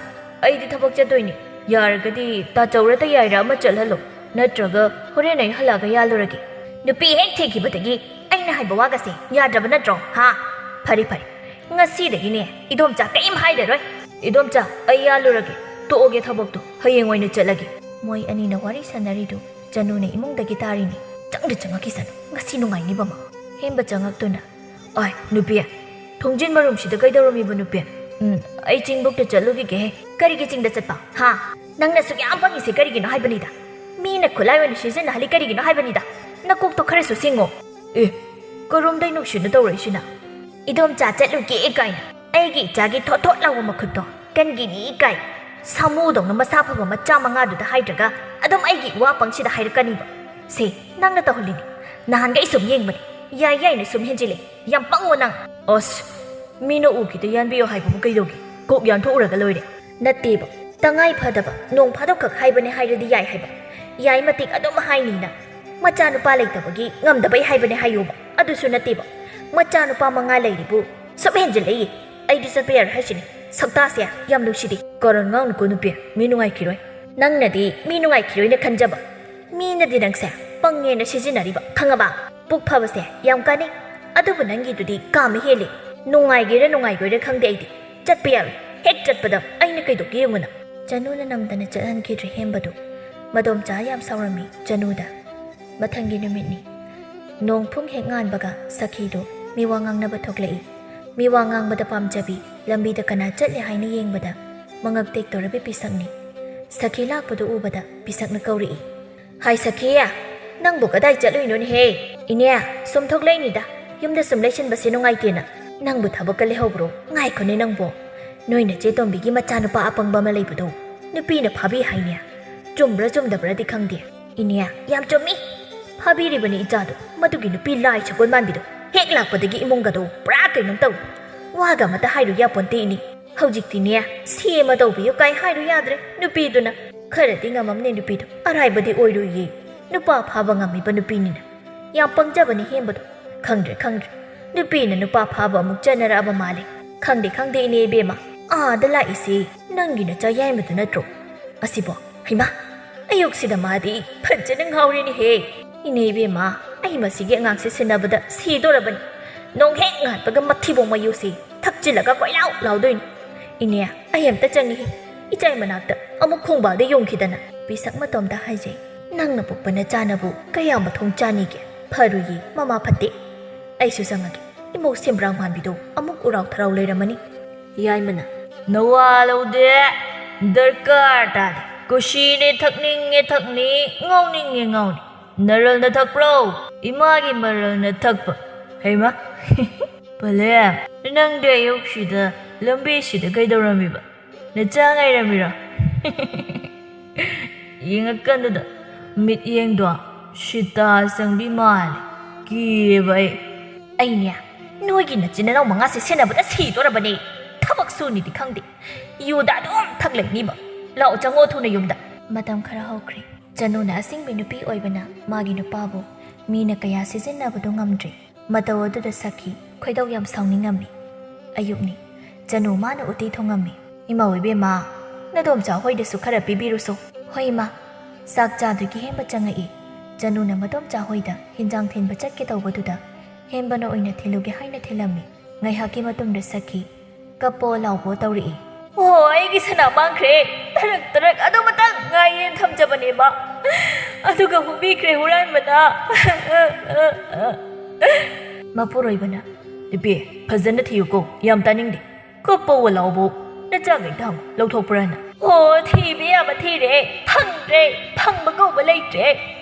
ꯑꯩꯗꯤ ꯊꯕꯛ ꯆꯠꯇꯣꯏꯅꯤ꯫ ꯌꯥꯔꯒꯗꯤ ꯇꯥꯆꯧꯔ ꯇꯌꯥꯏꯔ ꯑꯃ ꯆꯠꯍꯜꯂꯣ꯫ ꯅꯠꯇ꯭ꯔꯒ ꯍꯣꯔꯦꯟ ꯑꯩ ꯍꯜꯂꯛꯑꯒ ꯌꯥꯜꯂꯨꯔꯒꯦ꯫" "ꯅꯨꯄꯤ ꯍꯦꯛ ꯊꯤꯈꯤꯕꯗꯒꯤ ꯑꯩꯅ ꯍꯥꯏꯕ ꯋꯥꯒꯁꯦ ꯌꯥꯗ꯭ꯔꯕ ꯅꯠꯇ꯭ꯔꯣ? ꯍꯥ? ꯐꯔꯦ, ꯐꯔꯦ꯫ ꯉꯁꯤꯗꯒꯤꯅꯦ ꯏꯗꯣꯝꯆꯥ ꯀꯔꯤꯝ ꯍꯥꯏꯔꯔꯣꯏ꯫ "ꯏꯗꯣꯝꯆꯥ, ꯑꯩ ꯌꯥꯜꯂꯨꯔꯒꯦ, ꯇꯣꯛꯑꯒꯦ ꯊꯕꯛꯇꯣ, ꯍꯌꯦꯡ ꯑꯣꯏꯅ ꯆꯠꯂꯒꯦ꯫" ꯃꯣꯏ ꯑꯅꯤꯅ ꯋꯥꯔꯤ ꯁꯥꯟꯅꯔꯤꯗꯨ ꯆꯅꯨꯅ ꯏꯃꯨꯡꯗꯒꯤ ꯇꯥꯔꯤꯅꯤ꯫ ꯆꯪꯗ ꯆꯪꯉꯛꯈꯤꯁꯅꯨ, ꯉꯁꯤ ꯅꯨꯡꯉꯥꯏꯅꯤꯕ ꯃꯥ꯫ ꯍꯦꯝꯕ ꯆꯪꯉꯛꯇꯨꯅ, "ꯑꯥꯏ ꯅꯨꯄꯤ, ꯊꯣꯡꯖꯤꯟ ꯃꯔꯨꯝꯁꯤꯗ ꯀꯩꯗꯧꯔꯝꯃꯤꯕ ꯅꯨꯄꯤ? ꯎꯝ, ꯑꯩ ꯆꯤꯡꯕꯣꯛꯇ ꯆꯠꯂꯨꯈꯤꯒꯦꯍꯦ꯫" "ꯀꯔꯤꯒꯤ ꯆꯤꯡꯗ ꯆꯠꯄ? ꯍꯥ? ꯅꯪꯅ ꯁꯨꯛ ꯌꯥꯝ ꯄꯪꯉꯤꯁꯦ ꯀꯔꯤꯒꯤꯅꯣ ꯍꯥꯏꯕꯅꯤꯗ? ꯃꯤꯅ ꯈꯨꯠꯂꯥꯏ ꯑꯣꯏꯅ ꯁꯤꯖꯤꯟꯅꯍꯜꯂꯤ ꯀꯔꯤꯒꯤꯅꯣ ꯍꯥꯏꯕꯅꯤꯗ? ꯅꯀꯣꯛꯇꯣ ꯈꯔꯁꯨ ꯁꯤꯡꯉꯣ꯫" "ꯑꯦ, ꯀꯔꯣꯝꯗꯩ ꯅꯨꯡꯁꯤꯠꯅ ꯇꯧꯔꯛꯏꯁꯤꯅ?" "ꯏꯗꯣꯝꯆꯥ ꯆꯠꯂꯨꯒꯦ ꯀꯥꯏꯅ ꯑꯩꯒꯤ ꯏꯆꯥꯒꯤ ꯊꯣꯠ ꯊꯣꯠ ꯂꯥꯎꯕ ꯃꯈꯨꯠꯇꯣ ꯀꯟꯒꯤꯅꯤ ꯀꯥꯏ ꯁꯥꯃꯨꯗꯧꯅ ꯃꯁꯥ ꯐꯕ ꯃꯆꯥ ꯃꯉꯥꯗꯨꯗ ꯍꯥꯏꯗ꯭ꯔꯒ ꯑꯗꯨꯝ ꯑꯩꯒꯤ ꯏꯋꯥ ꯄꯪꯁꯤꯗ ꯍꯥꯏꯔꯛꯀꯅꯤꯕ꯫ ꯁꯦ, ꯅꯪꯅ ꯇꯧꯍꯜꯂꯤꯅꯦ꯫ ꯅꯍꯥꯟꯒꯩ ꯁꯨꯝ ꯌꯦꯡꯕꯅꯦ, ꯌꯥꯏ ꯌꯥꯏꯅ ꯁꯨꯝ ꯍꯦꯟꯖꯤꯜꯂꯦ꯫ ꯌꯥꯝ ꯄꯪꯉꯣ ꯅꯪ꯫" "ꯑꯁ, ꯃꯤꯅ ꯎꯈꯤꯗ ꯌꯥꯟꯕꯤꯌꯣ ꯍꯥꯏꯕꯕꯨ ꯀꯩꯗꯧꯒꯦ? ꯀꯣꯛ ꯌꯥꯟꯊꯣꯛꯎꯔꯒ ꯂꯣꯏꯔꯦ꯫" "ꯅꯠꯇꯦꯕ, ꯇꯉꯥꯏ ꯐꯗꯕ ꯅꯣꯡ ꯐꯥꯗꯣꯛꯈꯛ ꯍꯥꯏꯕꯅꯦ ꯍꯥꯏꯔꯗꯤ ꯌꯥꯏ ꯍꯥꯏꯕ, ꯌꯥꯏ ꯃꯇꯤꯛ ꯑꯗꯨꯝ ꯍꯥꯏꯅꯤꯅ꯫ ꯃꯆꯥꯅꯨꯄꯥ ꯂꯩꯇꯕꯒꯤ ꯉꯝꯗꯕꯩ ꯍꯥꯏꯕꯅꯦ ꯍꯥꯏꯌꯣꯕ꯫ ꯑꯗꯨꯁꯨ ꯅꯠꯇꯦꯕ, ꯃꯆꯥꯅꯨꯄꯥ ꯃꯉꯥ ꯂꯩꯔꯤꯕꯨ ꯁꯨꯝ ꯍꯦꯟꯖꯤꯜꯂꯛꯏ꯫ ꯑꯩꯗꯤ ꯆꯠꯄ ꯌꯥꯔꯣꯏ ꯍꯥꯏꯁꯤꯅꯤ꯫ ꯁꯛꯇꯥꯁꯦ ꯌꯥꯝ ꯅꯨꯡꯁꯤꯗꯦ꯫" "ꯀꯔꯟ ꯉꯥꯡꯅꯨꯀꯣ ꯅꯨꯄꯤ, ꯃꯤ ꯅꯨꯡꯉꯥꯏꯈꯤꯔꯣꯏ꯫" "ꯅꯪꯅꯗꯤ ꯃꯤ ꯅꯨꯡꯉꯥꯏꯈꯤꯔꯣꯏꯅ ꯈꯟꯖꯕ, ꯃꯤꯅꯗꯤ ꯅꯪꯁꯦ ꯄꯪꯉꯦꯅ ꯁꯤꯖꯤꯟꯅꯔꯤꯕ, ꯈꯪꯉꯕ? ꯄꯨꯛ ꯐꯕꯁꯦ ꯌꯥꯝ ꯀꯥꯟꯅꯩ, ꯑꯗꯨꯕꯨ ꯅꯪꯒꯤꯗꯨꯗꯤ ꯀꯥꯝꯃ ꯍꯦꯜꯂꯦ꯫ ꯅꯨꯡꯉꯥꯏꯒꯦꯔꯥ ꯅꯨꯡꯉꯥꯏꯔꯣꯏꯔꯥ ꯈꯪꯗꯦ ꯑꯩꯗꯤ꯫ ꯆꯠꯄ ꯌꯥꯔꯣꯏ, ꯍꯦꯛ ꯆꯠꯄꯗ ꯑꯩꯅ ꯀꯩꯗꯧꯒꯦ ꯌꯦꯡꯉꯨꯅ꯫" ꯆꯅꯨꯅ ꯅꯝꯗꯅ ꯆꯠꯍꯟꯈꯤꯗ꯭ꯔꯦ ꯍꯦꯝꯕꯗꯨ꯫ ꯃꯗꯣꯝꯆꯥ ꯌꯥꯝ ꯁꯥꯎꯔꯝꯃꯤ ꯆꯅꯨꯗ꯫ ꯃꯊꯪꯒꯤ ꯅꯨꯃꯤꯠꯅꯤ꯫ ꯅꯣꯡ ꯐꯨꯡ ꯍꯦꯛ ꯉꯥꯟꯕꯒ ꯁꯈꯤꯗꯨ ꯃꯤꯋꯥ ꯉꯥꯡꯅꯕ ꯊꯣꯛꯂꯛꯏ꯫ ꯃꯤꯋꯥ ꯉꯥꯡꯕꯗ ꯄꯥꯝꯖꯕꯤ, ꯂꯝꯕꯤꯗ ꯀꯅꯥ ꯆꯠꯂꯤ ꯍꯥꯏꯅ ꯌꯦꯡꯕꯗ ꯃꯉꯛ ꯇꯦꯛꯇꯧꯔꯕꯤ ꯄꯤꯁꯛꯅꯤ꯫ ꯁꯈꯤ ꯂꯥꯛꯄꯗꯨ ꯎꯕꯗ ꯄꯤꯁꯛꯅ ꯀꯧꯔꯛꯏ, "ꯍꯥꯏ ꯁꯈꯤ, ꯅꯪꯕꯨ ꯀꯗꯥꯏ ꯆꯠꯂꯨꯏꯅꯣꯅꯦꯍꯦ?" "ꯏꯅꯦ, ꯁꯨꯝ ꯊꯣꯛꯂꯛꯏꯅꯤꯗ, ꯌꯨꯝꯗ ꯁꯨꯝ ꯂꯩꯁꯤꯟꯕꯁꯦ ꯅꯨꯡꯉꯥꯏꯇꯦꯅ꯫" "ꯅꯪꯕꯨ ꯊꯕꯛꯀ ꯂꯩꯍꯧꯕ꯭ꯔꯣ? ꯉꯥꯏꯈꯣꯅꯦ ꯅꯪꯕꯣ, ꯅꯣꯏ ꯅꯆꯦ ꯇꯣꯝꯕꯤꯒꯤ ꯃꯆꯥꯅꯨꯄꯥ ꯑꯄꯪꯕ ꯑꯃ ꯂꯩꯕꯗꯣ, ꯅꯨꯄꯤꯅ ꯐꯥꯕꯤ ꯍꯥꯏꯅꯦ꯫ ꯆꯨꯝꯕ꯭ꯔꯥ ꯆꯨꯝꯗꯕ꯭ꯔꯥꯗꯤ ꯈꯪꯗꯦ꯫" "ꯏꯅꯦ, ꯌꯥꯝ ꯆꯨꯝꯃꯤ꯫ ꯐꯥꯕꯤꯔꯤꯕꯅꯤ ꯏꯆꯥꯗꯣ, ꯃꯗꯨꯒꯤ ꯅꯨꯄꯤ ꯂꯥꯏ ꯁꯒꯣꯜ ꯃꯥꯟꯕꯤꯗꯣ꯫ ꯍꯦꯛ ꯂꯥꯛꯄꯗꯒꯤ ꯏꯃꯨꯡꯒꯗꯣ ꯄꯨꯔꯥ ꯀꯩꯅꯣꯝ ꯇꯧꯏ꯫ ꯋꯥꯒ ꯑꯃꯇ ꯍꯥꯏꯔꯨ ꯌꯥꯄꯣꯟꯇꯦ ꯏꯅꯦ꯫ ꯍꯧꯖꯤꯛꯇꯤꯅꯦ, ꯁꯤ ꯑꯃ ꯇꯧꯕꯤꯌꯨ ꯀꯥꯏ ꯍꯥꯏꯔꯨ ꯌꯥꯗ꯭ꯔꯦ ꯅꯨꯄꯤꯗꯨꯅ꯫ ꯈꯔꯗꯤ ꯉꯝꯃꯝꯅꯦ ꯅꯨꯄꯤꯗꯣ, ꯑꯔꯥꯏꯕꯗꯤ ꯑꯣꯏꯔꯣꯏꯌꯦ꯫ ꯅꯨꯄꯥ ꯐꯥꯕ ꯉꯝꯃꯤꯕ ꯅꯨꯄꯤꯅꯤꯅ꯫ ꯌꯥꯝ ꯄꯪꯖꯕꯅꯤ ꯍꯦꯝꯕꯗꯣ꯫ ꯈꯪꯗ꯭ꯔꯦ, ꯈꯪꯗ꯭ꯔꯦ꯫ ꯅꯨꯄꯤꯅ ꯅꯨꯄꯥ ꯐꯥꯕ ꯑꯃꯨꯛ ꯆꯠꯅꯔꯛꯑꯕ ꯃꯥꯜꯂꯦ꯫ ꯈꯪꯗꯦ, ꯈꯪꯗꯦ, ꯏꯅꯦ ꯏꯕꯦꯝꯃ꯫ ꯑꯥꯗ ꯂꯥꯛꯏꯁꯤ ꯅꯪꯒꯤ ꯅꯆꯥ ꯌꯥꯏꯃꯗꯨ ꯅꯠꯇ꯭ꯔꯣ? ꯑꯁꯤꯕꯣ, ꯍꯩꯃꯥ, ꯑꯌꯨꯛꯁꯤꯗ ꯃꯥꯗꯤ ꯐꯖꯅ ꯉꯥꯎꯔꯦꯅꯦꯍꯦ꯫ ꯏꯅꯦ ꯏꯕꯦꯝꯃ, ꯑꯩ ꯃꯁꯤꯒꯤ ꯑꯉꯥꯡꯁꯦ ꯁꯦꯟꯅꯕꯗ ꯁꯤꯗꯣꯔꯕꯅꯤ꯫ ꯅꯣꯡ ꯍꯦꯛ ꯉꯥꯟꯕꯒ ꯃꯊꯤꯕꯣꯡ ꯃꯌꯨꯁꯤ ꯊꯛꯆꯤꯜꯂꯒ ꯀꯣꯏꯂꯥꯎ ꯂꯥꯎꯗꯣꯏꯅꯤ꯫ "ꯏꯅꯦ, ꯑꯩ ꯑꯝꯇ ꯆꯪꯉꯤ, ꯏꯆꯥꯏ ꯃꯅꯥꯛꯇ ꯑꯃꯨꯛ ꯈꯣꯡꯕꯥꯜꯗ ꯌꯨꯡꯈꯤꯗꯅ"꯫ ꯄꯤꯁꯛ ꯃꯇꯣꯝꯗ ꯍꯥꯏꯖꯩ꯫ "ꯅꯪꯅ ꯄꯣꯛꯄ ꯅꯆꯥꯅꯕꯨ ꯀꯌꯥ ꯃꯊꯣꯡ ꯆꯥꯅꯤꯒꯦ? ꯐꯔꯨꯏꯌꯦ, ꯃꯃꯥ ꯐꯠꯇꯦ꯫ ꯑꯩꯁꯨ ꯆꯪꯉꯒꯦ, ꯏꯃꯧ ꯁꯦꯝꯕ꯭ꯔꯥꯡ ꯃꯥꯟꯕꯤꯗꯣ ꯑꯃꯨꯛ ꯎꯔꯥꯎ ꯊꯔꯥꯎ ꯂꯩꯔꯝꯃꯅꯤ"꯫ ꯌꯥꯏꯃꯅ, "ꯅꯋꯥ ꯂꯧꯗꯦ, ꯗꯔꯀꯥꯔ ꯇꯥꯗꯦ꯫ ꯀꯨꯁꯤꯅꯦ, ꯊꯛꯅꯤꯡꯉꯦ ꯊꯛꯅꯤ, ꯉꯥꯎꯅꯤꯡꯉꯦ ꯉꯥꯎꯅꯤ꯫ ꯅꯔꯜꯅ ꯊꯛꯄ꯭ꯔꯣ? ꯏꯃꯥꯒꯤ ꯃꯔꯜꯅ ꯊꯛꯄ꯫ ꯍꯩꯃ, ꯄꯂꯦꯝ, ꯅꯪꯗꯤ ꯑꯌꯨꯛꯁꯤꯗ ꯂꯝꯕꯤꯁꯤꯗ ꯀꯩꯗꯧꯔꯝꯃꯤꯕ? ꯅꯆꯥ ꯉꯥꯏꯔꯝꯃꯤꯔꯣ?" ꯌꯦꯡꯉꯛꯀꯟꯗꯨꯗ ꯃꯤꯠꯌꯦꯡꯗꯣ ꯁꯤꯇꯥ ꯆꯪꯕꯤ ꯃꯥꯜꯂꯦ꯫ ꯀꯤꯔꯦꯕ ꯑꯩ꯫ "ꯑꯩꯅꯦ, ꯅꯣꯏꯒꯤ ꯅꯆꯤꯟ ꯅꯅꯥꯎ ꯃꯉꯥꯁꯦ ꯁꯦꯟꯅꯕꯗ ꯁꯤꯗꯣꯔꯕꯅꯦ꯫ ꯊꯕꯛ ꯁꯨꯅꯤꯗꯤ ꯈꯪꯗꯦ, ꯌꯨꯗ ꯑꯗꯨꯝ ꯊꯛ ꯂꯩꯅꯤꯕ꯫ ꯂꯥꯛꯑꯣ, ꯆꯪꯉꯣ ꯊꯨꯅ ꯌꯨꯝꯗ"꯫ ꯃꯇꯝ ꯈꯔ ꯍꯧꯈ꯭ꯔꯦ꯫ ꯆꯅꯨꯅ ꯑꯁꯤꯡꯕꯤ ꯅꯨꯄꯤ ꯑꯣꯏꯕꯅ ꯃꯥꯒꯤ ꯅꯨꯄꯥꯕꯨ ꯃꯤꯅ ꯀꯌꯥ ꯁꯤꯖꯤꯟꯅꯕꯗꯣ ꯉꯝꯗ꯭ꯔꯦ꯫ ꯃꯇꯧ ꯑꯗꯨꯗ ꯁꯈꯤ ꯈꯣꯏꯗꯧ ꯌꯥꯝ ꯁꯥꯎꯅꯤꯡꯉꯝꯃꯤ꯫ ꯑꯌꯨꯛꯅꯤ꯫ ꯆꯅꯨ ꯃꯥꯅ ꯎꯇꯤ ꯊꯣꯡꯉꯝꯃꯤ꯫ "ꯏꯃꯥ ꯏꯕꯦꯝꯃ, ꯅꯗꯣꯝꯆꯥ ꯍꯣꯏꯗꯁꯨ ꯈꯔ ꯄꯤꯕꯤꯔꯨꯁꯣ"꯫ "ꯍꯣꯏ ꯏꯃꯥ"꯫ ꯆꯥꯛ ꯆꯥꯗꯨꯒꯤ ꯍꯦꯝꯕ ꯆꯪꯉꯛꯏ꯫ ꯆꯅꯨꯅ ꯃꯗꯣꯝꯆꯥ ꯍꯣꯏꯗ ꯍꯤꯟꯖꯥꯡ ꯊꯤꯟꯕ ꯆꯠꯀꯦ ꯇꯧꯕꯗꯨꯗ ꯍꯦꯝꯕꯅ ꯑꯣꯏꯅ ꯊꯤꯜꯂꯨꯒꯦ ꯍꯥꯏꯅ ꯊꯤꯜꯂꯝꯃꯤ꯫ ꯉꯥꯏꯍꯥꯛꯀꯤ ꯃꯇꯨꯡꯗ ꯁꯈꯤ "ꯀꯞꯄꯣ ꯂꯥꯎꯕꯣ" ꯇꯧꯔꯛꯏ꯫ "ꯑꯣ, ꯑꯩꯒꯤ ꯁꯅꯥ ꯃꯥꯡꯈ꯭ꯔꯦ! ꯇꯔꯛ ꯇꯔꯛ ꯑꯗꯨꯃꯇꯪ ꯉꯥꯏꯌꯦꯅ ꯊꯝꯖꯕꯅꯦꯕ, ꯑꯗꯨꯒ ꯍꯨꯕꯤꯈ꯭ꯔꯦ ꯍꯨꯔꯥꯟꯕꯅ"꯫ ꯃꯄꯨꯔꯣꯏꯕꯅ, "ꯅꯨꯄꯤ, ꯐꯖꯅ ꯊꯤꯌꯨꯀꯣ, ꯌꯥꯝ ꯇꯥꯅꯤꯡꯗꯦ꯫ ꯀꯞꯄꯣ ꯂꯥꯎꯕꯣ, ꯅꯆꯥꯈꯩꯗ ꯍꯪꯉꯨ, ꯂꯧꯊꯣꯛꯄ꯭ꯔꯥꯅ?" "ꯑꯣ, ꯊꯤꯕ ꯌꯥꯕ ꯊꯤꯔꯦ, ꯐꯪꯗ꯭ꯔꯦ, ꯐꯪꯕ ꯀꯧꯕ ꯂꯩꯇ꯭ꯔꯦ"꯫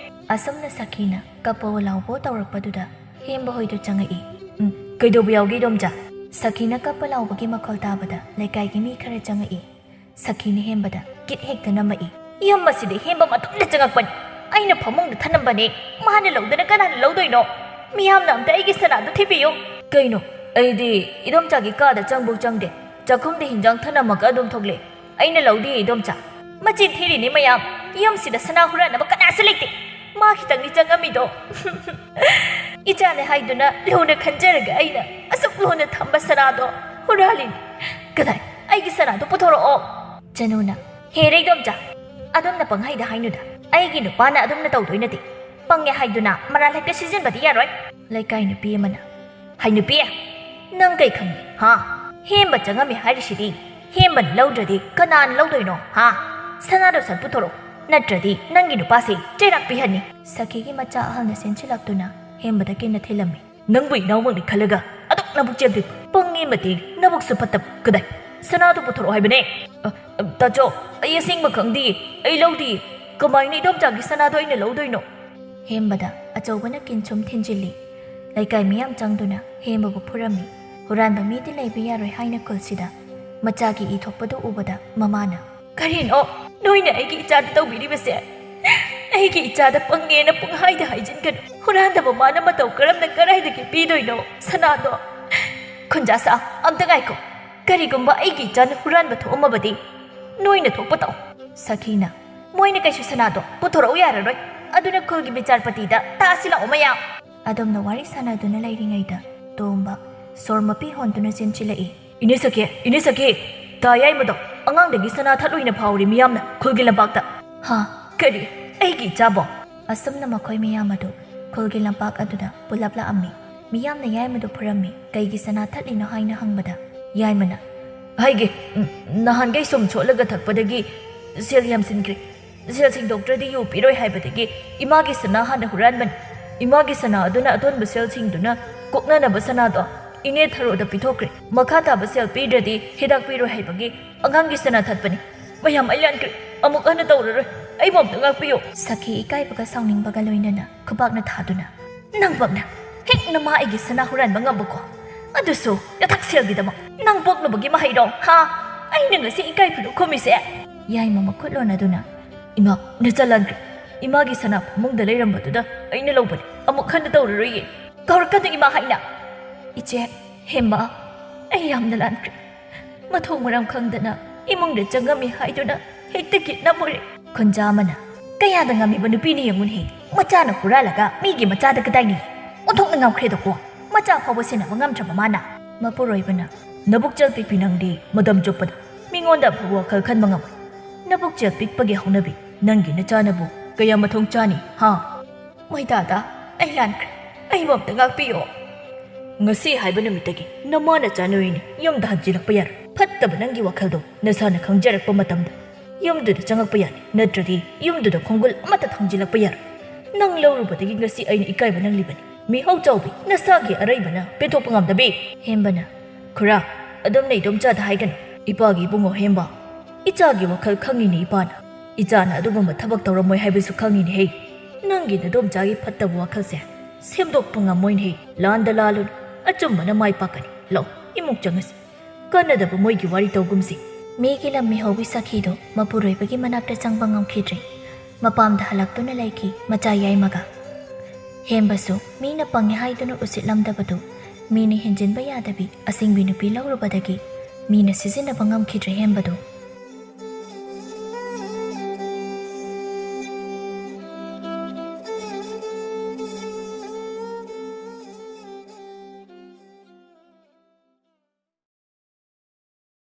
ꯑꯁꯨꯝꯅ ꯁꯈꯤꯅ ꯀꯞꯄꯣ ꯂꯥꯎꯕꯣ ꯇꯧꯔꯛꯄꯗꯨꯗ ꯍꯦꯝꯕ ꯍꯣꯏꯗꯣ ꯆꯪꯉꯛꯏ꯫ "ꯎꯝ, ꯀꯩꯗꯧꯕ ꯌꯥꯎꯒꯦ, ꯏꯗꯣꯝꯆꯥ?" ꯁꯈꯤꯅ ꯀꯞꯄ ꯂꯥꯎꯕꯒꯤ ꯃꯈꯣꯜ ꯇꯥꯕꯗ ꯂꯩꯀꯥꯏꯒꯤ ꯃꯤ ꯈꯔ ꯆꯪꯉꯛꯏ꯫ ꯁꯈꯤꯅ ꯍꯦꯝꯕꯗ ꯀꯤꯠ ꯍꯦꯛꯇ ꯅꯝꯃꯛꯏ꯫ "ꯌꯨꯝ ꯑꯁꯤꯗ ꯍꯦꯝꯕ ꯃꯇꯣꯝꯇ ꯆꯪꯉꯛꯄꯅꯤ꯫ ꯑꯩꯅ ꯐꯃꯨꯡꯗ ꯊꯅꯝꯕꯅꯦ꯫ ꯃꯥꯅ ꯂꯧꯗꯅ ꯀꯅꯥꯅ ꯂꯧꯗꯣꯏꯅꯣ? ꯃꯤꯌꯥꯝꯅ ꯑꯝꯇ ꯑꯩꯒꯤ ꯁꯅꯥꯗꯨ ꯊꯤꯕꯤꯌꯨ"꯫ "ꯀꯩꯅꯣ? ꯑꯩꯗꯤ ꯏꯗꯣꯝꯆꯥꯒꯤ ꯀꯥꯗ ꯆꯪꯕꯨ ꯆꯪꯗꯦ꯫ ꯆꯥꯛꯈꯨꯝꯗ ꯍꯤꯟꯖꯥꯡ ꯊꯅꯝꯃꯒ ꯑꯗꯨꯝ ꯊꯣꯛꯂꯛꯑꯦ꯫ ꯑꯩꯅ ꯂꯧꯗꯦ, ꯏꯗꯣꯝꯆꯥ"꯫ "ꯃꯆꯤꯟ ꯊꯤꯔꯤꯅꯦ ꯃꯌꯥꯝ꯫ ꯌꯨꯝꯁꯤꯗ ꯁꯅꯥ ꯍꯨꯔꯥꯟꯅꯕ ꯀꯅꯥꯁꯨ ꯂꯩꯇꯦ꯫ ꯃꯥ ꯈꯤꯇꯪꯅꯤ ꯆꯪꯉꯝꯃꯤꯗꯣ"꯫ "ꯏꯆꯥꯅꯦ ꯍꯥꯏꯗꯨꯅ ꯂꯨꯅ ꯈꯟꯖꯔꯒ ꯑꯩꯅ ꯑꯁꯨꯛ ꯂꯨꯅ ꯊꯝꯕ ꯁꯅꯥꯗꯣ ꯍꯨꯔꯥꯜꯂꯤꯅꯤ꯫ ꯀꯗꯥꯏ? ꯑꯩꯒꯤ ꯁꯅꯥꯗꯣ ꯄꯨꯊꯣꯔꯛꯑꯣ"꯫ ꯆꯅꯨꯅ, "ꯍꯦꯔꯦ ꯏꯗꯣꯝꯆꯥ, ꯑꯗꯣꯝꯅ ꯄꯪꯍꯥꯏꯗ ꯍꯥꯏꯅꯨꯗ꯫ ꯑꯩꯒꯤ ꯅꯨꯄꯥꯅ ꯑꯗꯨꯝꯅ ꯇꯧꯗꯣꯏ ꯅꯠꯇꯦ꯫ ꯄꯪꯉꯦ ꯍꯥꯏꯗꯨꯅ ꯃꯔꯥꯜ ꯍꯦꯛꯇ ꯁꯤꯖꯤꯟꯕꯗꯤ ꯌꯥꯔꯣꯏ"꯫ ꯂꯩꯀꯥꯏ ꯅꯨꯄꯤ ꯑꯃꯅ, "ꯍꯩ ꯅꯨꯄꯤ, ꯅꯪ ꯀꯩ ꯈꯪꯉꯤ, ꯍꯥ? ꯍꯦꯝꯕ ꯆꯪꯉꯝꯃꯤ ꯍꯥꯏꯔꯤꯁꯤꯗꯤ꯫ ꯍꯦꯝꯕꯅ ꯂꯧꯗ꯭ꯔꯗꯤ ꯀꯅꯥꯅ ꯂꯧꯗꯣꯏꯅꯣ, ꯍꯥ? ꯁꯅꯥꯗꯣ ꯁꯠ ꯄꯨꯊꯣꯔꯛꯑꯣ, ꯅꯠꯇ꯭ꯔꯗꯤ ꯅꯪꯒꯤ ꯅꯨꯄꯥꯁꯦ ꯆꯩꯔꯥꯛ ꯄꯤꯍꯟꯅꯤ꯫ ꯁꯈꯤꯒꯤ ꯃꯆꯥ ꯑꯍꯜꯅ ꯆꯦꯟꯁꯤꯜꯂꯛꯇꯨꯅ ꯍꯦꯝꯕꯗ ꯀꯤꯟꯅ ꯊꯤꯜꯂꯝꯃꯤ꯫ ꯅꯪꯕꯨ ꯏꯅꯥꯎꯃꯛꯅꯤ ꯈꯜꯂꯒ ꯑꯗꯨꯛ ꯅꯕꯨꯛ ꯆꯦꯞꯂꯤ, ꯄꯪꯉꯤ ꯃꯇꯤꯛ ꯅꯕꯨꯛꯁꯨ ꯐꯠꯇꯕ꯫ ꯀꯗꯥꯏ? ꯁꯅꯥꯗꯨ ꯄꯨꯊꯣꯔꯛꯑꯣ ꯍꯥꯏꯕꯅꯦ꯫ ꯑ, ꯑ, ꯇꯥꯆꯧ, ꯑꯩ ꯑꯁꯦꯡꯕ ꯈꯪꯗꯤꯌꯦ, ꯑꯩ ꯂꯧꯗꯤꯌꯦ꯫ ꯀꯃꯥꯏꯅ ꯏꯗꯣꯝꯆꯥꯒꯤ ꯁꯅꯥꯗꯣ ꯑꯩꯅ ꯂꯧꯗꯣꯏꯅꯣ? ꯍꯦꯝꯕꯗ ꯑꯆꯧꯕꯅ ꯀꯤꯟ ꯁꯨꯝ ꯊꯤꯟꯖꯤꯜꯂꯤ꯫ ꯂꯩꯀꯥꯏ ꯃꯤꯌꯥꯝ ꯆꯪꯗꯨꯅ ꯍꯦꯝꯕꯕꯨ ꯐꯨꯔꯝꯃꯤ꯫ ꯍꯨꯔꯥꯟꯕ ꯃꯤꯗꯤ ꯂꯩꯕ ꯌꯥꯔꯣꯏ ꯍꯥꯏꯅ ꯈꯨꯜꯁꯤꯗ ꯃꯆꯥꯒꯤ ꯏ ꯊꯣꯛꯄꯗꯨ ꯎꯕꯗ ꯃꯃꯥꯅ, "ꯀꯔꯤꯅꯣ ꯅꯣꯏꯅ ꯑꯩꯒꯤ ꯏꯆꯥꯗ ꯇꯧꯕꯤꯔꯤꯕꯁꯦ? ꯑꯩꯒꯤ ꯏꯆꯥꯗ ꯄꯪꯉꯦꯅ ꯄꯨꯡꯍꯥꯏꯗ ꯍꯥꯏꯖꯤꯟꯒꯅꯨ꯫ ꯍꯨꯔꯥꯟꯗꯕ ꯃꯥꯅ ꯃꯇꯧ ꯀꯔꯝꯅ ꯀꯔꯥꯏꯗꯒꯤ ꯄꯤꯗꯣꯏꯅꯣ ꯁꯅꯥꯗꯣ?" "ꯈꯨꯟꯖꯥꯁꯥ, ꯑꯝꯇ ꯉꯥꯏꯈꯣ꯫ ꯀꯔꯤꯒꯨꯝꯕ ꯑꯩꯒꯤ ꯏꯆꯥꯅ ꯍꯨꯔꯥꯟꯕ ꯊꯣꯛꯑꯝꯃꯕꯗꯤ ꯅꯣꯏꯅ ꯊꯣꯛꯄ ꯇꯧ꯫" ꯁꯈꯤꯅ, "ꯃꯣꯏꯅ ꯀꯩꯁꯨ ꯁꯅꯥꯗꯣ ꯄꯨꯊꯣꯔꯛꯎ ꯌꯥꯔꯔꯣꯏ꯫ ꯑꯗꯨꯅ ꯈꯨꯜꯒꯤ ꯕꯤꯆꯥꯔꯄꯇꯤꯗ ꯇꯥꯁꯤ ꯂꯥꯛꯑꯣ ꯃꯌꯥꯝ꯫" ꯑꯗꯣꯝꯅ ꯋꯥꯔꯤ ꯁꯥꯟꯅꯗꯨꯅ ꯂꯩꯔꯤꯉꯩꯗ ꯇꯣꯝꯕ ꯁꯣꯔ ꯃꯄꯤ ꯍꯣꯟꯗꯨꯅ ꯆꯦꯟꯁꯤꯜꯂꯛꯏ꯫ "ꯏꯅꯦ ꯁꯈꯤ, ꯏꯅꯦ ꯁꯈꯤ, ꯇꯥ ꯌꯥꯏꯃꯗꯣ ꯑꯉꯥꯡꯗꯒꯤ ꯁꯅꯥ ꯊꯠꯂꯨꯏꯅ ꯐꯥꯎꯔꯤ ꯃꯤꯌꯥꯝꯅ ꯈꯨꯜꯒꯤ ꯂꯝꯄꯥꯛꯇ꯫" "ꯍꯥ? ꯀꯔꯤ? ꯑꯩꯒꯤ ꯏꯆꯥꯕꯣ?" ꯑꯁꯨꯝꯅ ꯃꯈꯣꯏ ꯃꯤꯌꯥꯝ ꯑꯗꯨ ꯈꯨꯜꯒꯤ ꯂꯝꯄꯥꯛ ꯑꯗꯨꯗ ꯄꯨꯂꯞ ꯂꯥꯛꯑꯝꯃꯤ꯫ ꯃꯤꯌꯥꯝꯅ ꯌꯥꯏꯃꯗꯨ ꯐꯨꯔꯝꯃꯤ꯫ "ꯀꯩꯒꯤ ꯁꯅꯥ ꯊꯠꯂꯤꯅꯣ?" ꯍꯥꯏꯅ ꯍꯪꯕꯗ ꯌꯥꯏꯃꯅ, "ꯍꯥꯏꯒꯦ, ꯎꯝ, ꯅꯍꯥꯟꯒꯩ ꯁꯨꯝ ꯁꯣꯠꯂꯒ ꯊꯛꯄꯗꯒꯤ ꯁꯦꯜ ꯌꯥꯝꯁꯤꯟꯈ꯭ꯔꯦ꯫ ꯁꯦꯜ ꯁꯤꯡꯗꯣꯛꯇ꯭ꯔꯗꯤ ꯌꯨ ꯄꯤꯔꯣꯏ ꯍꯥꯏꯕꯗꯒꯤ ꯏꯃꯥꯒꯤ ꯁꯅꯥ ꯍꯥꯟꯅ ꯍꯨꯔꯥꯟꯕꯅꯤ꯫ ꯏꯃꯥꯒꯤ ꯁꯅꯥ ꯑꯗꯨꯅ ꯑꯇꯣꯟꯕ ꯁꯦꯜꯁꯤꯡꯗꯨꯅ ꯀꯣꯛꯅꯅꯕ ꯁꯅꯥꯗꯣ ꯏꯅꯦ ꯊꯔꯣꯗ ꯄꯤꯊꯣꯛꯈ꯭ꯔꯦ꯫ ꯃꯈꯥ ꯇꯥꯕ ꯁꯦꯜ ꯄꯤꯗ꯭ꯔꯗꯤ ꯍꯤꯗꯥꯛ ꯄꯤꯔꯣꯏ ꯍꯥꯏꯕꯒꯤ ꯑꯉꯥꯡꯒꯤ ꯁꯅꯥ ꯊꯠꯄꯅꯤ꯫ ꯃꯌꯥꯝ, ꯑꯩ ꯂꯥꯟꯈ꯭ꯔꯦ꯫ ꯑꯃꯨꯛ ꯍꯟꯅ ꯇꯧꯔꯔꯣꯏ꯫ ꯑꯩꯕꯨ ꯑꯝꯇ ꯉꯥꯛꯄꯤꯌꯨ꯫" ꯁꯈꯤ ꯏꯀꯥꯏꯕꯒ ꯁꯥꯎꯅꯤꯡꯕꯒ ꯂꯣꯏꯅꯅ ꯈꯨꯕꯥꯛꯅ ꯊꯥꯗꯨꯅ, "ꯅꯪꯃꯛꯅ ꯍꯦꯛ ꯅꯃꯥ ꯑꯩꯒꯤ ꯁꯅꯥ ꯍꯨꯔꯥꯟꯕ ꯉꯝꯕꯀꯣ? ꯑꯗꯨꯁꯨ ꯌꯣꯊꯛ ꯁꯦꯜꯒꯤꯗꯃꯛ꯫ ꯅꯪ ꯄꯣꯛꯂꯨꯕꯒꯤ ꯃꯍꯩꯔꯣ, ꯍꯥ? ꯑꯩꯅ ꯉꯁꯤ ꯏꯀꯥꯏ ꯈꯨꯅꯨ ꯈꯨꯝꯃꯤꯁꯦ?" ꯌꯥꯏꯃ ꯃꯈꯨꯠ ꯂꯣꯟꯅꯗꯨꯅ, "ꯏꯃꯥ, ꯅꯆꯥ ꯂꯥꯟꯈ꯭ꯔꯦ꯫ ꯏꯃꯥꯒꯤ ꯁꯅꯥ ꯐꯃꯨꯡꯗ ꯂꯩꯔꯝꯕꯗꯨꯗ ꯑꯩꯅ ꯂꯧꯕꯅꯤ꯫ ꯑꯃꯨꯛ ꯍꯟꯅ ꯇꯧꯔꯔꯣꯏꯌꯦ꯫ ꯀꯧꯔꯛꯀꯅꯨ ꯏꯃꯥ ꯍꯥꯏꯅ꯫" "ꯏꯆꯦ, ꯍꯦꯝꯕ, ꯑꯩ ꯌꯥꯝꯅ ꯂꯥꯟꯈ꯭ꯔꯦ꯫ ꯃꯊꯣꯡ ꯃꯔꯝ ꯈꯪꯗꯅ ꯏꯃꯨꯡꯗ ꯆꯪꯉꯝꯃꯤ ꯍꯥꯏꯗꯨꯅ ꯍꯦꯛꯇ ꯀꯤꯠꯅꯝꯃꯨꯔꯦ꯫" ꯈꯨꯟꯖꯥ ꯑꯃꯅ, "ꯀꯌꯥꯗ ꯉꯝꯃꯤꯕ ꯅꯨꯄꯤꯅ ꯌꯦꯡꯉꯨꯅꯦꯍꯦ꯫ ꯃꯆꯥꯅ ꯍꯨꯔꯥꯜꯂꯒ ꯃꯤꯒꯤ ꯃꯆꯥꯗ ꯀꯗꯥꯏꯅꯤ? ꯑꯣꯟꯊꯣꯛꯅ ꯉꯝꯈ꯭ꯔꯦꯗꯀꯣ꯫ ꯃꯆꯥ ꯐꯥꯎꯕ ꯁꯦꯟꯅꯕ ꯉꯝꯗ꯭ꯔꯕ ꯃꯥꯅ꯫" ꯃꯄꯨꯔꯣꯏꯕꯅ, "ꯅꯕꯨꯛ ꯆꯦꯜ ꯄꯤꯛꯄꯤ ꯅꯪꯗꯤ ꯃꯇꯝ ꯆꯨꯞꯄꯗ ꯃꯤꯉꯣꯟꯗ ꯑꯐꯕ ꯋꯥꯈꯜ ꯈꯟꯕ ꯉꯝꯃꯣꯏ꯫ ꯅꯕꯨꯛ ꯆꯦꯜ ꯄꯤꯛꯄꯒꯤ ꯍꯧꯅꯕꯤ ꯅꯪꯒꯤ ꯅꯆꯥꯅꯕꯨ ꯀꯌꯥ ꯃꯊꯣꯡ ꯆꯥꯅꯤ, ꯍꯥ?" "ꯃꯣꯏ ꯗꯥꯗꯥ, ꯑꯩ ꯂꯥꯟꯈ꯭ꯔꯦ꯫ ꯑꯩꯕꯨ ꯑꯝꯇ ꯉꯥꯛꯄꯤꯌꯣ꯫" "ꯉꯁꯤ ꯍꯥꯏꯕ ꯅꯨꯃꯤꯠꯇꯒꯤ ꯅꯃꯥ ꯅꯆꯥ ꯅꯣꯏꯅꯤ ꯌꯨꯝꯗ ꯍꯟꯖꯤꯜꯂꯛꯄ ꯌꯥꯔꯣꯏ꯫ ꯐꯠꯇꯕ ꯅꯪꯒꯤ ꯋꯥꯈꯜꯗꯣ ꯅꯁꯥꯅ ꯈꯪꯖꯔꯛꯄ ꯃꯇꯝꯗ ꯌꯨꯝꯗꯨꯗ ꯆꯪꯉꯛꯄ ꯌꯥꯅꯤ, ꯅꯠꯇ꯭ꯔꯗꯤ ꯌꯨꯝꯗꯨꯗ ꯈꯣꯡꯒꯨꯜ ꯑꯃꯠꯇ ꯊꯥꯡꯖꯤꯜꯂꯛꯄ ꯌꯥꯔꯣꯏ꯫ ꯅꯪ ꯂꯧꯔꯨꯕꯗꯒꯤ ꯉꯁꯤ ꯑꯩꯅ ꯏꯀꯥꯏꯕ ꯅꯪꯂꯤꯕꯅꯤ꯫ ꯃꯤꯍꯧ ꯆꯥꯎꯕꯤ, ꯅꯁꯥꯒꯤ ꯑꯔꯩꯕꯅ ꯄꯦꯟꯊꯣꯛꯄ ꯉꯝꯗꯕꯤ?" ꯍꯦꯝꯕꯅ, "ꯈꯨꯔꯥ, ꯑꯗꯨꯝꯅ ꯏꯗꯣꯝꯆꯥꯗ ꯍꯥꯏꯒꯅꯨ꯫ ꯏꯄꯥꯒꯤ ꯏꯕꯨꯡꯉꯣ ꯍꯦꯝꯕ, ꯏꯆꯥꯒꯤ ꯋꯥꯈꯜ ꯈꯪꯉꯤꯅꯦ ꯏꯄꯥꯅ꯫ ꯏꯆꯥꯅ ꯑꯗꯨꯒꯨꯝꯕ ꯊꯕꯛ ꯇꯧꯔꯝꯃꯣꯏ ꯍꯥꯏꯕꯁꯨ ꯈꯪꯉꯤꯅꯦꯍꯦ꯫ ꯅꯪꯒꯤ ꯅꯗꯣꯝꯆꯥꯒꯤ ꯐꯠꯇꯕ ꯋꯥꯈꯜꯁꯦ ꯁꯦꯝꯗꯣꯛꯄ ꯉꯝꯃꯣꯏꯅꯦꯍꯦ꯫ ꯂꯥꯟꯗ ꯂꯥꯜꯂꯨꯅꯨ, ꯑꯆꯨꯝꯕꯅ ꯃꯥꯏ ꯄꯥꯛꯀꯅꯤ꯫ ꯂꯥꯛꯑꯣ, ꯏꯃꯨꯡ ꯆꯪꯉꯁꯤ꯫ ꯀꯥꯟꯅꯗꯕ ꯃꯣꯏꯒꯤ ꯋꯥꯔꯤ ꯇꯧꯒꯨꯝꯁꯤ꯫" ꯃꯤꯒꯤ ꯂꯝ ꯃꯤꯍꯧꯒꯤ ꯁꯥꯈꯤꯗꯣ ꯃꯄꯨꯔꯣꯏꯕꯒꯤ ꯃꯅꯥꯛꯇ ꯆꯪꯕ ꯉꯝꯈꯤꯗ꯭ꯔꯦ꯫ ꯃꯄꯥꯝꯗ ꯍꯜꯂꯛꯇꯨꯅ ꯂꯩꯈꯤ ꯃꯆꯥ ꯌꯥꯏꯃꯒ꯫ ꯍꯦꯝꯕꯁꯨ ꯃꯤꯅ ꯄꯪꯉꯦ ꯍꯥꯏꯗꯨꯅ ꯎꯁꯤꯠꯂꯝꯗꯕꯗꯨ ꯃꯤꯅ ꯍꯦꯟꯖꯤꯟꯕ ꯌꯥꯗꯕꯤ ꯑꯁꯤꯡꯕꯤ ꯅꯨꯄꯤ ꯂꯧꯔꯨꯕꯗꯒꯤ ꯃꯤꯅ ꯁꯤꯖꯤꯟꯅꯕ ꯉꯝꯈꯤꯗ꯭ꯔꯦ ꯍꯦꯝꯕꯗꯨ꯫